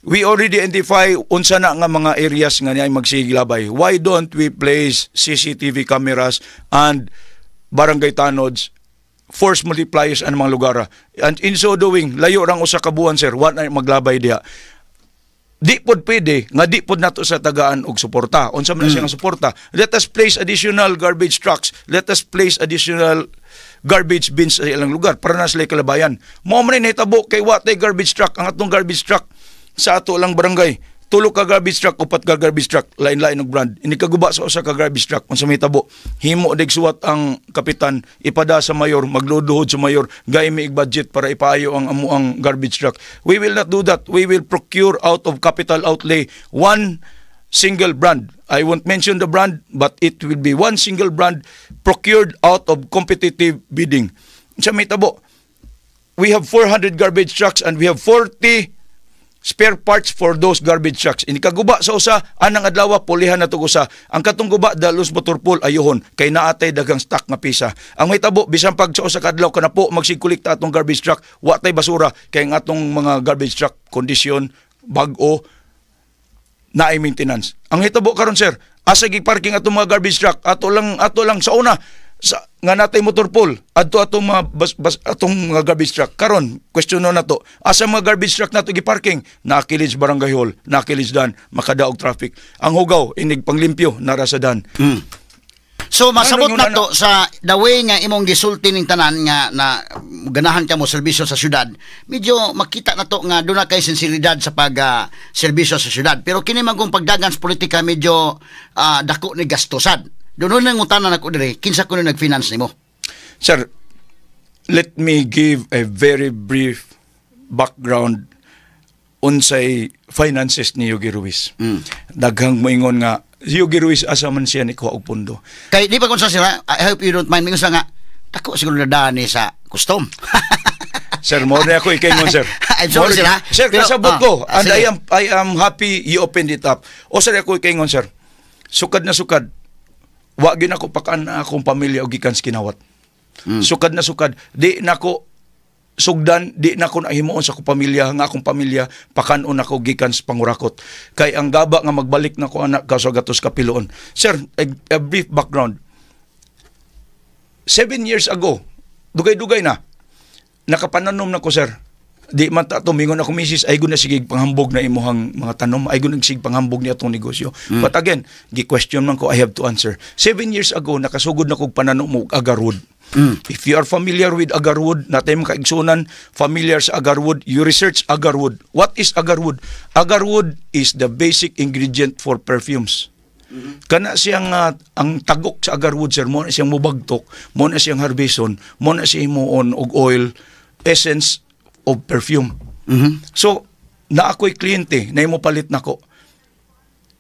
We already identify unsa na nga mga areas nga niya magsiglabay. Why don't we place CCTV cameras and barangay tanods, force multipliers ang mga lugar? And in so doing, layo rang usa ka buwan, sir, wa na maglabay diha. Di pod pwede nga di pod nato sa tagaan og suporta. Unsa man na siya nga suporta? Let us place additional garbage trucks. Let us place additional garbage bins sa ilang lugar para na sila kalabayan. Mao man ni nahitabo kay wa tay garbage truck. Ang atong garbage truck sa ato lang barangay, tulo ka garbage truck, upat ka garbage truck, lain-lain og brand. Ini kaguba sa usa ka garbage truck, unsa may tabo? Himo dig suwat ang kapitan, ipada sa mayor, magluduhod sa mayor, gay mi budget para ipaayo ang amo ang garbage truck. We will not do that. We will procure out of capital outlay one single brand. I won't mention the brand, but it will be one single brand procured out of competitive bidding. Sa may tabo, we have 400 garbage trucks and we have 40 spare parts for those garbage trucks. Ini kaguba sa usa, anang adlaw pulihan na usa. Ang katong guba dalos motor pool ayuhon kay naatay daghang stock nga pisa. Ang may tabo, bisan pag sa usa ka adlaw kana po magsigkolekta atong garbage truck, wa tay basura kay ang atong mga garbage truck kondisyon bag-o, naay maintenance. Ang hitabo karon, sir, asa gi-parking atong mga garbage truck? Ato lang sa una sa nga natay motor pool adto atong mga bas, bas, atong mga garbage truck. Karon question na nato, asa mga garbage truck nato gi-parking? Nakilid sa barangay hall, nakilid dan, makadaog traffic. Ang hugaw inig panglimpyo nara sa dan.
So masabot
Ano
na
yung
to sa the way nga imong gisulti ning tanan nga na ganahan ka mo serbisyo sa syudad. Medyo makita na to nga doon na kay sinseridad sa pag serbisyo sa syudad. Pero kini man kung pagdagan sa politika, medyo dako ni gastusan. Doon nang utana nako dire, kinsa kuno nag-finance nimo?
Sir, let me give a very brief background unsay finances ni Yogi Ruiz. Daghang moingon nga si Yogi Ruiz, asa man siya ni kuha og pondo?
Kay di pa kung sa sila, I hope you don't mind, mingon sa nga dako siguro na ni sa custom.
Sir, mo na ako ikaingon, sir.
I'm sorry, sir, ha?
Sir,
Pero,
kasabot ko. And
sige.
I am happy you opened it up. O sir, ako ikaingon, sir. Sukad na sukad, wa gyud ako pakan akong pamilya og gikan sa kinawat. Sukad na sukad, di nako sugdan, di na ko nahimuon sa akong pamilya nga akong pamilya pakanon ako gikan sa pangurakot. Kay ang gaba nga magbalik na ko anak ka sa gatos kapiloon. Sir, a brief background. 7 years ago, dugay-dugay na, nakapananom na ko, sir. Di man ta tumingon ako, misis, ay na sige panghambog na imuhang mga tanom, ay na sige panghambog ni atong negosyo. But again, gi-question man ko, I have to answer. 7 years ago, nakasugod na kog pananom og agarwood. If you are familiar with agarwood, natay mga kaigsunan, familiar sa agarwood, you research agarwood. What is agarwood? Agarwood is the basic ingredient for perfumes. Kana siyang ang tagok sa agarwood, sir, mo na siyang mubagtok, mo na siyang harveston, mo na siya himuon og oil, essence of perfume. So, na ako'y kliyente na imo palit nako.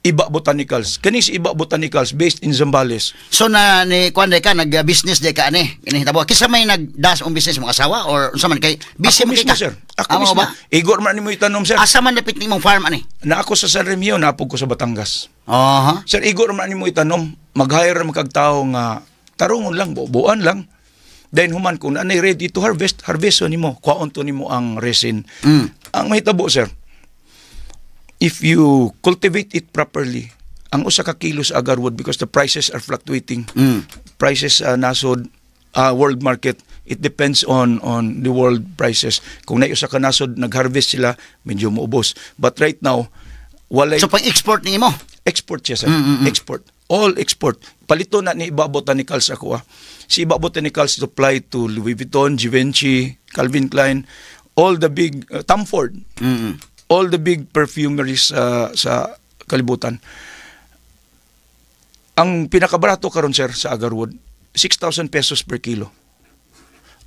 Iba Botanicals. Kani si Iba Botanicals based in Zambales.
So na ni kuan ka, nag-business di ka ani. Kini hitabo. Kinsa may nagdas ang business mo, asawa or unsa man kay busy
Ako
man kay
mismo,
ka?
Sir. Ako
Amo
mismo.
ba?
Igor man nimo itanom, sir.
Asa man dapit nimong farm ani?
Na ako sa San Remio, napog ko sa Batangas.
Aha.
Sir, igor man nimo itanom, mag-hire man kag tawo nga tarungon lang, bubuan lang. Then human kung nanay ready to harvest, harvest nimo, kuhaon to nimo ang resin. Ang mahitabo, sir, if you cultivate it properly, ang usa ka kilo sa agarwood, because the prices are fluctuating. Prices nasod world market, it depends on the world prices. Kung naay usa ka nasod nag-harvest sila, medyo moubos. But right now, walay
So pang-export nimo.
Export siya, sir. Export. All export. Palito na ni Iba Botanicals ako ah. Si Iba Botanicals supply to Louis Vuitton, Givenchy, Calvin Klein, all the big Tom Ford. All the big perfumeries sa kalibutan. Ang pinakabarato karon, sir, sa agarwood, 6,000 pesos per kilo.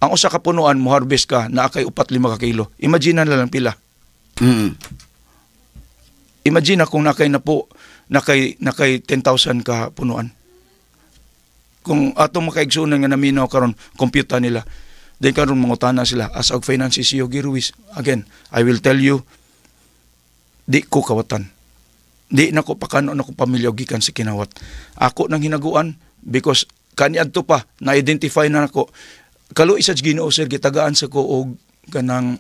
Ang usa ka punuan mo harvest ka naa kay upat lima ka kilo. Imagine na lang pila. Imagine na kung nakay na po nakay 10,000 ka punuan. Kung atong makaigsunan nga naminaw karon, kompyuta nila. Then karon mangutana sila as og finances si Yogi Ruiz. Again, I will tell you, di ko kawatan. Di na ko pakano na ko pamilya og gikan sa kinawat. Ako nang hinaguan, Because kaniadto pa na-identify na nako. Kaluoy sa Ginoo, sir, gitagaan sa ko og kanang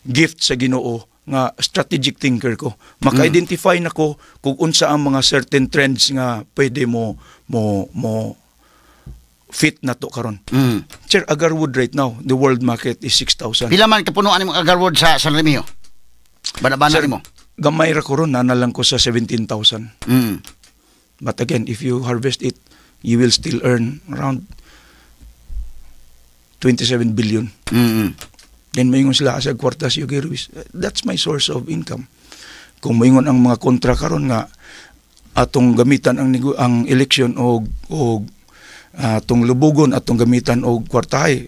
gift sa Ginoo nga strategic thinker ko. Maka-identify nako kung unsa ang mga certain trends nga pwede mo mo mo fit na to karon. Sir, agarwood right now, the world market is 6,000.
Pila man kapunuan nimo agarwood sa San Remigio? Bana-bana
Sir,
nimo.
Gamay ra ko ron, naa na lang ko sa 17,000. But again, if you harvest it, you will still earn around 27 billion. Then moingon sila sa kwarta si Yogi Ruiz. That's my source of income. Kung moingon ang mga kontra karon nga atong gamitan ang election og atong lubugon, atong gamitan og kwartahay,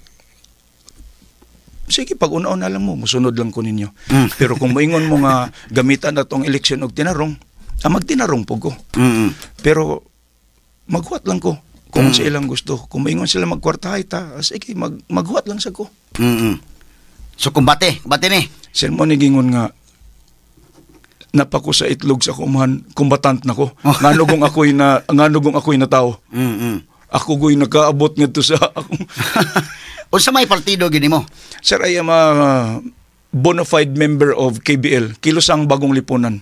sige, pag una-una lang mo, musunod lang ko ninyo. Pero kung moingon mo nga gamitan atong election og tinarong, magtinarong po ko. Pero maghuwat lang ko kung sa ilang gusto. Kung moingon sila magkwartahay ta, sige, maghuwat lang sa ko.
So kumbate, kumbate ni.
Sir, mo ni gingon nga napako sa itlog sa kumahan, combatant na ko. Ngano kung ako'y na tao. Ako go'y nakaabot ngadto sa akong
Unsa may partido gini mo?
Sir, I am a bona fide member of KBL, Kilusang Bagong Lipunan.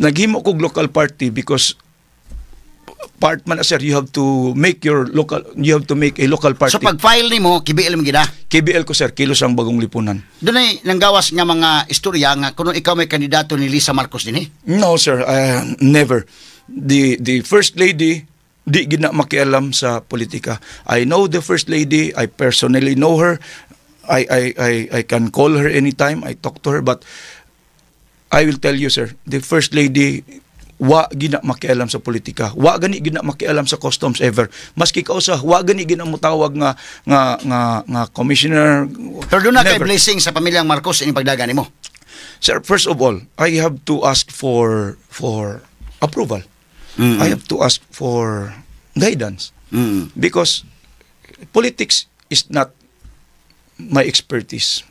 Naghimo kog local party because part man na, sir, you have to make a local party.
So pag file nimo, KBL mo gida.
KBL ko, sir, Kilusang Bagong Lipunan.
Dunay nanggawas nga mga istorya nga kuno ikaw may kandidato ni Lisa Marcos dinhi.
No, sir, never. The first lady di gid na makialam sa politika. I know the first lady, I personally know her. I can call her anytime, I talk to her, but I will tell you, sir, the first lady wa gina makialam sa politika. Wa gani gina makialam sa customs ever. Maski kausa wa gani gina motawag nga commissioner.
Pero duna kay
Never.
Blessing sa pamilyang Marcos ining pagdagan nimo.
Sir, first of all, I have to ask for approval. I have to ask for guidance because politics is not my expertise.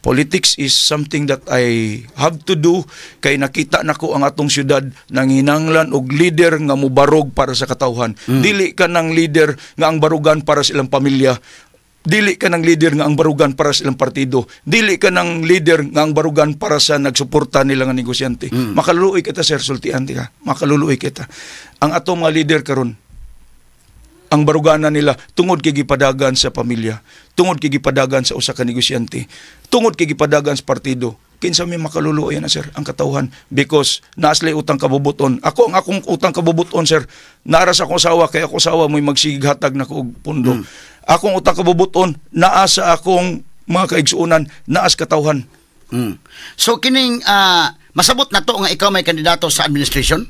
Politics is something that I have to do kay nakita nako ang atong syudad nanginanglan og leader nga mubarog para sa katawhan. Dili ka ng leader nga ang barugan para sa ilang pamilya. Dili ka ng leader nga ang barugan para sa ilang partido. Dili ka ng leader nga ang barugan para sa nagsuporta nila nga negosyante. Makaluluoy kita, sir, sultian ka. Makaluluoy kita. Ang atong mga leader karon, ang barugana nila tungod kay gipadagan sa pamilya, tungod kay gipadagan sa usa ka negosyante, tungod kay gipadagan sa partido. Kinsa may makaluluoy na, sir, ang katawhan because naa sila'y utang kabubuton. Ako, ang akong utang kabubuton, sir, naa ra sa akong asawa kay ako asawa mo'y magsighatag nako og pundo. Akong utang kabubuton naa sa akong mga kaigsuonan, naa sa katawhan.
So kining masabot na to nga ikaw may kandidato sa administration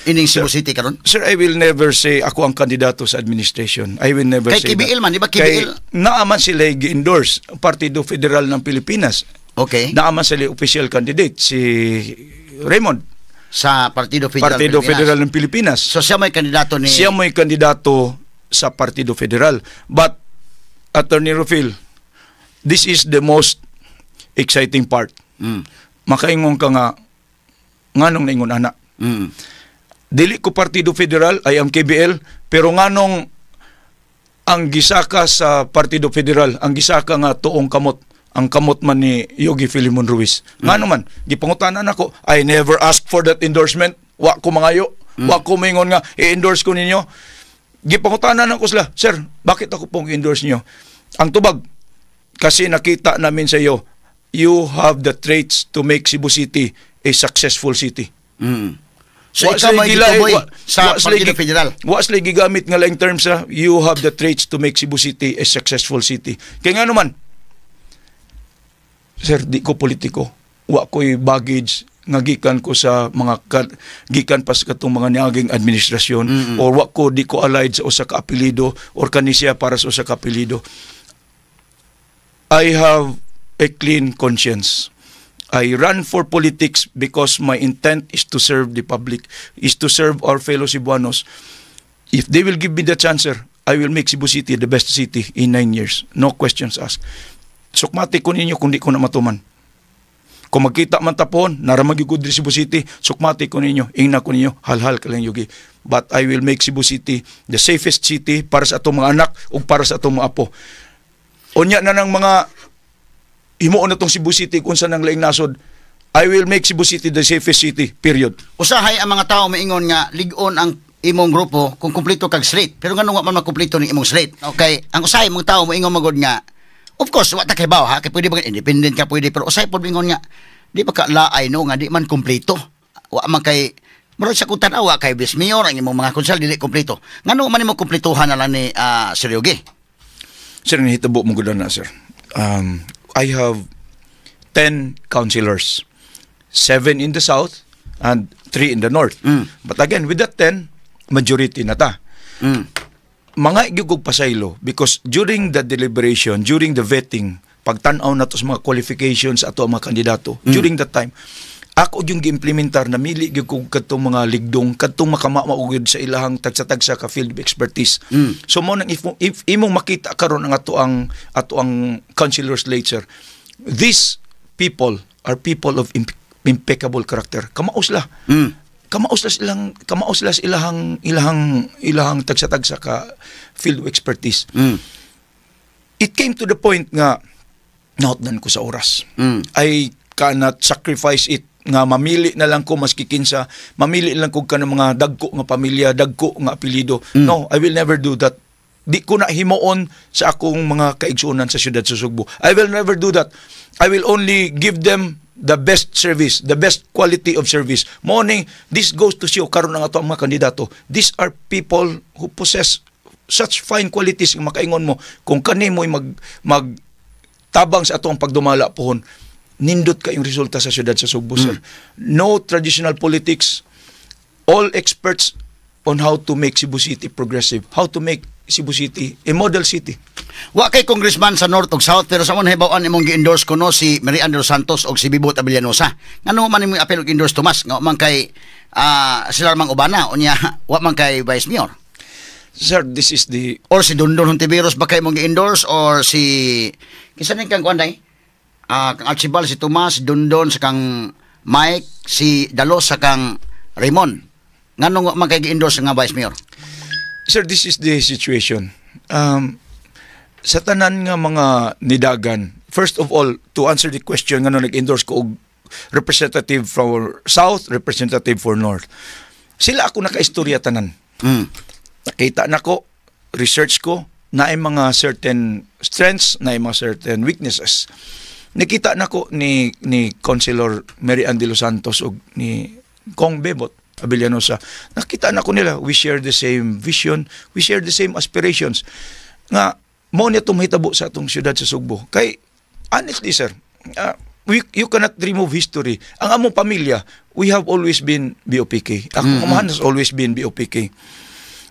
ining Cebu City karon?
Sir, I will never say ako ang kandidato sa administration. I will never
Kay
say
KBL
that.
Man, di ba KBL?
Kay naa man sila gi-endorse ang Partido Federal ng Pilipinas. Naa man sila official candidate si Raymond.
Sa Partido Federal
Partido
Pilipinas.
Federal ng Pilipinas.
So siya may kandidato ni
Siya mo'y kandidato sa Partido Federal. But Attorney Rufil, this is the most exciting part. Makaingon ka nga nganong naingon ana. Dili ko Partido Federal, I am KBL, pero nganong ang gisaka sa Partido Federal, ang gisaka nga tuong kamot, ang kamot man ni Yogi Filimon Ruiz? Ngano man, gipangutanan ako, I never asked for that endorsement. Wa ko mangayo. Wa ko mingon nga i-endorse ko ninyo. Gipangutanan ako sila, "Sir, bakit ako pong i-endorse niyo?" Ang tubag, "Kasi nakita namin sa iyo, you have the traits to make Cebu City a successful city."
So
Wa
ikaw
sila'y
may gituboy sa
wa sila'y
Partido Federal.
Wa sila'y gigamit nga laing terms sa "You have the traits to make Cebu City a successful city." Kaya nga naman, sir, di ko politiko. Wa ko'y baggage nga gikan ko sa mga gikan pa sa katong mga niaging administrasyon or wa ko di ko allied sa usa ka apelyido or kanisiya para sa usa ka apelyido. I have a clean conscience. I run for politics because my intent is to serve the public, is to serve our fellow Cebuanos. If they will give me the chance, sir, I will make Cebu City the best city in 9 years. No questions asked. Sukmati ko ninyo kung di ko na matuman. Kung magkita man tapon, nara magyugod diri Cebu City, sukmati ko ninyo, ingna ko ninyo, halhal ka lang yugi. But I will make Cebu City the safest city para sa atong mga anak ug para sa atong mga apo. Unya na ng mga himuon na tong Cebu City kung saan ang laing nasod. I will make Cebu City the safest city, period.
Usahay ang mga tao maingon nga lig-on ang imong grupo kung kumpleto kag slate. Pero ngano wa man makumpleto ning imong slate? Okay, ang usahay mong tao moingon magod nga, of course wa ta kay ha, kay pwede ba independent ka, pwede, pero usahay pod moingon nga di ba ka laay no nga di man kumpleto. Wa man kay murag sa kung tan-awa kay vice mayor, ang imong mga konsehal dili kumpleto. Ngano man nimo kumpletuhan na lang ni Sir Yogi?
Sir, nahitabo mo gud na, sir. I have 10 councilors. 7 in the south and 3 in the north. But again, with that 10, majority na ta. Mga gyud pasaylo because during the deliberation, during the vetting, pagtan-aw na to sa mga qualifications ato ang mga kandidato, during that time, ako yung gi-implementar na mili gyud kog kadtong mga ligdong, kadtong makamao gyud sa ilahang tagsa-tagsa ka field of expertise. So mo nang if imong makita karon ang ato ang councilors later, these people are people of impeccable character. Kamao sila. Kamao sila sa ilahang tagsa-tagsa ka field of expertise. It came to the point nga nahotdan ko sa oras. I cannot sacrifice it nga mamili na lang ko maski kinsa, mamili lang ko kanang mga dagko nga pamilya, dagko nga apelyido. No, I will never do that. Di ko na himuon sa akong mga kaigsuonan sa siyudad sa Sugbo. I will never do that. I will only give them the best service, the best quality of service. Morning, this goes to show karon ang ato ang mga kandidato. These are people who possess such fine qualities nga makaingon mo kung kani mo'y mag mag tabang sa atong pagdumala pohon, nindot kayong resulta sa siyudad sa Sugbo, sir. No traditional politics, all experts on how to make Cebu City progressive, how to make Cebu City a model city.
Wa kay congressman sa North ug South, pero sa among nahibaw-an imong gi-endorse kuno si Mary Ann de los Santos og si Bibot Abellanosa. Ngano man imong apil og endorse, Tomas, nga wa man kay sila mang ubana, unya wa man kay vice mayor?
Sir, this is the
Or si Dondon Hontiveros ba kay imong gi-endorse or si kinsa ning kang kuan day? Kang Archibald, si Tomas, si Dondon, sa kang Mike, si Dalos, sa kang Raymond. Nganong wa man kay gi-endorse nga vice mayor?
Sir, this is the situation. Sa tanan nga mga nidagan, first of all, to answer the question ngano nag-endorse ko og representative for South, representative for North. Sila ako nakaistorya tanan. Nakita nako, research ko, naay mga certain strengths, naay mga certain weaknesses. Nakita nako ni Councilor Mary Ann de los Santos ug ni Kong Bebot Abellanosa. Nakita nako nila, we share the same vision, we share the same aspirations. Nga mo niya tumahitabo sa atong siyudad sa Sugbo. Kay honestly, sir, you cannot remove history. Ang among pamilya, we have always been BOPK. Ako amahan has always been BOPK.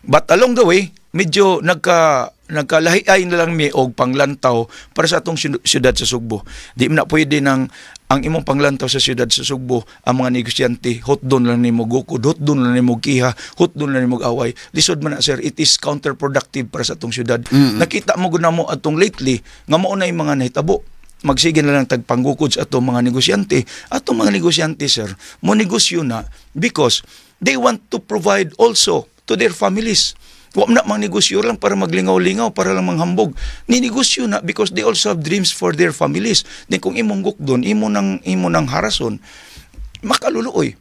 But along the way, medyo nagkalahi ay na lang mi og panglantaw para sa atong siyudad sa Sugbo. Di man na pwede nang ang imong panglantaw sa siyudad sa Sugbo, ang mga negosyante, hotdon lang nimo gukod, hotdon lang nimo kiha, hotdon lang nimo away. Lisod man na, sir, it is counterproductive para sa atong siyudad. Nakita mo gud namo atong lately nga mao na yung mga nahitabo, magsige na lang tagpanggukod sa atong mga negosyante. Atong mga negosyante, sir, mo negosyo na because they want to provide also to their families. Wa man na mga negosyo lang para maglingaw-lingaw, para lang manghambog. Ni negosyo na because they also have dreams for their families. Then kung imong gukdon, imo nang harason, makaluluoy.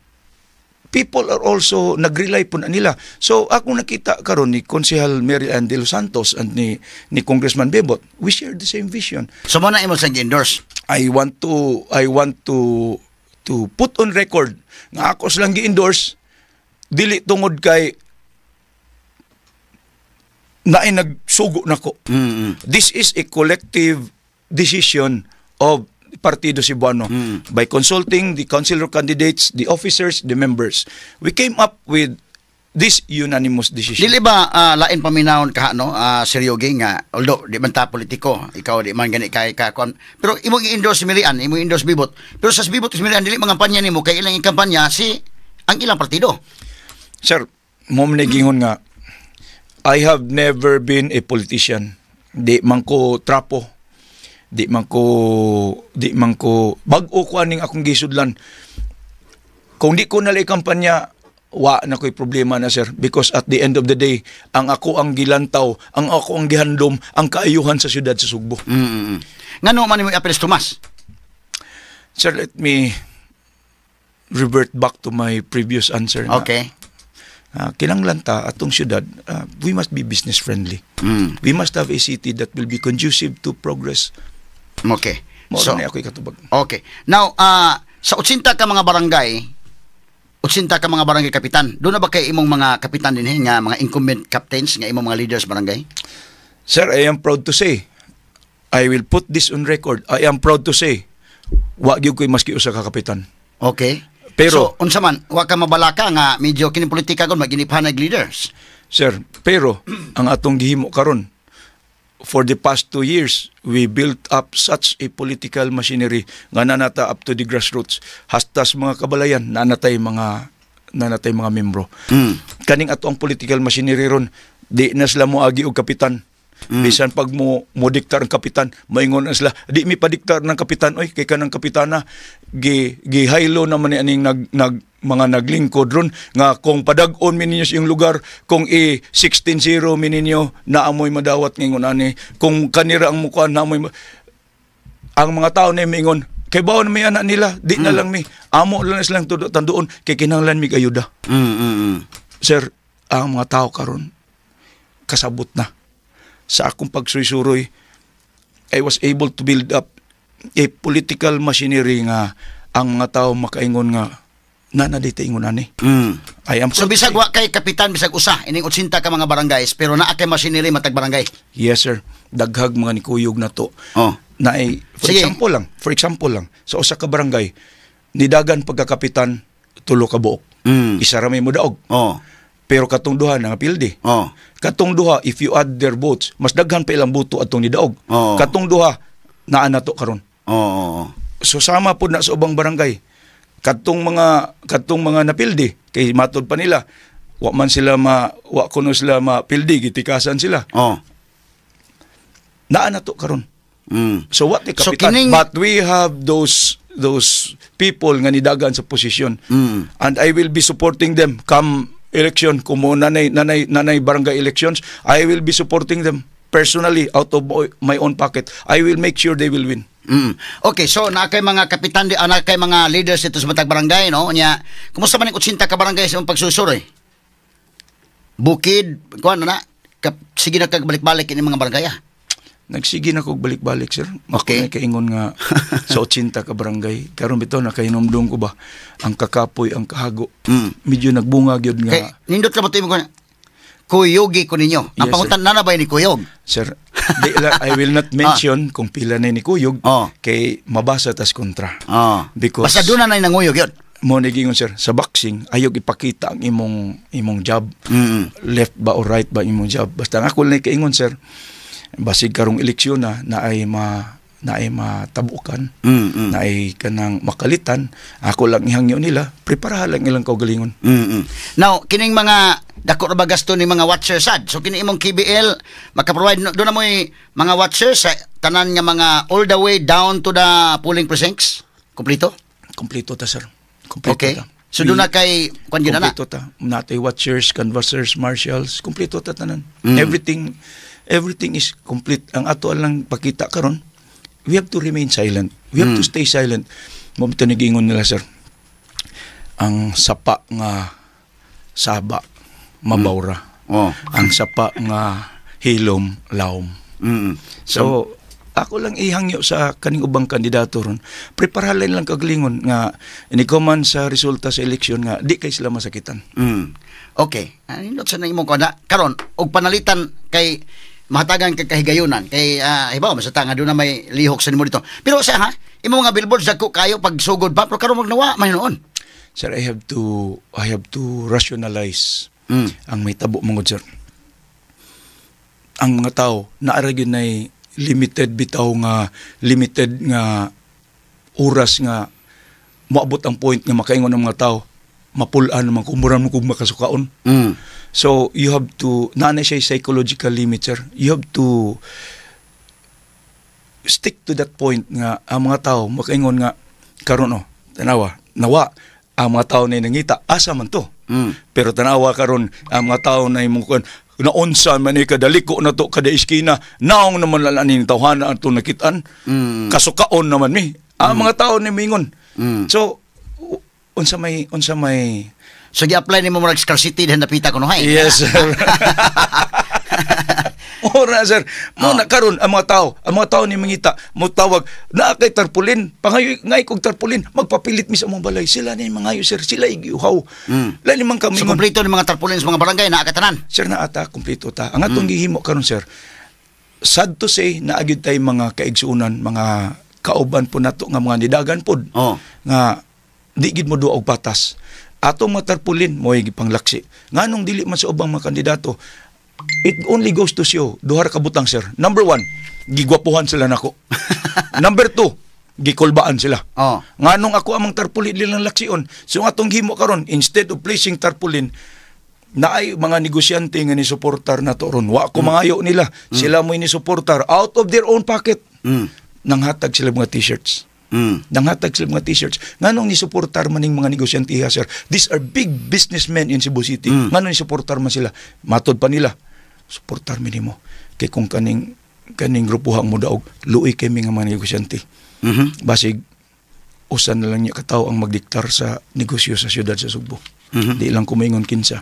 People are also nag-rely po na nila. So ako nakita karon ni Konsehal Mary Ann de los Santos and ni Congressman Bebot, we share the same vision.
So mo na imo sa gi-endorse.
I want to put on record nga ako silang gi-endorse dili tungod kay naay nagsugo nako. This is a collective decision of Partido Cebuano by consulting the councilor candidates, the officers, the members. We came up with this unanimous decision.
Dili ba lain paminawon ka no, Sir Yogi, nga although di man ta politiko, ikaw di man gani kay ka kon, pero imong i-endorse si Mirian, imong i-endorse Bibot. Pero sa Bibot si Mirian dili mga kampanya nimo kay ilang kampanya si ang ilang partido.
Sir, mo man gingon nga I have never been a politician. Di man ko trapo. Di man ko bag-o ko aning akong gisudlan. Kung di ko nalay kampanya, wa na ko'y problema na, sir, because at the end of the day, ang ako ang gilantaw, ang ako ang gihandom, ang kaayuhan sa siyudad sa Sugbo.
Ngano man nimo i-apil si Tomas?
Sir, let me revert back to my previous answer na, kinanglan ta atong syudad, we must be business friendly. We must have a city that will be conducive to progress. Mao
So,
na ako'y katubag.
Okay. Now, sa 80 ka mga barangay, 80 ka mga barangay kapitan, duna ba kay imong mga kapitan din nga mga incumbent captains nga imong mga leaders barangay?
Sir, I am proud to say, I will put this on record, I am proud to say, wa gyud ko'y maski usa ka kapitan.
So, unsa man, wa ka mabalaka nga medyo kini politika gon maginiphanag leaders?
Sir, pero ang atong gihimo karon, for the past 2 years, we built up such a political machinery nga nanata up to the grassroots. Hasta sa mga kabalayan, nanatay mga membro. Kaning ato ang political machinery ron, di na sila mo agi og kapitan. Bisan pag mo diktar ang kapitan, maingon na sila, "Di mi padiktar ng kapitan oy, kay kanang kapitana gi gihaylo naman ni aning nag nag mga naglingkod ron nga kung padag-on mi ninyo sa iyong lugar, kung i 16-0 mi ninyo, naamoy madawat ngingon ani, kung kanira ang mukuan naamoy ang mga tao na mingon kay bawon may anak nila, di na lang mi amo lang na silang tudo tanduon kay kinahanglan mi ayuda." Sir, ang mga tao karon kasabot na. Sa akong pagsuroy, I was able to build up a political machinery nga ang mga tao makaingon nga na dito ingon ani. I am
So
proud to
bisag
say-
wa kay kapitan bisag usa ining 80 ka mga barangays, pero naa kay machinery matag barangay.
Yes, sir. Daghag mga nikuyog na to. Na ay, for
Sige.
example lang, sa usa ka barangay, nidagan pagkakapitan tulo ka buok. Isa ra may modaog. Pero katong duha nga pildi. Katong duha, if you add their votes, mas daghan pa ilang boto atong nidaog. Katong duha naa na to karon. So sama pod na sa ubang barangay. Katong mga napildi kay matod pa nila wa man sila ma wa kuno sila mapildi, gitikasan sila. Naa na to karon. So what the
So,
kapitan? But we have those people nga nidagan sa posisyon. And I will be supporting them come election, kung mo nanay barangay elections, I will be supporting them personally out of my own pocket. I will make sure they will win.
Okay, so naa kay mga kapitan di naa kay mga leaders dito sa matag barangay, no? Nya, kumusta man ang 80 ka barangay sa imong pagsusuroy? Bukid, kuan na na. Kap, sige na kag balik-balik ini mga barangay ah.
Nagsige na kog balik-balik, sir. Ako na kaingon nga sa 80 ka barangay. Karon bitaw nakahinumdum ko ba ang kakapoy, ang kahago. Medyo nagbunga gyud nga.
Kay nindot ka ba ito imong kuyugi ko ninyo? Ang
Yes, sir.
pangutan na na ba ni kuyog?
Sir, di lang, I will not mention kung pila na ni kuyog kay mabasa tas kontra. Because
Basta duna na nanguyog yun.
Mo ni gingon, sir, sa boxing ayog ipakita ang imong jab. Left ba or right ba imong jab. Basta ang ako lang kaingon, sir, basig karong eleksyon na naay matabukan, naay kanang makalitan, ako lang ihangyo nila, preparahan lang ilang kaugalingon.
Now, kining mga dako ra ba gasto ni mga watchers sad? So kini imong KBL maka-provide no, duna mo'y mga watchers sa tanan nga mga all the way down to the polling precincts? Kompleto?
Kompleto ta, sir. Kompleto ta.
So duna kay kwan gyud na?
Kompleto ta. Natay watchers, canvassers, marshals, kompleto ta tanan. Everything everything is complete. Ang ato lang pakita karon, we have to remain silent. We have to stay silent. Mao bitaw ni giingon nila, sir. Ang sapa nga saba mabawra. Ang sapa nga hilom lawom. So ako lang ihangyo sa kaning ubang kandidato ron. Preparahan lang kagalingon nga inikuman sa resulta sa eleksyon nga di kay sila masakitan.
Okay. Ano sa imong kuan na karon og panalitan kay mahatagan kay kahigayunan kay hibaw basta nga duna may lihok sa nimo dito. Pero sa ha, imong mga billboards dagko kayo pag sugod pa, pero karon magnawa man noon.
Sir, I have to rationalize ang may tabo mangod, sir. Ang mga tao naara gyud nay limited bitaw nga limited nga oras nga moabot ang point nga makaingon ang mga tao, mapulaan naman kung mura mo kung makasukaon. So you have to naa na siya psychological limit, sir. You have to Stick to that point nga ang mga tao makaingon nga karon, oh, tanawa, nawa ang mga tao na nangita, asa man to? Pero tanawa karon ang mga tao na imong kuan, naunsa man ni kadaliko na to kada iskina, naong naman lala ni tawhana ato nakitaan, kasukaon naman mi ang mga tao ni mingon. So unsa may
So gi-apply nimo murag scarcity din napita kuno hay.
Yes, sir. Ora, sir. Mo na karon ang mga tao ni mangita, mo tawag naa kay tarpaulin, pangayo ngay kog tarpaulin, magpapilit mi sa among balay. Sila ni mangayo, sir, sila igiuhaw. Lain man kami.
So kompleto ni mga tarpaulin sa mga barangay naa katanan.
Sir, na ata kompleto ta. Ang atong gihimo karon, sir, sad to say, naa gyud tay mga kaigsuonan, mga kauban po nato nga mga nidagan pod nga di gid mo duwa og patas. Atong mga tarpaulin mo gipanglaksi. Nganong dili man sa ubang mga kandidato? It only goes to show duha ra ka butang, sir. Number one, gigwapuhan sila nako. Number two, gikulbaan sila. Nganong ako amang tarpaulin nilang laksion? So ang atong himo karon, instead of placing tarpaulin, naay mga negosyante nga ni suportar na to ron. Wa ko mangayo nila. Sila mo ni suportar out of their own pocket. Nanghatag sila mga T-shirts. Nanghatag sila mga T-shirts. Nganong ni suportar man ning mga negosyante ha, sir? These are big businessmen in Cebu City. Nganong ni suportar man sila? Matod pa nila. Suportar mi nimo. Kay kung kaning grupo ang modaog, luoy kay mi nga mga negosyante. Basig usa na lang niya katawo ang magdiktar sa negosyo sa siyudad sa Sugbo. Di lang kumingon kinsa.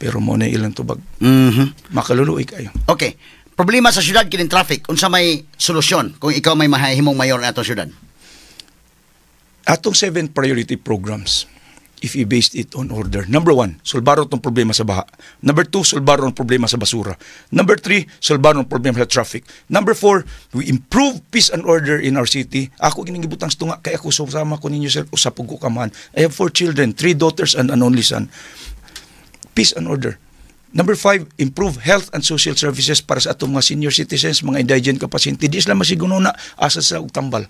Pero mo na ilang tubag. Makaluluoy kayo.
Okay. Problema sa syudad kining traffic. Unsa may solusyon kung ikaw may mahimong mayor na atong syudad?
Atong seven priority programs, if you based it on order. Number one, solbaro tong problema sa baha. Number two, solbaro ang problema sa basura. Number three, solbaro ang problema sa traffic. Number four, we improve peace and order in our city. Ako gining gibutang sa tunga kay ako sama ko ninyo, sir, usap ko kamahan. I have four children, three daughters and an only son. Peace and order. Number five, improve health and social services para sa atong mga senior citizens, mga indigent ka pasyente. Di sila masigununa asa sila og tambal.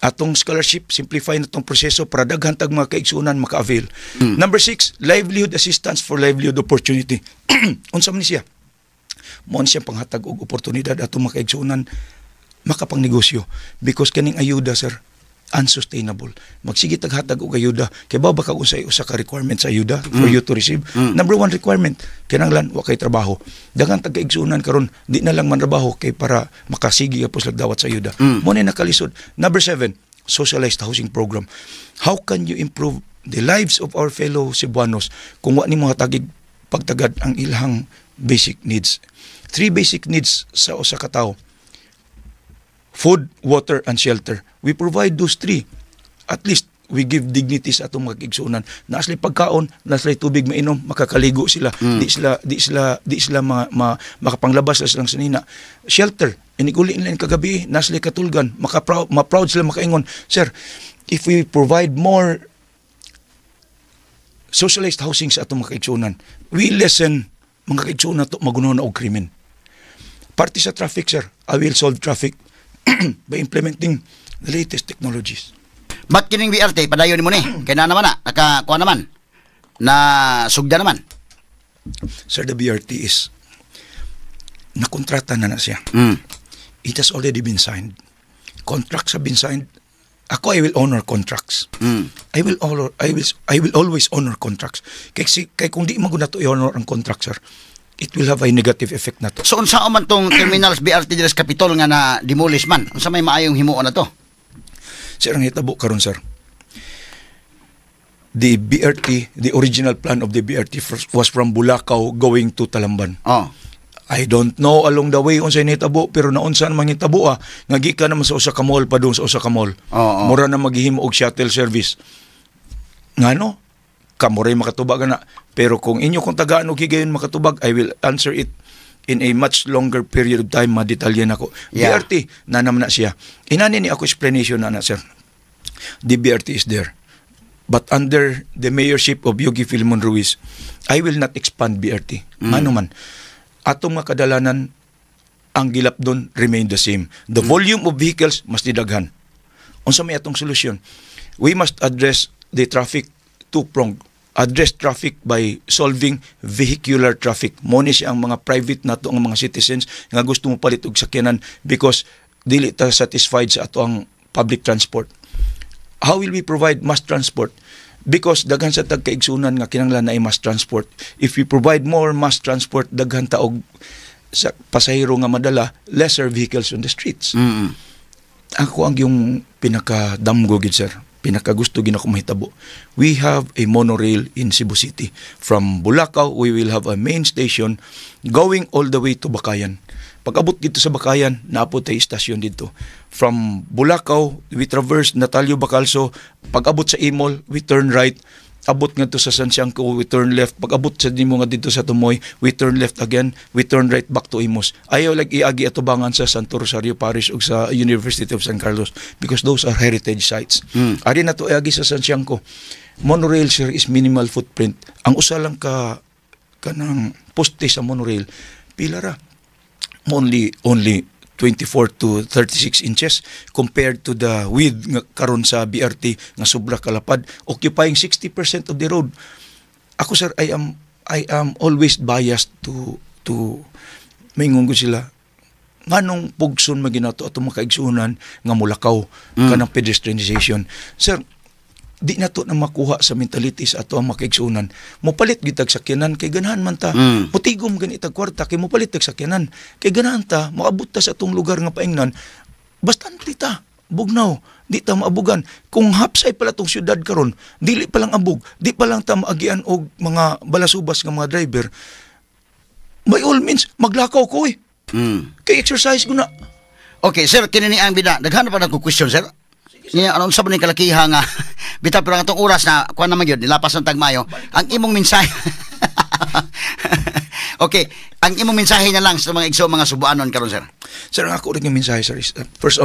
Atong scholarship, simplify na tong proseso para daghan tag mga kaigsuonan maka-avail. Number six, livelihood assistance for livelihood opportunity. Unsa man ni siya? Mo siya panghatag og oportunidad atong mga kaigsuonan makapangnegosyo because kaning ayuda, sir, unsustainable. Magsige taghatag og ayuda kay ba ka unsay usa ka requirement sa ayuda for you to receive? Number one requirement, kinahanglan wa kay trabaho. Daghan tag kaigsuonan karon di na lang manrabaho kay para makasigi ka po sila dawat sa ayuda. Mo ni nakalisod. Number seven, socialized housing program. How can you improve the lives of our fellow Cebuanos kung wa nimo hatagig pagtagad ang ilang basic needs? Three basic needs sa usa ka tawo: food, water, and shelter. We provide those three. At least, we give dignity sa atong mga kaigsuonan. Naa sila pagkaon, naa sila tubig mainom, makakaligo sila. Di sila makapanglabas sa silang sanina. Shelter, iniguli nila kagabi, naa sila katulgan, maka-proud, ma-proud sila makaingon. Sir, if we provide more socialized housing sa atong mga kaigsuonan, we lessen mga kaigsuonan to maguno na og krimen. Parte sa traffic, sir, I will solve traffic by implementing the latest technologies.
But kining BRT padayon nimo ni? Kay na naman na nakakuha naman. Na sugda naman.
Sir, the BRT is nakontrata na na siya. It has already been signed. Contracts have been signed. Ako, I will honor contracts. I will always honor contracts. Kay kung di man gud nato i-honor ang contract, sir, it will have a negative effect na to.
So unsa man tong terminals BRT diri sa Capitol nga na demolish man? Unsa may maayong himuon na to?
Sir, ang hitabo karon, sir, the BRT, the original plan of the BRT was from Bulacau going to Talamban. I don't know along the way unsay nahitabo, pero naunsa naman hitabo nga gikan naman sa usa ka mall padung sa usa ka mall. Mura na maghihimo og shuttle service. Ngano? Kamo ray makatubag na. Pero kung inyo kung tagaan og higayon makatubag, I will answer it in a much longer period of time, madetalye nako. BRT na naman na siya. Inani ni ako explanation na na, sir. The BRT is there. But under the mayorship of Yogi Filemon Ruiz, I will not expand BRT. Ngano man, atong mga kadalanan ang gilapdon remain the same. The volume of vehicles mas didaghan. Unsa may atong solusyon? We must address the traffic two-pronged. Address traffic by solving vehicular traffic. Mo ni siya ang mga private nato ang mga citizens nga gusto mo palit og sakyanan because Dili ta satisfied sa ato ang public transport. How will we provide mass transport? Because daghan sa tag kaigsunan nga kinahanglan na mass transport. If we provide more mass transport, daghan ta og sa pasahero nga madala, lesser vehicles on the streets. Ako ang yung pinakadamgo gid, sir, pinakagusto gid nako mahitabo. We have a monorail in Cebu City. From Bulacau, we will have a main station going all the way to Bacayan. Pag abot dito sa Bacayan, naa pod tay istasyon dito. From Bulacau, we traverse Natalio Bacalso. Pag abot sa Imol, we turn right. Abot ngadto sa Sanciangko, we turn left. Pag abot sa nimo nga dito sa Tumoy, we turn left again, we turn right back to Imus. Ayaw like iagi atubangan sa Santo Rosario Parish ug sa University of San Carlos because those are heritage sites. Ari na to iagi sa Sanciangko. Monorail, sir, is minimal footprint. Ang usa lang ka kanang poste sa monorail, pila ra? Only 24 to 36 inches compared to the width nga karon sa BRT nga sobra kalapad, occupying 60% of the road. Ako, sir, I am always biased to maingon ko sila nganong pugson maginato ato mga kaigsunan nga mulakaw, kanang pedestrianization. Sir, di na to na makuha sa mentality sa ato ang mga kaigsunan. Mopalit gyud tag sakyanan kay ganahan man ta. Motigom gani tag kwarta kay mopalit tag sakyanan. Kay ganahan ta, moabot ta sa atong lugar nga paingnan. Bastante ta bugnaw, di ta maabugan. Kung hapsay pala tong syudad karon, dili pa lang abog, di pa lang ta maagian og mga balasubas nga mga driver. By all means, maglakaw ko eh. Kay exercise ko na.
Okay, sir, kini ni ang bida. Daghan pa nagko question, sir. Niya ano sa ba ni kalakiha nga bitaw, pero ang atong oras na kuan naman gyud, nilapas ng tagmayo. Ang imong mensahe. Okay, ang imong mensahe na lang sa mga igso, mga Subuanon karon, sir.
Sir, ang ako rin yung mensahe, sir, is first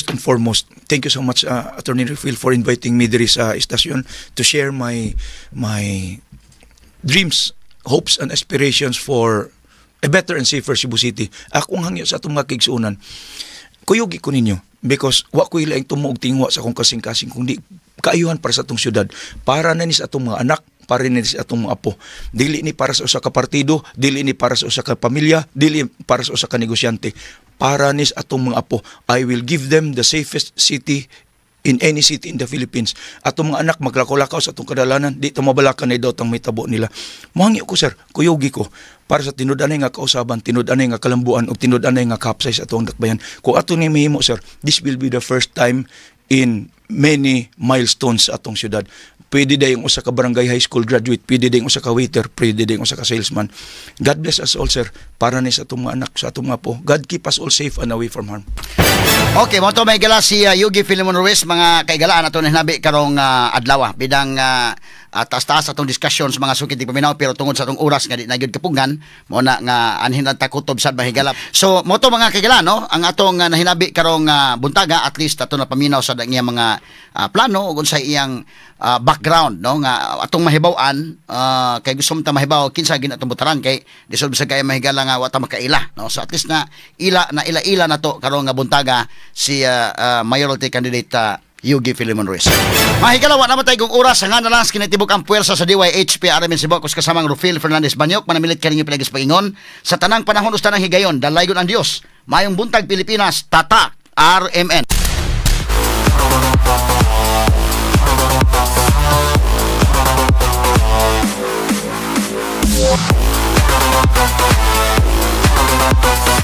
and foremost, thank you so much, Attorney Rufil, for inviting me diri sa istasyon to share my dreams, hopes and aspirations for a better and safer Cebu City. Akong hangyo sa atong mga kaigsuonan, kuyugi ko ninyo because wa ko ilaing tumo og tingwa sa akong kasing-kasing kung di kaayuhan para sa atong syudad. Para na ni sa atong mga anak, para ni sa atong mga apo. Dili ni para sa usa ka partido, dili ni para sa usa ka pamilya, dili para sa usa ka negosyante. Para ni sa atong mga apo. I will give them the safest city in any city in the Philippines. Atong mga anak maglakaw-lakaw sa atong kadalanan, di ta mabalakan na daw may tabo nila. Muhangyo ko, sir, kuyugi ko para sa tinud-anay nga kausaban, tinud-anay nga kalambuan ug tinud-anay nga kapsay sa atong dakbayan. Kung ato ni mahimo, sir, this will be the first time in many milestones sa atong syudad. Pwede dayong usa ka barangay high school graduate, pwede dayong usa ka waiter, pwede dayong usa ka salesman. God bless us all, sir. Para ni sa atong mga anak, sa atong mga apo. God keep us all safe and away from harm.
Okay, mo to may gala si Yugi Filemon Ruiz, mga kaigalaan, ato hinabi karong adlaw. Bidang taas-taas atong discussion sa mga sukit di paminaw, pero tungod sa atong oras nga di na gyud kapugngan, mo na nga anhin lang takutob sad mahigala. So mo to, mga kaigala, no, ang atong nahinabi karong buntaga, at least ato na paminaw sa iyang mga plano ug unsay iyang background, no, nga atong mahibaw-an kay gusto ta mahibaw kinsa gid atong botaran, kay lisod sa kay mahigala nga wa ta makaila, no. So at least na ila na ila-ila na to karong nga buntaga si mayoralty candidate Yugi Filemon Ruiz. Mahigala, wa naman tayo kung oras. Nga na lang kinatibok ang puwersa sa DYHP RMN Cebu kus kasamang Rufil Fernandez Banyok. Manamilit kaninyo pinagis pagingon sa tanang panahon, tanang higayon, dalaygon ang Dios. Mayong buntag, Pilipinas, Tatak RMN.